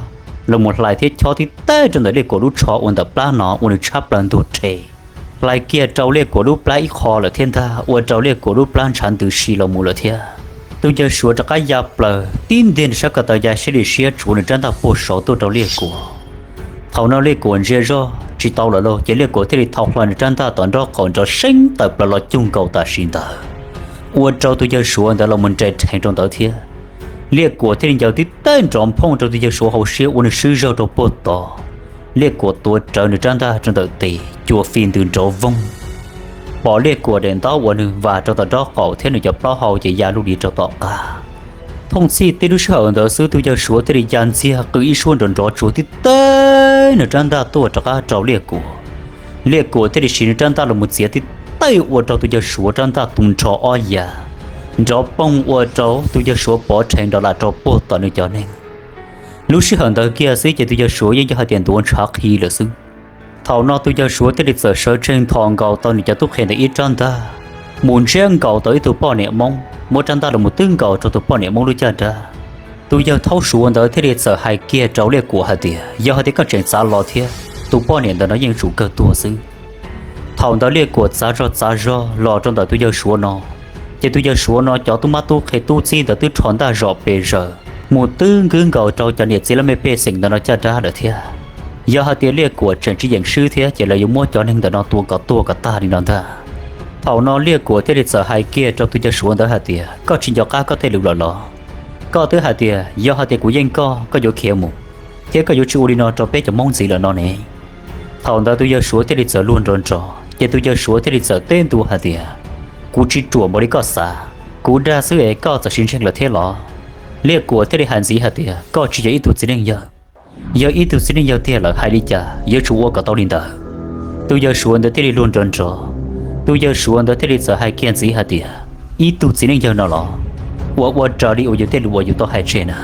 los mus hlais thiab chob tib teb rau ntawm Liaj Kuam lub tsho uas ntawm plab no ua nws tshab plaws ntug rhe, hlais kiag rau Liaj Kuam lub plab ib qho lawm thiab ntag, ua rau Liaj Kuam lub plab ntshav ntws si los mus lawm thiab. Tus yawg Suav rov qab ya plaws tib ntiag nws sab ko taw ya siab li siab tsuav nws rab ntaj puag saud tuaj rau Liaj Kuam. Thaum no Liaj Kuam ntsia zoj tsis tau lawm lauj, ces Liaj Kuam thiaj li thau hlo nws rab ntaj tom nraub qaum nrov seeb tawm plaws los cug nkaus tam sim ntawd, ua rau tus yawg Suav ntawd los mus nres rheev rau ntawd thiab. Liaj Kuam thiaj li ncaws tib teb nrov nphooj rau tus yawg Suav hauv siab ua nws swb zog rau puag tod. Liaj Kuam tuav rawv nws rab ntaj rau ntawm tes cua fi ntws nrov voog, pom Liaj Kuam daim ntaub uas nws vam rau tom nraub qaum thiab nws cov plaub hau ces ya lub li rau tom qab. Thooj txhij tib lub sij hawm ntawd xwb tus yawg Suav thiaj li ya ntxiag qw ib suab nrov nrov tsuav tib teb nws rab ntaj tuaj rov qab rau Liaj Kuam. Liaj Kuam thiaj li siv nws rab ntaj los mus txiav tib teb ua rau tus yawg Suav rab ntaj tu nrho ob yav, nrov poog ua rau tus yawg Suav pov rheev nrov lam rau puag tom nws cov neeg. Lub sij hawm ntawd kiag xwb ces tus yawg Suav yeej yog hais tias ntuav ntshav qhi lawm xwb. Thaum no tus yawg Suav thiaj li txawm sawv tsees nthos nkaus tau nws cov tub qhe ntawd ib rab ntaj, mus ntsiab nkaus tau ib tug poj niam Hmoob, muab rab ntaj los mus twb nkaus rau tus poj niam Hmoob lub caj dab. Tus yawg thaub Suav ntawd thiaj li txawm hais kiag rau Liaj Kuam hais tias yog hais tias koj tseem txav los thiab, tus poj niam ntawm no yeej tsum kawg tuag xwb. Thaum ntawd Liaj Kuam txav zog txav zog los rau ntawm tus yawg Suav no, ces tus yawg Suav no cov tub mab tub qhe tub txib ntawd twb rho ntaj zom pes zaws mus twb nkwb nkaus rau cov niam txiv laj mej pej xeem ntawm no caj dab lawm thiab. Yog hais tias Liaj Kuam tseem tsis yeem swb thiab ces lawv yuav muab cov neeg ntawm no tua kom tuag kom tag li no ntag. Thaum no Liaj Kuam thiaj li txawm hais kiag rau tus yawg Suav ntawd hais tias koj tsis nco qab koj tej lus lawm los? Koj twb hais tias yog hais tias kuv yeej koj, koj yuav khiav mus, thiab koj yuav tsis ua li no rau peb cov Hmoob ntxiv lawm no ne. Thaum ntawd tus yawg Suav thiaj li txawm luag nrov nrov, ces tus yawg Suav thiaj li txawm teb ntua hais tias kuv tsis ruam npaum li koj xav, kuv dag xwb es koj txawm siv ntseeg lawm thiab los? Liaj Kuam thiaj li hais ntxiv hais tias koj tsis yog ib tug txiv neej yawg. Yog ib tug txiv neej yawg tiag lawm hais li cas yuav tsum ua kom tau li ntawd. Tus yawg Suav ntawd thiaj li luag nrov nrov, tus yawg Suav ntawd thiaj li txawm hais kiag ntxiv hais tias ib tug txiv neej yawg no los ua ua raws li uas yus tej lus uas yus tau hais tseg na.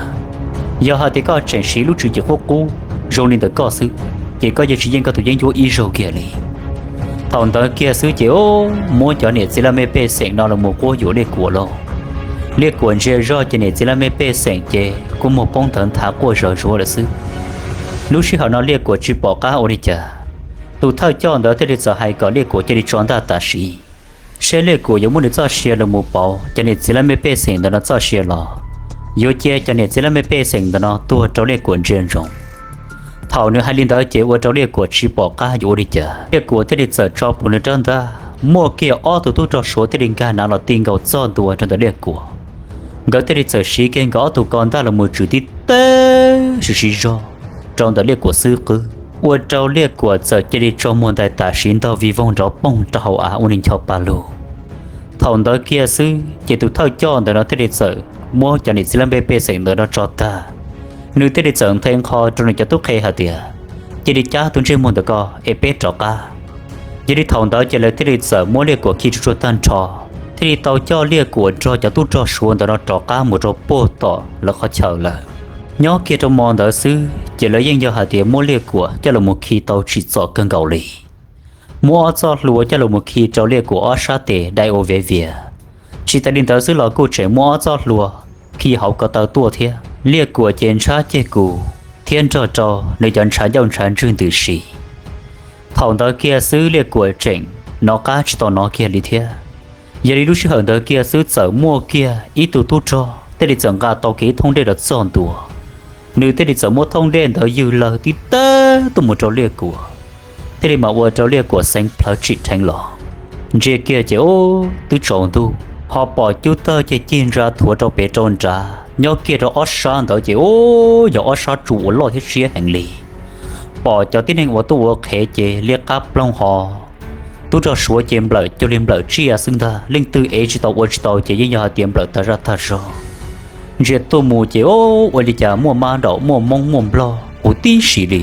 Yog hais tias koj tseem siv lub tswv yim qub qub zoo li ntawm koj xwb, ces koj yeej tsis yeej koj tus yeeb ncuab ib zaug kiag li. Thaum ntawd kiag xwb ces muab cov niam txiv laj mej pej xeem no los mus quab yuam Liaj Kuam lauj. Liaj Kuam ntsia zoj ces niam txiv laj mej pej xeem ces kua muag poob ntawv nthav quaj zawv zuav lawm xwb. Lub sij hawm no Liaj Kuam tsis pom qab ua li cas, tus thawj coj ntawd thiaj li txawm hais kom Liaj Kuam cia li tso ntaj tam sim, seb Liaj Kuam yuav muab nws txoj sia los mus pauv cov niam txiv laj mej pej xeem ntawm no txoj sia los yuav cia cov niam txiv laj mej pej xeem ntawm no tuag rau Liaj Kuam ntsia ntsoov. Thaum nws hais li ntawd ces ua rau Liaj Kuam tsis pom qab yuav ua li cas, Liaj Kuam thiaj li txawm tso plhuav nws rab ntaj, muaj kiag ob tug tub rog Suav thiaj li nkag nav los ti nkaus txog ntua rau ntawm Liaj Kuam. Nkawd thiaj li txawm siv kiag nkawd ob tug ko ntaj los mus tswm tib teb siv siv zog rau ntawm Liaj Kuam xub qwb, ua rau Liaj Kuam txawm cia li tso muag ntais tam sim ntog vij voog nrov poog rau hauv av ua nws ncho pa lug. Thaum ntawd kiag xwb ces tus thawj coj ntawd no thiaj li txawm muab cov niam txiv laj mej pej xeem ntawd no tso tag, nws thiaj li txawm nthe nqho rau nws cov tub qhe hais tias cia li cab tus ntsej muag ntawm ko es peb rov qab. Yog li thaum ntawd ces lawv thiaj li txawm muab Liaj Kuam khi tsuj tsuag tag nrho, thiaj li tau coj Liaj Kuam nrog cov tub rog Suav ntawd no rov qab mus rau puag tom lawv qhov chaw lawm. Nyob kiag rau hmo ntawd xwb ces lawv yeej yog hais tias muab Liaj Kuam coj los mus khi tau tsim txom kawg nkaus li. Muab ob txoj hlua coj los mus khi rau Liaj Kuam ob sab tes dai ua vev vias. Tsis tas li ntawd xwb los kuj tseem muab ob txoj hlua khi hauv ko taw tuaj thiab. Liaj Kuam ces ntshab ceg kus thiab nrog rau nws cov ntshav ncauj ntshav ntswg ntws si. Thaum ntawd kiag xwb Liaj Kuam tseem hnov qab tsis tau hnov kiag li thiab. Yog li lub sij hawm ntawd kiag xwb txawm muaj kiag ib tug tub rog thiaj li txawm nqa tau kiag ib thooj dej los txog ntua. Nws thiaj li txawm muab thooj dej ntawd ywg lawg tib teb tuaj mus rau Liaj Kuam, thiaj li mam ua rau Liaj Kuam xeev plawv tsim dheev los. Ntsia kiag ces ub twb tsaus ntuj, ho pom cub tawg cig cig ntsa thuav rau pem rau nrad, nyob kiag rau ob sab ntawd ces ub yog ob sab tsu uas loj thiab siab heev li. Pom cov tib neeg uas tuaj ua qhev ces liab qab ploog ho tub rog Suav ces nplawm cuag li nplawm tsiaj xwb ntag, leej twg ev tsis tau ua tsis tau ces yeej yog hais tias nplawm tag zaj tag zog. Ntsia tuaj mus ces ub ua li cas muaj mab daum muaj Hmoob muaj Nplog huv tib si li.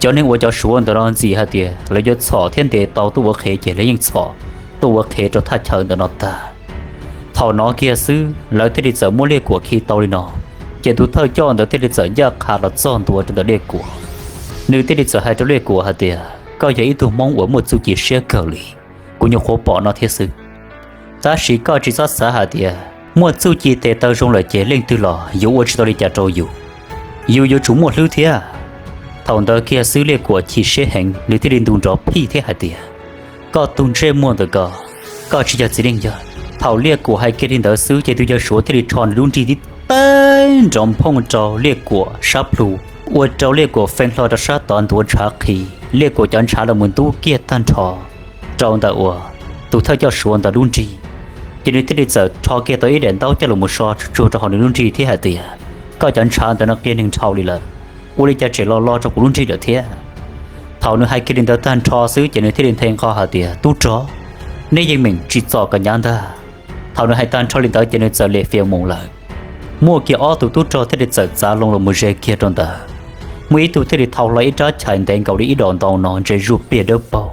Cov neeg uas cov Suav ntawm no ntxim hais tias lawv yuav txhom thiab ntes tau tuaj ua qhev ces lawv yeej txhom tuaj ua qhev rau thaj chaw ntawm no tag. Thaum no kiag xwb lawv thiaj li txawm muab Liaj Kuam khi tau li no, ces tus thawj coj ntawd thiaj li txawm ncaj qha los txog ntua rau ntawm Liaj Kuam. Nws thiaj li txawm hais rau Liaj Kuam hais tias, Koj yog ib tug Hmoob uas muaj txuj ci siab kawg li, kuv nyuam qhuav pom no thiab xwb. Tab sis koj tsis txhob xav hais tias muaj txuj ci tes taw zoo lawm ces leej twg los yuav ua tsis tau li cas rau yus. Yus yuav tsum muaj hlwb thiab. Thaum ntawd kiag xwb Liaj Kuam chim siab heev, nws thiaj li ntu nrov phij thiab hais tias, koj tus ntsej muag ntawm ko, koj tsis yog txiv neej yog. Thaum Liaj Kuam hais kiag li ntawd xwb ces tus yawg Suav thiaj li rho nws lub nrig tib teg nrov nphooj rau Liaj Kuam sab plhu, ua rau Liaj Kuam feeb hlo rau sab tod ntuav ntshav qhi, Liaj Kuam cov ntshav los mus ntub kiag tag nrho rau ntawm uas tus thawj coj Suav ntawd lub nrig. Ces nws thiaj li txawm rho kiag tau ib daim ntaub coj los mus so tsuag tsuag rau hauv nws lub nrig thiab hais tias, koj cov ntshav ntawd no qias neeg dhau li lawm, ua li cas tseem los lo rau kuv lub nrig lawm thiab. Thaum nws hais kiag li ntawd tag nrho xwb ces nws thiaj li nthe nqho hais tias, tub rog, nej yeej meem tsim txom kom hnyav ntag. Thaum nws hais tag nrho li ntawd ces nws txawm lem fias mus lawm. Muaj kiag ob tug tub rog thiaj li txawm txav loo los mus ze kiag rau ntawd. Muaj ib tug thiaj li thau hlo ib rab chais ntev nkaus li ib dos ntau no ntse zuaj pliaj dawb paug,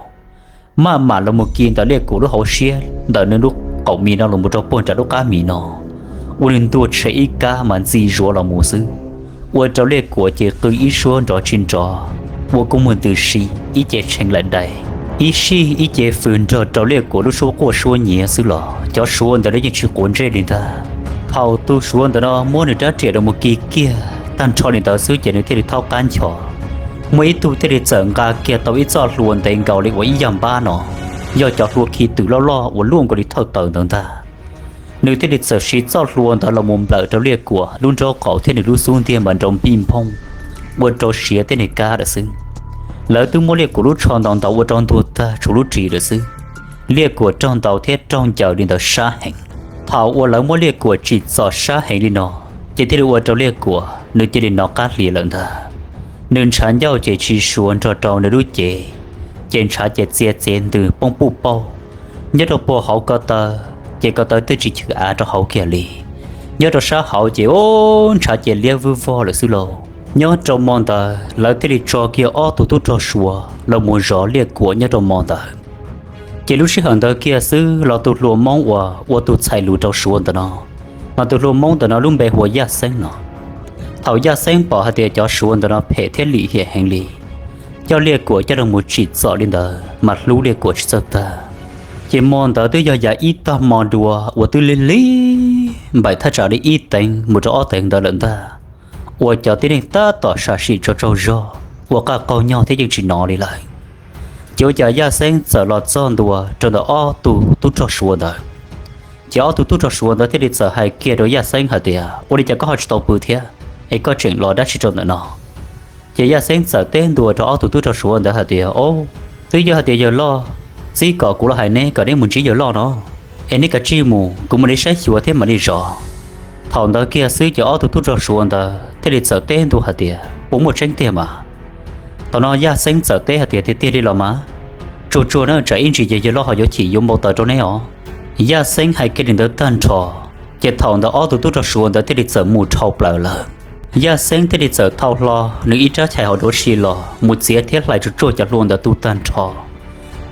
maj mam los mus kis ntawm Liaj Kuam lub hauv siab ntawm nws lub qaum mis no los mus rau puag nram lub qab mis no, ua nws ntuag tshem ib kab mas ntxi zuav los mus xwb. Ua rau Liaj Kuam ces qw ib suab nrov tsis nrov, ua kua muag ntws si, ib ce tshee laim dai, ib sij ib ce fws nrog rau Liaj Kuam lub suab quaj suab nyiav xwb los cov Suav ntawd los yeej tsis quav ntsej li ntag. Thaum tus Suav ntawd no muab nws rab riam los mus kis kiag tag nrho li ntawd xwb ces nws thiaj li thaub qab nchos. Muaj ib tug thiaj li txawm nqa kiag tau ib txoj hlua ntev nkaus li uas ib yag npab no, yog cov hlua khi twm loj loj uas luaj nkaus li thawj taws ntawd ntag. Nws thiaj li txawm siv txoj hlua ntawd los mus nplawm rau Liaj Kuam lub nraub qaum thiab nws lub xub ntiag mas nrov npij nphooj, ua rau siav thiab nws kab lawm xwb. Lawv twb muab Liaj Kuam lub tsho ntaus ntaus ua rau ntuag tag tshuav lub ris lawm xwb. Liaj Kuam raug ntaus thiab raug ncaws li ntawd sab heev. Thaum uas lawv muab Liaj Kuam tsim txom sab heev li no, ces thiaj li ua rau Liaj Kuam nws cia li hnov qab hlias lawm ntag. Nws ntshav ncauj ces tsis suav nrog rau nws lub cev, ces ntshav ces txia txev ntws poob puj pauj. Nyob rau puag hauv ko taw, ces ko taw twb tsis chwm av rau hauv kiag li. Nyob rau sab hauv ces ub ntshav ces liab vwj vog lawm xwb lauj. Nyob rau hmo ntawd lawv thiaj li tso kiag ob tug tub rog Suav los mus zov Liaj Kuam nyob rau hmo ntawd. Ces lub sij hawm ntawd kiag xwb los tus hluas Hmoob uas ua tus txhais lus rau Suav ntawm no, mas tus hluas Hmoob ntawm no lub npe hu ua Yaj Xeeb no. Thaum Yaj Xeeb pom hais tias cov Suav ntawm no phem thiab lim hiam heev li, coj Liaj Kuam coj los mus tsim txom li ntawd mas hlub Liaj Kuam tsis txawj tag. Ces hmo ntawd twb yog yav ib tag hmo dua uas twb lig lig npaim thaj tsam li ib teev mus rau ob teev ntawd lawm ntag, uas cov tib neeg tab tom sam sim tsaug tsaug zog ua qaj qaug nyog thiab yeej tsis hnov li lawm. Ces ua cas Yaj Xeeb txawm los txog ntua rau ntawm ob tug tub rog Suav ntawd. Ces ob tug tub rog Suav ntawd thiaj li txawm hais kiag rau Yaj Xeeb hais tias, ua li cas koj ho tsis tau pw thiab es koj tseem los dab tsi rau ntawm no? Ces Yaj Xeeb txawm teb ntua rau ob tug tub rog Suav ntawd hais tias, o, twb yog hais tias yawg loj txib kom kuv los hais neb kom neb mus ntsib yawg loj no, es neb kav tsij mus, kuv mam li saib xyuas thiab mam li zov. Thaum ntawd kiag xwb ces ob tug tub rog Suav ntawd thiaj li txawm teb ntua hais tias, puas muaj tseeb tiag mas? Thaum no Yaj Xeeb txawm teb hais tias, tiag tiag li los mas, tsuag tsuag na tsam ib ntsis ces yawg loj ho yuav chim yuav npau taws rau neb os. Yaj Xeeb hais kiag li ntawd tag nrho, ces thaum ntawd ob tug tub rog Suav ntawd thiaj li txawm mus dhau plaws lawm. Yaj Xeeb thiaj li txawm thau hlo nws ib rab chais hauv duav si los mus txiav thiab hlais tsuag tsuag cov hlua ntawd tu tag nrho,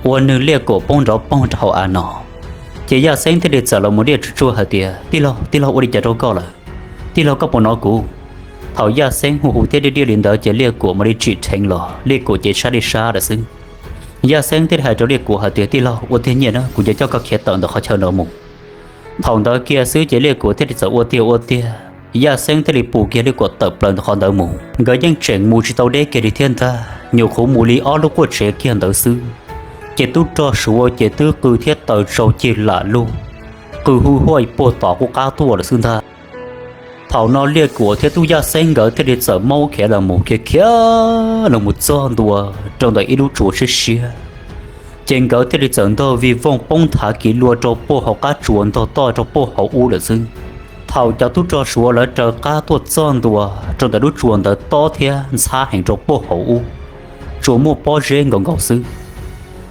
ua nws Liaj Kuam poob nrov poog rau hauv av no. Ces Yaj Xeeb thiaj li txawm los mus liaj tsuag tsuag hais tias, tij laug, tij laug, ua li cas rau koj lawm? Tij laug, koj puas hnov kuv? Thaum Yaj Xeeb hu hu thiab diaj diaj li ntawd ces Liaj Kuam mam li tsim dheev los, Liaj Kuam ces sab li sab lawm xwb. Yaj Xeeb thiaj li hais rau Liaj Kuam hais tias, tij laug, ua tiag nyiaj na, kuv nco coj koj khiav tawm ntawm qhov chaw no mus. Thaum ntawd kiag xwb ces Liaj Kuam thiaj li txawm ua tiag ua tiag, Yaj Xeeb thiaj li pus kiag Liaj Kuam tawm plaws ntawm qhov ntawd mus. Nkawd yeej tseem mus tsis tau deb kiag li thiab ntag, nyuam qhuav mus li ob lub quaj tsev kiag ntawd xwb, ces tub rog Suav ces twb qw thiab taws tsau cig lam lug, qw hu huaj puag tom qub qab tuaj lawm xwb ntag. Thaum no Liaj Kuam thiab tub Yaj Xeeb nkawd thiaj li txawm maub khiav los mus, khiav khiav los mus txog ntua rau ntawm ib lub tsua siab siab. Ces nkawd thiaj li txawm ntog vij vooj poob nthav kiv lua rau puag hauv qab tsua ntog toj rau puag hauv ub lawm xwb. Thaum cov tub rog Suav lawv raws qab tuaj txog ntua rau ntawm lub tsua ntawd tob thiab ntxhab heev rau puag hauv ub, tsuas muaj pob zeb nkaus nkaus xwb.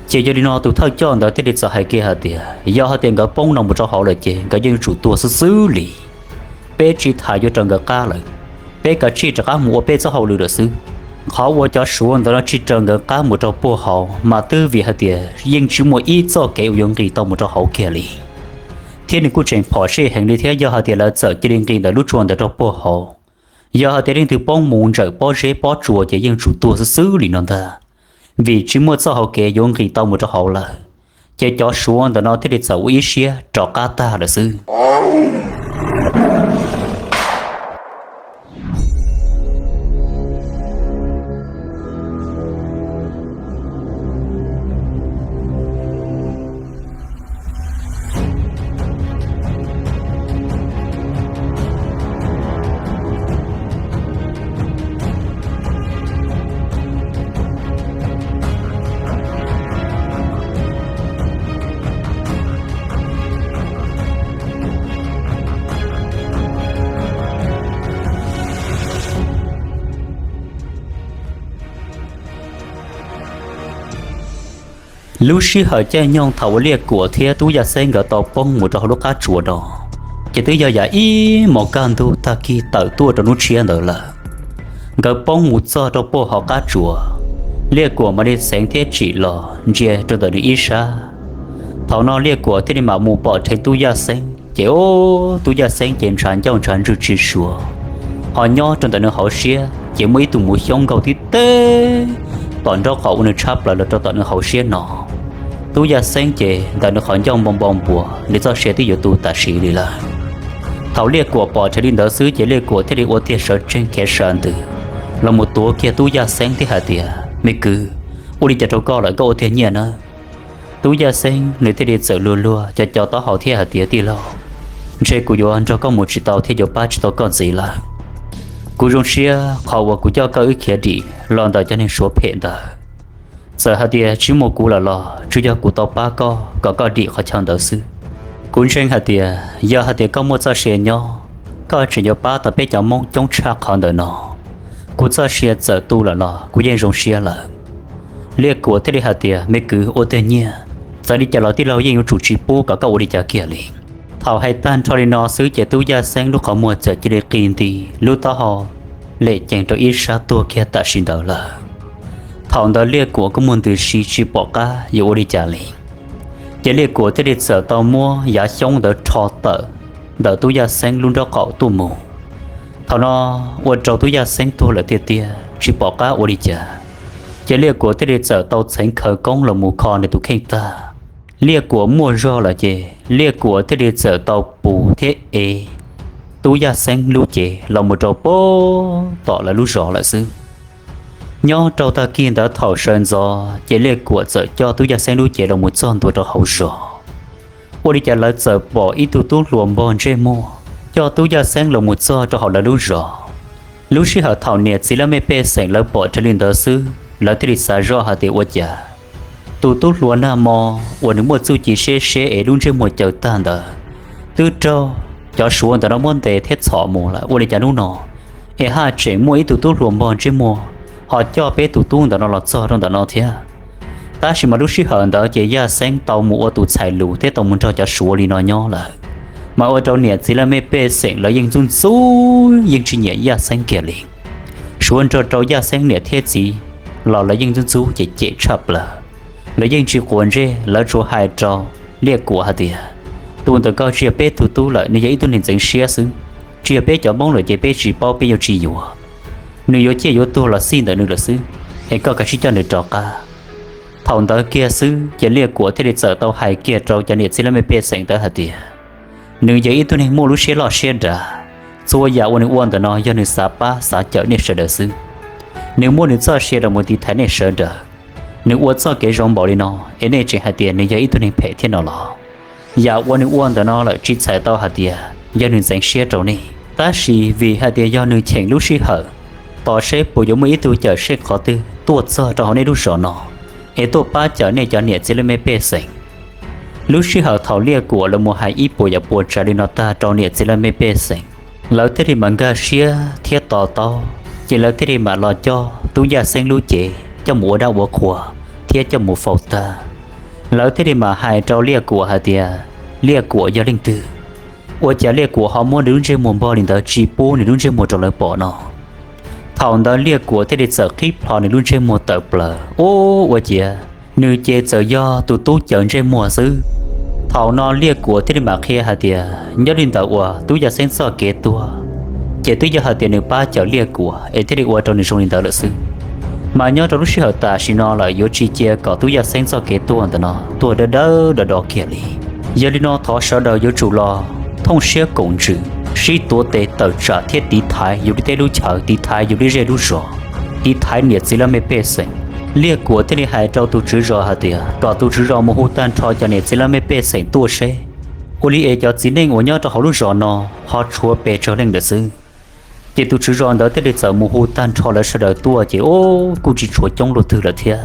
Ces yog li no tus thawj coj ntawd thiaj li txawm hais kiag hais tias, yog hais tias nkawd poob no mus rau hauv lawm ces nkawd yeej yuav tsum tuag xwb xwb li. Peb tsis tham yuav raws nkawd qab lawm, peb kav tsij rov qab mus ua peb txoj hauj lwm lawm xwb. Qhov uas cov Suav ntawd no tsis raws nkawd qab mus rau puag hauv mas twb vim hais tias yeej tsis muaj ib txoj kev uas yuav nqis tau mus rau hauv kiag li, thiab nws kuj tseem phom sij heev li thiab. Yog hais tias lawv txawm cia li nqis ntawm lub tsua ntawd rau puag hauv, yog hais tias leej twg poob mus ntsawm pob zeb pob tsua ces yeej tsum tuag xwb xwb li no ntag. vim tsis muaj txoj hauv kev yuav nqis tau mus rau hauv lawm. Ces cov Suav ntawm no thiaj li txawm ua ib siab rov qab tag lawm xwb. Lub sij hawm caij nyoog thaum uas Liaj Kuam thiab Tub Yaj Xeeb nkawd tau poob mus rau hauv lub qab tsuas no, ces twb yog yam ib hmos kaj ntug tag kis tawm tuaj rau hnub tshiab ntawd lawm. Nkawd poob mus txog rau puag hauv qab tsuas, Liaj Kuam mam li xeev thiab tsim los ntsia rau ntawm nws ib sab. Thaum no Liaj Kuam thiaj li mam mus pom dheev Tub Yaj Xeeb, ces ub, Tub Yaj Xeeb ces ntshav ncauj ntshav ntswg tsis suav, ho nyob rau ntawm nws hauv siab ces muaj ib tug muv xyoob nkaug tib teb tom nraub qaum ua nws tshab plaws los rau tom nws hauv siab no. Tub Yaj Xeeb ces ntawm nws qhov ncauj npo npo npuas, nws txoj sia twb yuav tu tam sim li lawm. Thaum Liaj Kuam pom dheev li ntawd xwb ces Liaj Kuam thiaj li ua tiag sawv tsees khiav sawv ntws los mus tuav kiag Tub Yaj Xeeb thiab hais tias, Me kwv, ua li cas rau koj lawm, koj ua tiag nyiaj nawb? Tub Yaj Xeeb nws thiaj li txawm luag luag cov cov taub hau thiab hais tias, Tij laug, ntshe kuv yuav nrog koj mus tsis tau thiab yuav pab tsis tau koj ntxiv lawm. Kuv zoo siab qhov uas kuv coj koj wb khiav dim los ntawm cov neeg Suav phem ntawd. Txawm hais tias tsis muaj kuv lawm los tsuas yog kuv tau pab koj kom koj dim qhov chaw ntawd xwb. Kuv ntseeg hais tias yog hais tias koj muaj txoj sia nyob, koj tseem yuav pab tau peb cov Hmoob coob tshaj qhov ntawm no. Kuv txoj sia txawm tu lawm los kuv yeej zoo siab lawm. Liaj Kuam thiaj li hais tias, Me kwv, ua tiag nyiaj, txawm li cas los tij laug yeej yuav tsum tsis pub kom koj ua li cas kiag li. Thaum hais tag nrho li no xwb ces Tub Yaj Xeeb lub qhov muag txawm cia li qi nti, lub taub hau lem cees rau ib sab tuag kiag tam sim ntawd lawm. Thaum ntawd Liaj Kuam kuj muaj ntws si tsis pom qab yuav ua li cas li. Ces Liaj Kuam thiaj li txawm tau muab yav xyoob ntawd rho tawm ntawm Tub Yaj Xeeb lub nraub qaum tuaj mus. Thaum no ua rau Tub Yaj Xeeb tuag lawm tiag tiag tsis pom qab ua li cas. Ces Liaj Kuam thiaj li txawm tau txheev khawv koob los mus kho nws tus kheej tag. Liaj Kuam muaj zog lawm ces Liaj Kuam thiaj li txawm tau pus thiab ev Tub Yaj Xeeb lub cev los mus rau puag tom lawv lub zos lawm xwb. Nyob rau tag kis ntawd thaum sawv ntxov ces Liaj Kuam txawm coj Tub Yaj Xeeb lub cev los mus txog ntua rau hauv zos. Ua li cas lawv txawm pom ib tug tub hluas npog ntsej muag coj Tub Yaj Xeeb los mus txog rau hauv lawv lub zos. Lub sij hawm thaum niam txiv laj mej pej xeem lawv pom raws li ntawd xwb, lawv thiaj li xav zoj hais tias ua cas tus tub hluas nag hmo uas nws muaj txuj ci seb seb es lub ntsej muag caws tag ntawd twb raug cov Suav ntawm no muab ntes thiab txhom mus lawm, ua li cas hnub no es haj tseem muaj ib tug tub hluas npog ntsej muag ho coj peb tus tub ntawm no los txog rau ntawm no thiab. Tab sis mas lub sij hawm ntawd ces Yaj Xeeb tau mus ua tus txhais lus thiab tau mus nrog cov Suav li no nyob lawm, mas ua rau niam txiv laj mej pej xeem lawv yeej ntxub ntxub yeej tsis nyiam Yaj Xeeb kiag li. Suav nrog rau Yaj Xeeb niam thiab txiv los lawv yeej ntxub ntxub cem cem tshaj plaws. Lawv yeej tsis quav ntsej, lawv tsuas hais rau Liaj Kuam hais tias tus ntawm koj tsis yog peb tug tub lawm, nws yog ib tug neeg ntxeev siab xwb. Tsis yog peb cov Hmoob lawm ces peb tsis paub, peb yuav tsis yuav. Nws yuav ciaj yuav tuag los xij ntawm nws lawm xwb, es koj kav tsij coj nws rov qab. Thaum ntawd kiag xwb ces Liaj Kuam thiaj li txawm tau hais kiag rau cov niam txiv laj mej pej xeem ntawd hais tias nws yog ib tug neeg muaj lub siab loj siab dav. Txhua yam uas nws ua ntawm no yog nws xav pab xav cawm nej sawv daws xwb. Nws muab nws txoj sia los mus tiv thaiv nej sawv daws. Nws ua txoj kev zoo npaum li no es nej tseem hais tias nws yog ib tug neeg phem thiab no los? Yam uas nws ua ntawm no lawm tsis txhais tau hais tias yog nws ntxeev siab rau nej, tab sis vim hais tias yog nws cheem lub sij hawm tos seb puas yuav muaj ib tug cawm seej qhov twg tuaj txog rau hauv nej lub zos no es tuaj pab cawm nej cov niam txiv laj mej pej xeem. Lub sij hawm thaum Liaj Kuam lawv mus hais ib puas yam puas tsav li no tag rau niam txiv laj mej pej xeem, lawv thiaj li mam nkag siab thiab to taub, ces lawv thiaj li mam los coj Tub Yaj Xeeb lub cev coj mus ua dab ua qhua thiab coj mus faus tag. Lawv thiaj li mam hais rau Liaj Kuam hais tias Liaj Kuam yog leej twg, ua cas Liaj Kuam ho muab nws lub ntsej muag npog li ntawd tsis pub nws lub ntsej muag rau lawv pom no. Thaum ntawd Liaj Kuam thiaj li txawm qhib plho nws lub ntsej muag tawm plaws, ub, ua ciav nws ces txawm yog tus tub cawm ntsej muag xwb. Thaum no Liaj Kuam thiaj li mam qhia hais tias nyob li ntawd uas Tub Yaj Xeeb txoj kev tuag ces twb yog hais tias nws pab cawm Liaj Kuam es thiaj li ua rau nws zoo li ntawd lawm xwb. Mas nyob rau lub sij hawm tam sim no lawm yuav tsis cia kom tub Yaj Xeeb txoj kev tuag ntawm no tuag dawb dawb do do kiag li. Yog li no thov sawv daws yuav tsum los thooj siab koom ntsws, sib tuav tes tawm tsam thiab tiv thaiv yus li tej lub chaw, tiv thaiv yus li zej lub zos, tiv thaiv niam txiv laj mej pej xeem. Liaj Kuam thiaj li hais rau tus tswv zos hais tias kom tus tswv zos mus hu tag nrho cov niam txiv laj mej pej xeem tuaj seb ua li es cov txiv neej uas nyob rau hauv lub zos no ho tshuav pes tsawg leej lawm xwb. Ces tus tswv zos ntawd thiaj li txawm mus hu tag nrho lawv sawv daws tuaj ces ub kuj tsis tshuav coob luaj twg lawm thiab.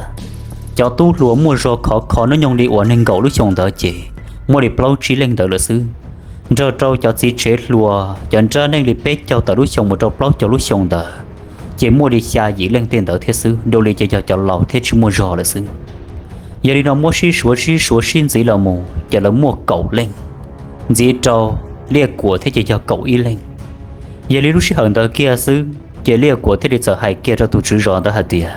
Cov tub hluas muaj zog khov kho hnub nyoog li uas nees nkaum lub xyoo ntawd ces muaj li plaub tsib leej ntawd lawm xwb. Nrog rau cov txiv tsev hluas cov nrab neej li peb caug tawm lub xyoo mus rau plaub caug lub xyoo ntawd ces muaj li xya yim leej tej ntawd thiab xwb, dua li ces yog cov laus thiab tsis muaj zog lawm xwb. Yog li no muab sib suav sib suav sib ntxiv los mus ces lawv muaj kaum leej, ntxiv rau Liaj Kuam thiab ces yog kaum ib leej. Yog li lub sij hawm ntawd kiag xwb ces Liaj Kuam thiaj li txawm hais kiag rau tus tswv zos ntawd hais tias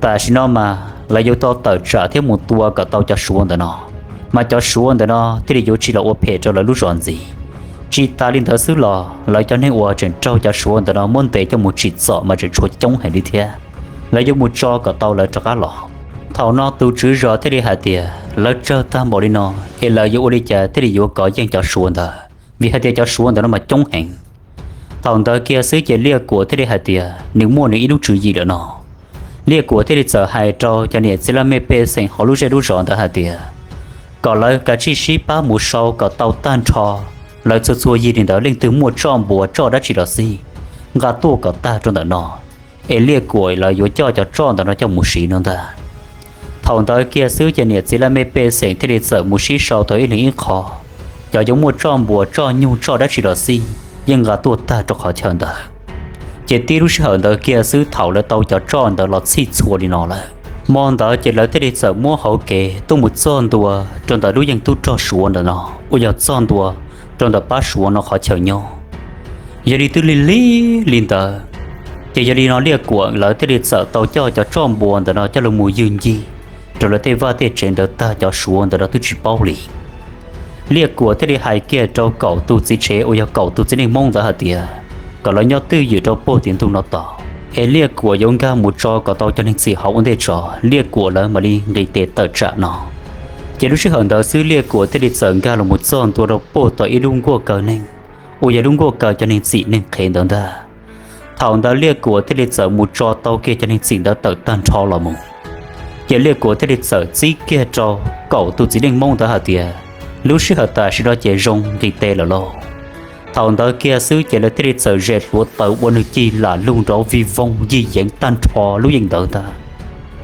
tam sim no mas lawv yuav tau tawm tsam thiab mus tua kom tau cov Suav ntawm no, mas cov Suav ntawm no thiaj li yuav tsis los ua phem rau lawv lub zos ntxiv. Tsis tas li ntawd xwb los lawv cov neeg uas tseem raug cov Suav ntawm no muab ntes coj mus tsim txom mas tseem tshuav coob heev li thiab. Lawv yuav mus tso kom tau lawv rov qab los. Thaum no tus tswv zos thiaj li hais tias lawv tsawg tag npaum li no es lawv yuav ua li cas thiaj li yuav kov yeej cov Suav ntawd, vim hais tias cov Suav ntawm no mas coob heev. Thaum ntawd kiag xwb ces Liaj Kuam thiaj li hais tias nws muaj nws ib lub tswv yim lawm no. Liaj Kuam thiaj li txawm hais rau cov niam txiv laj mej pej xeem hauv lub zej lub zos ntawd hais tias kom lawv kav tsij sib pab mus sau kom tau tag nrho lawv txhua txhua yig li ntawd, leej twg muaj tsoj npua tsoj dab tsi los xij, nqa tuaj kom tag rau ntawm no, es Liaj Kuam lawv yuav coj cov tsoj ntawm no coj mus siv no ntag. Thaum ntawd kiag xwb ces niam txiv laj mej pej xeem thiaj li txawm mus sib sau tau ib leeg ib qho. Cov yuav muaj tsoj npua tsoj nyug tsoj dab tsi los xij yeej nqa tuaj tag rau qhov chaw ntawd. Ces tib lub sij hawm ntawd kiag xwb thaum lawv tau cov tsoj ntawd los txhij txhua li no lawm, hmo ntawd ces lawv thiaj li txawm muab hauv kev tuaj mus txog ntua rau ntawm lub yeej tub rog Suav ntawm no, uas yog txog ntua rau ntawm pab Suav no qhov chaw nyob. Yog li twb lig lig li ntawd, ces yog li no Liaj Kuam lawv thiaj li txawm tau coj cov tsoj npua ntawm no coj los mus ywg ncig rau lawv tej vaj tej tsev ntawd tag cov Suav ntawm no twb tsis paub li. Liaj Kuam thiaj li hais kiag rau kaum tus txiv tsev uas yog kaum tus txiv neej Hmoob ntawd hais tias kom lawv nyob twj ywm rau puag tim ntug no tos, es Liaj Kuam yuav nkag mus tso kom tau cov neeg txim hauv ua ntej tso, Liaj Kuam lawv mam li nqis tes tawm tsam no. Ces lub sij hawm ntawd xwb Liaj Kuam thiaj li txawm nkag los mus txog ntua rau puag tom ib lub nkuaj kaw neeg, uas yog lub nkuaj kaw cov neeg txim neeg qhev ntawd ntag. Thaum ntawd Liaj Kuam thiaj li txawm mus tso tau kiag cov neeg txim ntawd tawm tag nrho los mus. Ces Liaj Kuam thiaj li txawm txib kiag rau kaum tus txiv neej Hmoob ntawd hais tias lub sij hawm tam sim no ces zoo nqis tes lawm lauj. Thaum ntawd kiag xwb ces lawv thiaj li txawm zes hluav taws ua nws cig lam lug nrov vij voog yij yeev tag nrho lub yeej ntawd ntag.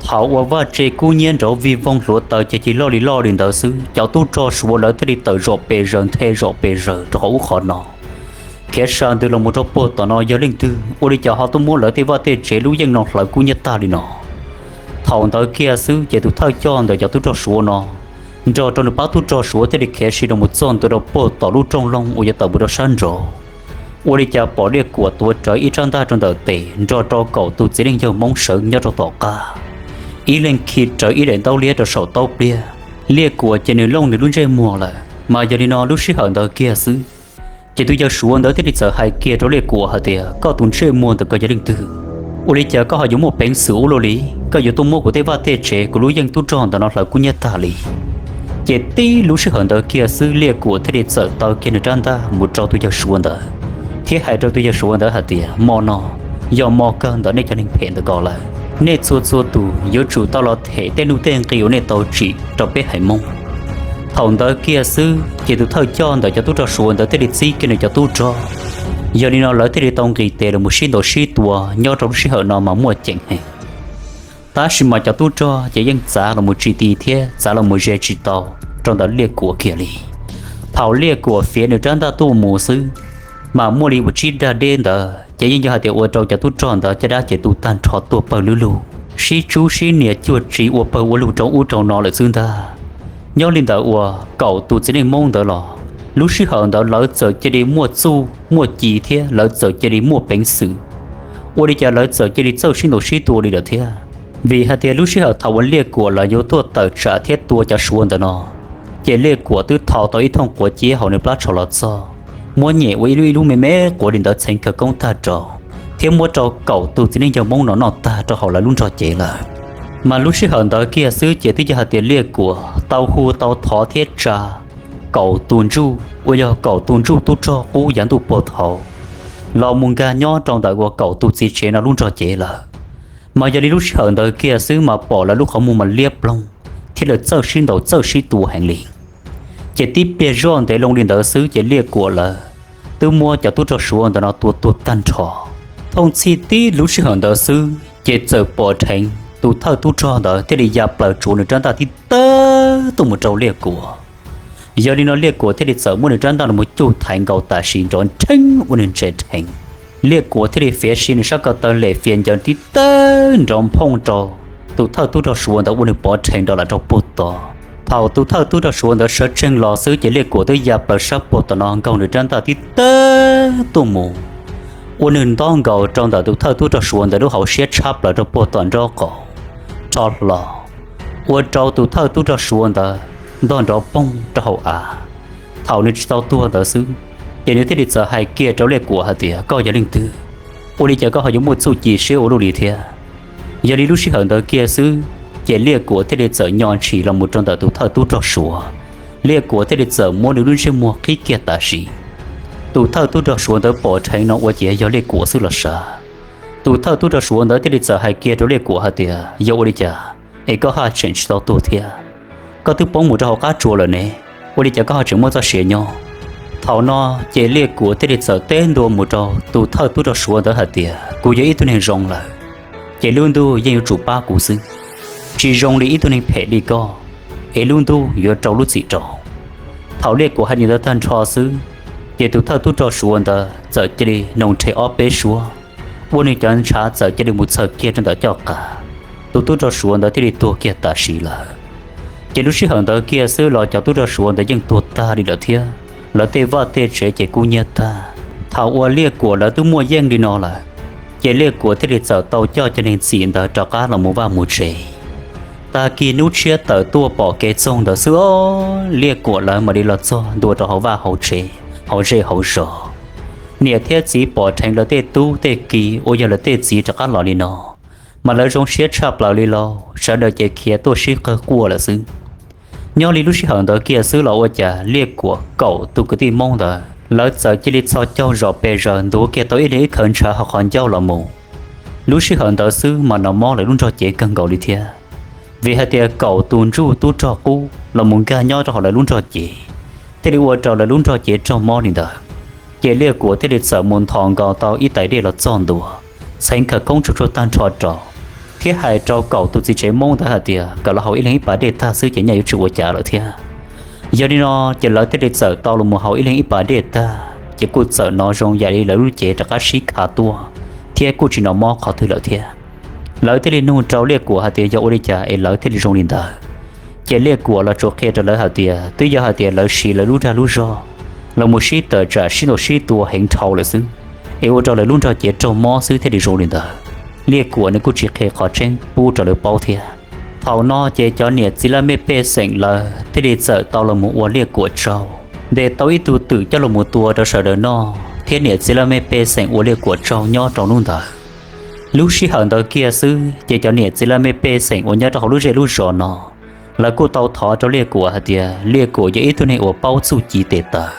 Thaum uas vaj tse kub nyiab nrov vij voog hluav taws ces cig loj li loj li ntawd xwb, cov tub rog Suav lawv thiaj li tawm zom pes zaws nthe zom pes zaws rau qhov ub qhov no, khiav sa ntws los mus rau puag tom no yog leej twg ua li cas ho tuaj muab lawv tej vaj tej tsev lub yeej no hlawv kub nyiab tag li no. Thaum ntawd kiag xwb ces tus thawj coj ntawm cov tub rog Suav no nrog rau nws pab tub rog Suav thiaj li khiav si los mus txog ntua rau puag tom lub rooj loog uas yuav tawm mus rau sab nraud. Ua li cas pom Liaj Kuam tuav rawv ib rab ntaj rau ntawm tes nrog rau kaum tus txiv neej yawg Hmoob sawv nyob rau tom qab, ib leeg khi rawv ib daim ntaub liab rau saum taub pliag. Liaj Kuam ces nws looj nws lub ntsej muag lawm, mas yog li no lub sij hawm ntawd kiag xwb ces tus yawg Suav ntawd thiaj li txawm hais kiag rau Liaj Kuam hais tias koj tus ntsej muag ntawm koj yog leej twg? Ua li cas koj ho yuav muaj peev xwm ua luaj li? Koj yuav tuaj muab kuv tej vaj tej tsev kuv lub yeej tub rog ntawm no hlawv kub nyiab tag li. Ces tib lub sij hawm ntawd kiag xwb Liaj Kuam thiaj li txawm taw kiag nws rab ntaj mus rau tus yawg Suav ntawd, thiab hais rau tus yawg Suav ntawd hais tias hmo no yog hmo kawg ntawm nej cov neeg phem ntawm ko lawm. Nej txhua txhua tus yuav tsum tau los them tej nuj tej nqi uas nej tau tsim rau peb haiv Hmoob. Thaum ntawd kiag xwb ces tus thawj coj ntawm cov tub rog Suav ntawd thiaj li txib kiag nws cov tub rog, yog li no lawv thiaj li tau nqis tes los mus sib ntaus sib tua nyob rau lub sij hawm no mas muaj ceem heev. Tab sis mas cov tub rog ces yeej txav los mus tsis ti thiab txav los mus ze tsis tau rau ntawm Liaj Kuam kiag li. Thaum Liaj Kuam fiav nws rab ntaj tuaj mus xwb, mas muaj li uas tsib dag deb ntawd ces yeej yog hais tias ua rau cov tub rog ntawd caj dab ces tu tag nrho tuag pawg lub lug, sib tsub sib nias cuag tsis ua pawg ua lug rau ub rau no lawm xwb ntag. Nyob li ntawd uas kaum tus txiv neej Hmoob ntawd los lub sij hawm ntawd lawv txawm cia li muaj txuj muaj ci thiab lawv txawm cia li muaj peev xwm. Ua li cas lawv txawm cia li txawj sib ntaus sib tua li lawm thiab? Vim hais tias lub sij hawm thaum uas Liaj Kuam lawv yuav tuaj tawm tsam thiab tua cov Suav ntawm no, ces Liaj Kuam twb thau tau ib thooj quav ciab hauv nws plab tsho los txog, muab nyem ua ib lub ib lub me me quav li ntawd txheev kawg koob tag rau. thiab muab rau kaum tus txiv neej yawg Hmoob no noj tag rau hauv lawv lub nrog cev lawm. Mas lub sij hawm ntawd kiag xwb ces twb yog hais tias Liaj Kuam tau hu tau thov thiab tsa kaum tus ntsuj uas yog kaum tus ntsuj tub rog qub yav ntuj puag thaud los mus nkag nyob rau ntawm uas kaum tus txiv tsev no lub nrog cev lawm. Mas yog li lub sij hawm ntawd kiag xwb mas pom lawv lub qhov muag mas liab ploog thiab lawv txawj sib ntaus txawj sib tua heev li. Ces tib pliag zoj ntev loo li ntawd xwb ces Liaj Kuam lawv twb muab cov tub rog Suav ntawd no tua tuag tag nrho. Thooj txhij tib lub sij hawm ntawd xwb ces txawm pom dheev tus thawj tub rog ntawd thiaj li ya plaws tsuav nws rab ntaj tib tawg tuaj mus rau Liaj Kuam. Yog li no Liaj Kuam thiaj li txawm muab nws rab ntaj los mus cuj thaiv nkaus tam sim nrov nrheeb ua nws ntse dheev. Liaj Kuam thiaj li fiav si nws sab ko taw lem fiav ncaws tib tawg nrov nphooj rau tus thawj tub rog Suav ntawd ua nws pov rhees nrov lawm rau puag tod. Thaum tus thawj tub rog Suav ntawd sawv tsees los xwb ces Liaj Kuam twb ya plaws sab puag tom no nkaug nws rab ntaj tib tawg tuaj mus ua nws nto nkaus rau ntawm tus thawj tub rog Suav ntawd lub hauv siab tshab plaws rau puag tom nraub qaum rho hlo, ua rau tus thawj tub rog Suav ntawd ntog nrov poog rau hauv av. Thaum nws tsis tau tuag ntawd xwb, ces nws thiaj li txawm hais kiag rau Liaj Kuam hais tias, koj yog leej twg? Ua li cas koj ho yuav muaj txuj ci siab ua luaj li thiab? Yog li lub sij hawm ntawd kiag xwb, ces Liaj Kuam thiaj li txawm nyo ntshis los mus rau ntawm tus thawj tub rog Suav. Liaj Kuam thiaj li txawm muab nws lub ntsej muag qhib kiag tam sim. Tus thawj tub rog Suav ntawd pom dheev no ua ciav yog Liaj Kuam xwb los sav. Tus thawj tub rog Suav ntawd thiaj li txawm hais kiag rau Liaj Kuam hais tias, yog ua li cas es koj haj tseem tsis tau tuag thiab? Koj twb poob mus rau hauv qab tsua lawm ne, ua li cas koj ho tseem muaj txoj sia nyob? Thaum no ces Liaj Kuam thiaj li txawm teb ntua mus rau tus thawj tub rog Suav ntawd hais tias, kuv yog ib tug neeg zoo lawm, ces lub ntuj yeej yuav tsum pab kuv xwb. Tsis zoo li ib tug neeg phem li koj, es lub ntuj yuav rau lub txim rau. Thaum Liaj Kuam hais li ntawd tag nrho xwb, ces tus thawj tub rog Suav ntawd txawm cia li noog rhe ob peb suab, ua nws cov ntshav txawm cia li mus txhaws kiag rau ntawm caj qas. Tus tub rog Suav ntawd thiaj li tuag kiag tam sim lawm. Ces lub sij hawm ntawd kiag xwb los cov tub rog Suav ntawd yeej tuag tag li lawm thiab, lawv tej vaj tej tsev ces kub hnyiab tag. Thaum uas Liaj Kuam lawv twb muaj yeej li no lawm, ces Liaj Kuam thiaj li txawm tau coj cov neeg txim ntawd rov qab los mus vaj mus tsev. Tag kis hnub tshiab tawm tuaj pom kev txoog ntawd xwb os, Liaj Kuam lawv mam li los txog ntua rau hauv vaj hauv tsev, hauv zej hauv zos. Niam thiab txiv pom dheev lawv tej tub tej ki uas yog lawv tej txiv rov qab los li no, mas lawv zoo siab tshaj plaws li lauj, sawv daws ces khiav tuaj sib qawg quaj lawm xwb. Nyob li lub sij hawm ntawd kiag xwb los ua cas Liaj Kuam kaum tus kwv tij Hmoob ntawd lawv txawm cia li txhos caug zom pes zaws ntuav kiag tau ib leeg ib khawv ntshav hauv qhov ncauj los mus. Lub sij hawm ntawd xwb mas nws mob lawv lub nrog cev kawg nkaus li thiab, vim hais tias kaum tus ntsuj tub rog qub los mus nkag nyob rau hauv lawv lub nrog cev, thiaj li ua rau lawv lub nrog cev raug mob li ntawd. Ces Liaj Kuam thiaj li txawm mus nthos nkaus tau ib tais dej los txog ntua, txheev khawv koob tsuag tsuag tag nrho rau, thiab hais rau kaum tus txiv tsev Hmoob ntawd hais tias kom lawv haus ib leeg ib pas dej tag xwb ces nyaj yuav tsis ua cas lawm thiab. Yog li no ces lawv thiaj li txawm tau los mus haus ib leeg ib pas dej tag ces kuj txawm hnov zoo yam li lawv lub cev rov qab sib kha tuaj, thiab kuj tsis hnov mob qhov twg lawm thiab. Lawv thiaj li nug rau Liaj Kuam hais tias yog ua li cas es lawv thiaj li zoo li ntawd. Ces Liaj Kuam los tsuas qhia rau lawv hais tias twb yog hais tias lawv siv lawv lub dag lub zog los mus sib tawm tsam sib ntaus sib tua heev dhau lawm xwb, es ua rau lawv lub nrog cev raug mob xwb thiaj li zoo li ntawd. Liaj Kuam nws kuj tsis qhia qhov tseeb pub rau lawv paub thiab. Thaum no ces cov niam txiv laj mej pej xeem lawv thiaj li txawm tau los mus ua Liaj Kuam tsaug, ntes tau ib tug twm coj los mus tua rau sawv daws noj, thiab niam txiv laj mej pej xeem ua Liaj Kuam tsaug nyob rau hnub ntawd. Lub sij hawm ntawd kiag xwb ces cov niam txiv laj mej pej xeem uas nyob rau hauv lub zej lub zos no, lawv kuj tau thov rau Liaj Kuam hais tias Liaj Kuam yog ib tug neeg uas paub txuj ci tes taw.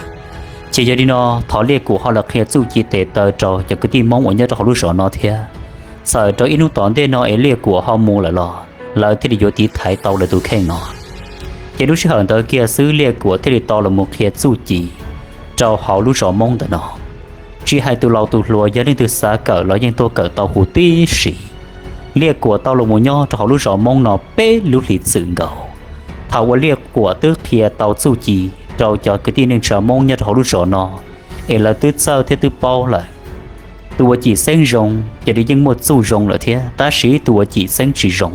Ces yog li no, thov Liaj Kuam ho los qhia txuj ci tes taw rau cov kwv tij Hmoob uas nyob rau hauv lub zos no thiab. Txawm rau ib hnub tom ntej no es Liaj Kuam ho mus lawm los lawv thiaj li yuav tiv thaiv tau lawv tus kheej no. Ces lub sij hawm ntawd kiag xwb Liaj Kuam thiaj li tau los mus qhia txuj ci rau hauv lub zos Hmoob ntawm no. Tsis hais tus laus tus hluas yog leej twg xav kawm los yeej tuaj kawm tau huv tib si. Liaj Kuam tau los mus nyob rau hauv lub zos Hmoob no peb lub hlis txwm nkaus. Thaum uas Liaj Kuam twb qhia tau txuj ci rau cov kwv tij neej tsa Hmoob nyob rau hauv lub zos no, es lawv twb txawj thiab twb paub lawm. Tus uas cim xeeb zoo ces nws yeej muaj txuj zoo lawm thiab, tab sis tus uas cim xeeb tsis zoo,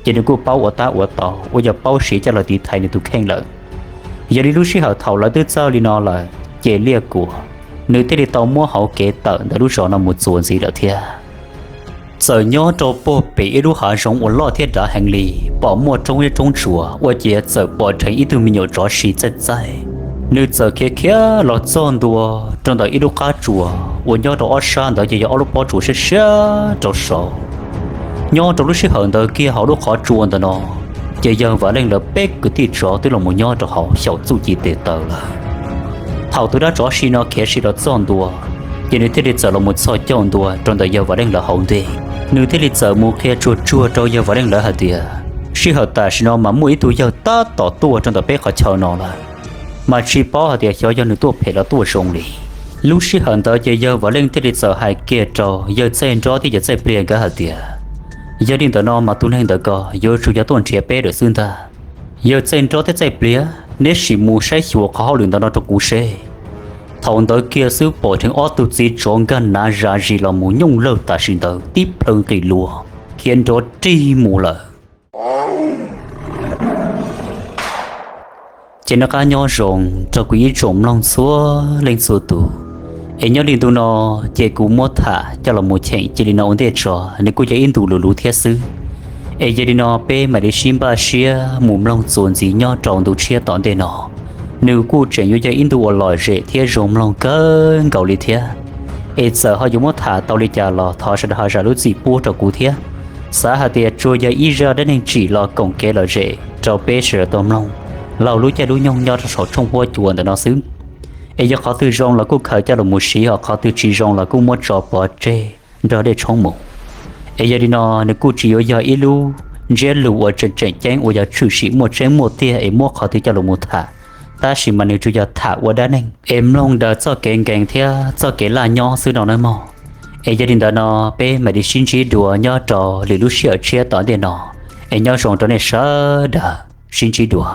ces nws kuj paub ua tab ua tau uas yog paub siv coj los tiv thaiv nws tus kheej lawm. Yog li lub sij hawm thaum lawv twb txawj li no lawm, ces Liaj Kuam nws thiaj li tau muab hauv kev tawm ntawm lub zos no mus txuas ntxiv lawm thiab. Txawm nyob rau puag pem ib lub hav zoov uas loj thiab dav heev li, pom muaj roob zeb roob tsuas ua ciav txawm pom dheev ib tug me nyuam tsov si txaij txaij Nws txawm khiav khiav los txog ntua rau ntawm ib lub qab tsuas uas nyob rau ob sab ntawd ces yog ob lub pob tsuas siab siab rau saud. Nyob rau lub sij hawm ntawd kiag hauv lub qhov tsua ntawm no, ces yawg Vam Leej lawv peb kwv tij tsov twb los mus nyob rau hauv xyaum txuj ci tes taw lawm. Thaum tus dab tsov si no khiav si los txog ntua, ces nws thiaj li txawm los mus txhos caug ntua rau ntawm yawg Vam Leej lawv hauv ntej. Nws thiaj li txawm mus qhia tsuag tsuag rau yawg Vam Leej lawv hais tias, sij hawm tam sim no mas muaj ib tug yawg tab tom tuaj rau ntawm peb qhov chaw no lawm, mas tsis paub hais tias xyov yog nws tuaj phem los tuaj zoo li. Lub sij hawm ntawd ces yawg Vam Leej thiaj li txawm hais kiag rau yawg Txaij Nrob thiab yawg Txaij Pliag nkawd hais tias, yog li ntawm no mas tus neeg ntawd ko yuav tsum yog tuaj nrhiav peb lawm xwb ntag. Yawg Txaij Nrob thiab Txaij Pliag, neb sim mus saib xyuas qhov hauj lwm ntawm no rau kuv seb. Thaum ntawd kiag xwb pom dheev ob tug txiv tsov nkag nav zam zis los mus nyooj lawg tam sim ntawd tib plhaw nqis luas khiav nrov rig mus lawm. Ces noj qab nyob zoo rau kuv ib tsoom mloog txhua leej txhua tus. Es nyob li ntu no, ces kuv muab tham coj los mus cheem cia li no ua ntej tso, nws kuj yog ib ntu luv luv thiab xwb. Es yog li no peb mam li sib npaj siab mus mloog txuas ntxiv nyob rau ntu tshiab tom ntej no. Nws kuj tseem yuav yog ib ntu uas lom zem thiab zoo mloog kawg nkaus li thiab. Es txawm ho yuav muab tham tau li cas los thov sawv daws ho zam lub txim pub rau kuv thiab. Xav hais tias tsuas yog ib zaj dab neeg tsim los koom kev lom zem rau peb sawv daws tau mloog laug lub caij lub nyoog nyob rau saum tshooj huab cua ntawm no xwb. Es yog qhov twg zoo los kuj khaws coj los mus siv, ho qhov twg tsis zoo los kuj muab tso pov tseg nrog dej tshoob mus. Es yog li no, nws kuj tsis yuav yog ib lub ntsiab lus uas tseem tseem ceeb uas yog tshwm sim muaj tseeb muaj tiag es muab qhov twg coj los mus tham, tab sis mas nws tsuas yog tham ua dab neeg es mloog daws txoj kev nkees thiab txoj kev laj nyob xwb no nawb mog. Es yog li ntawd no, peb mam li sib ntsib dua nyob rau lwm lub sij hawm tshiab tom ntej no. Es nyob zoo rau nej sawv daws, sib ntsib dua.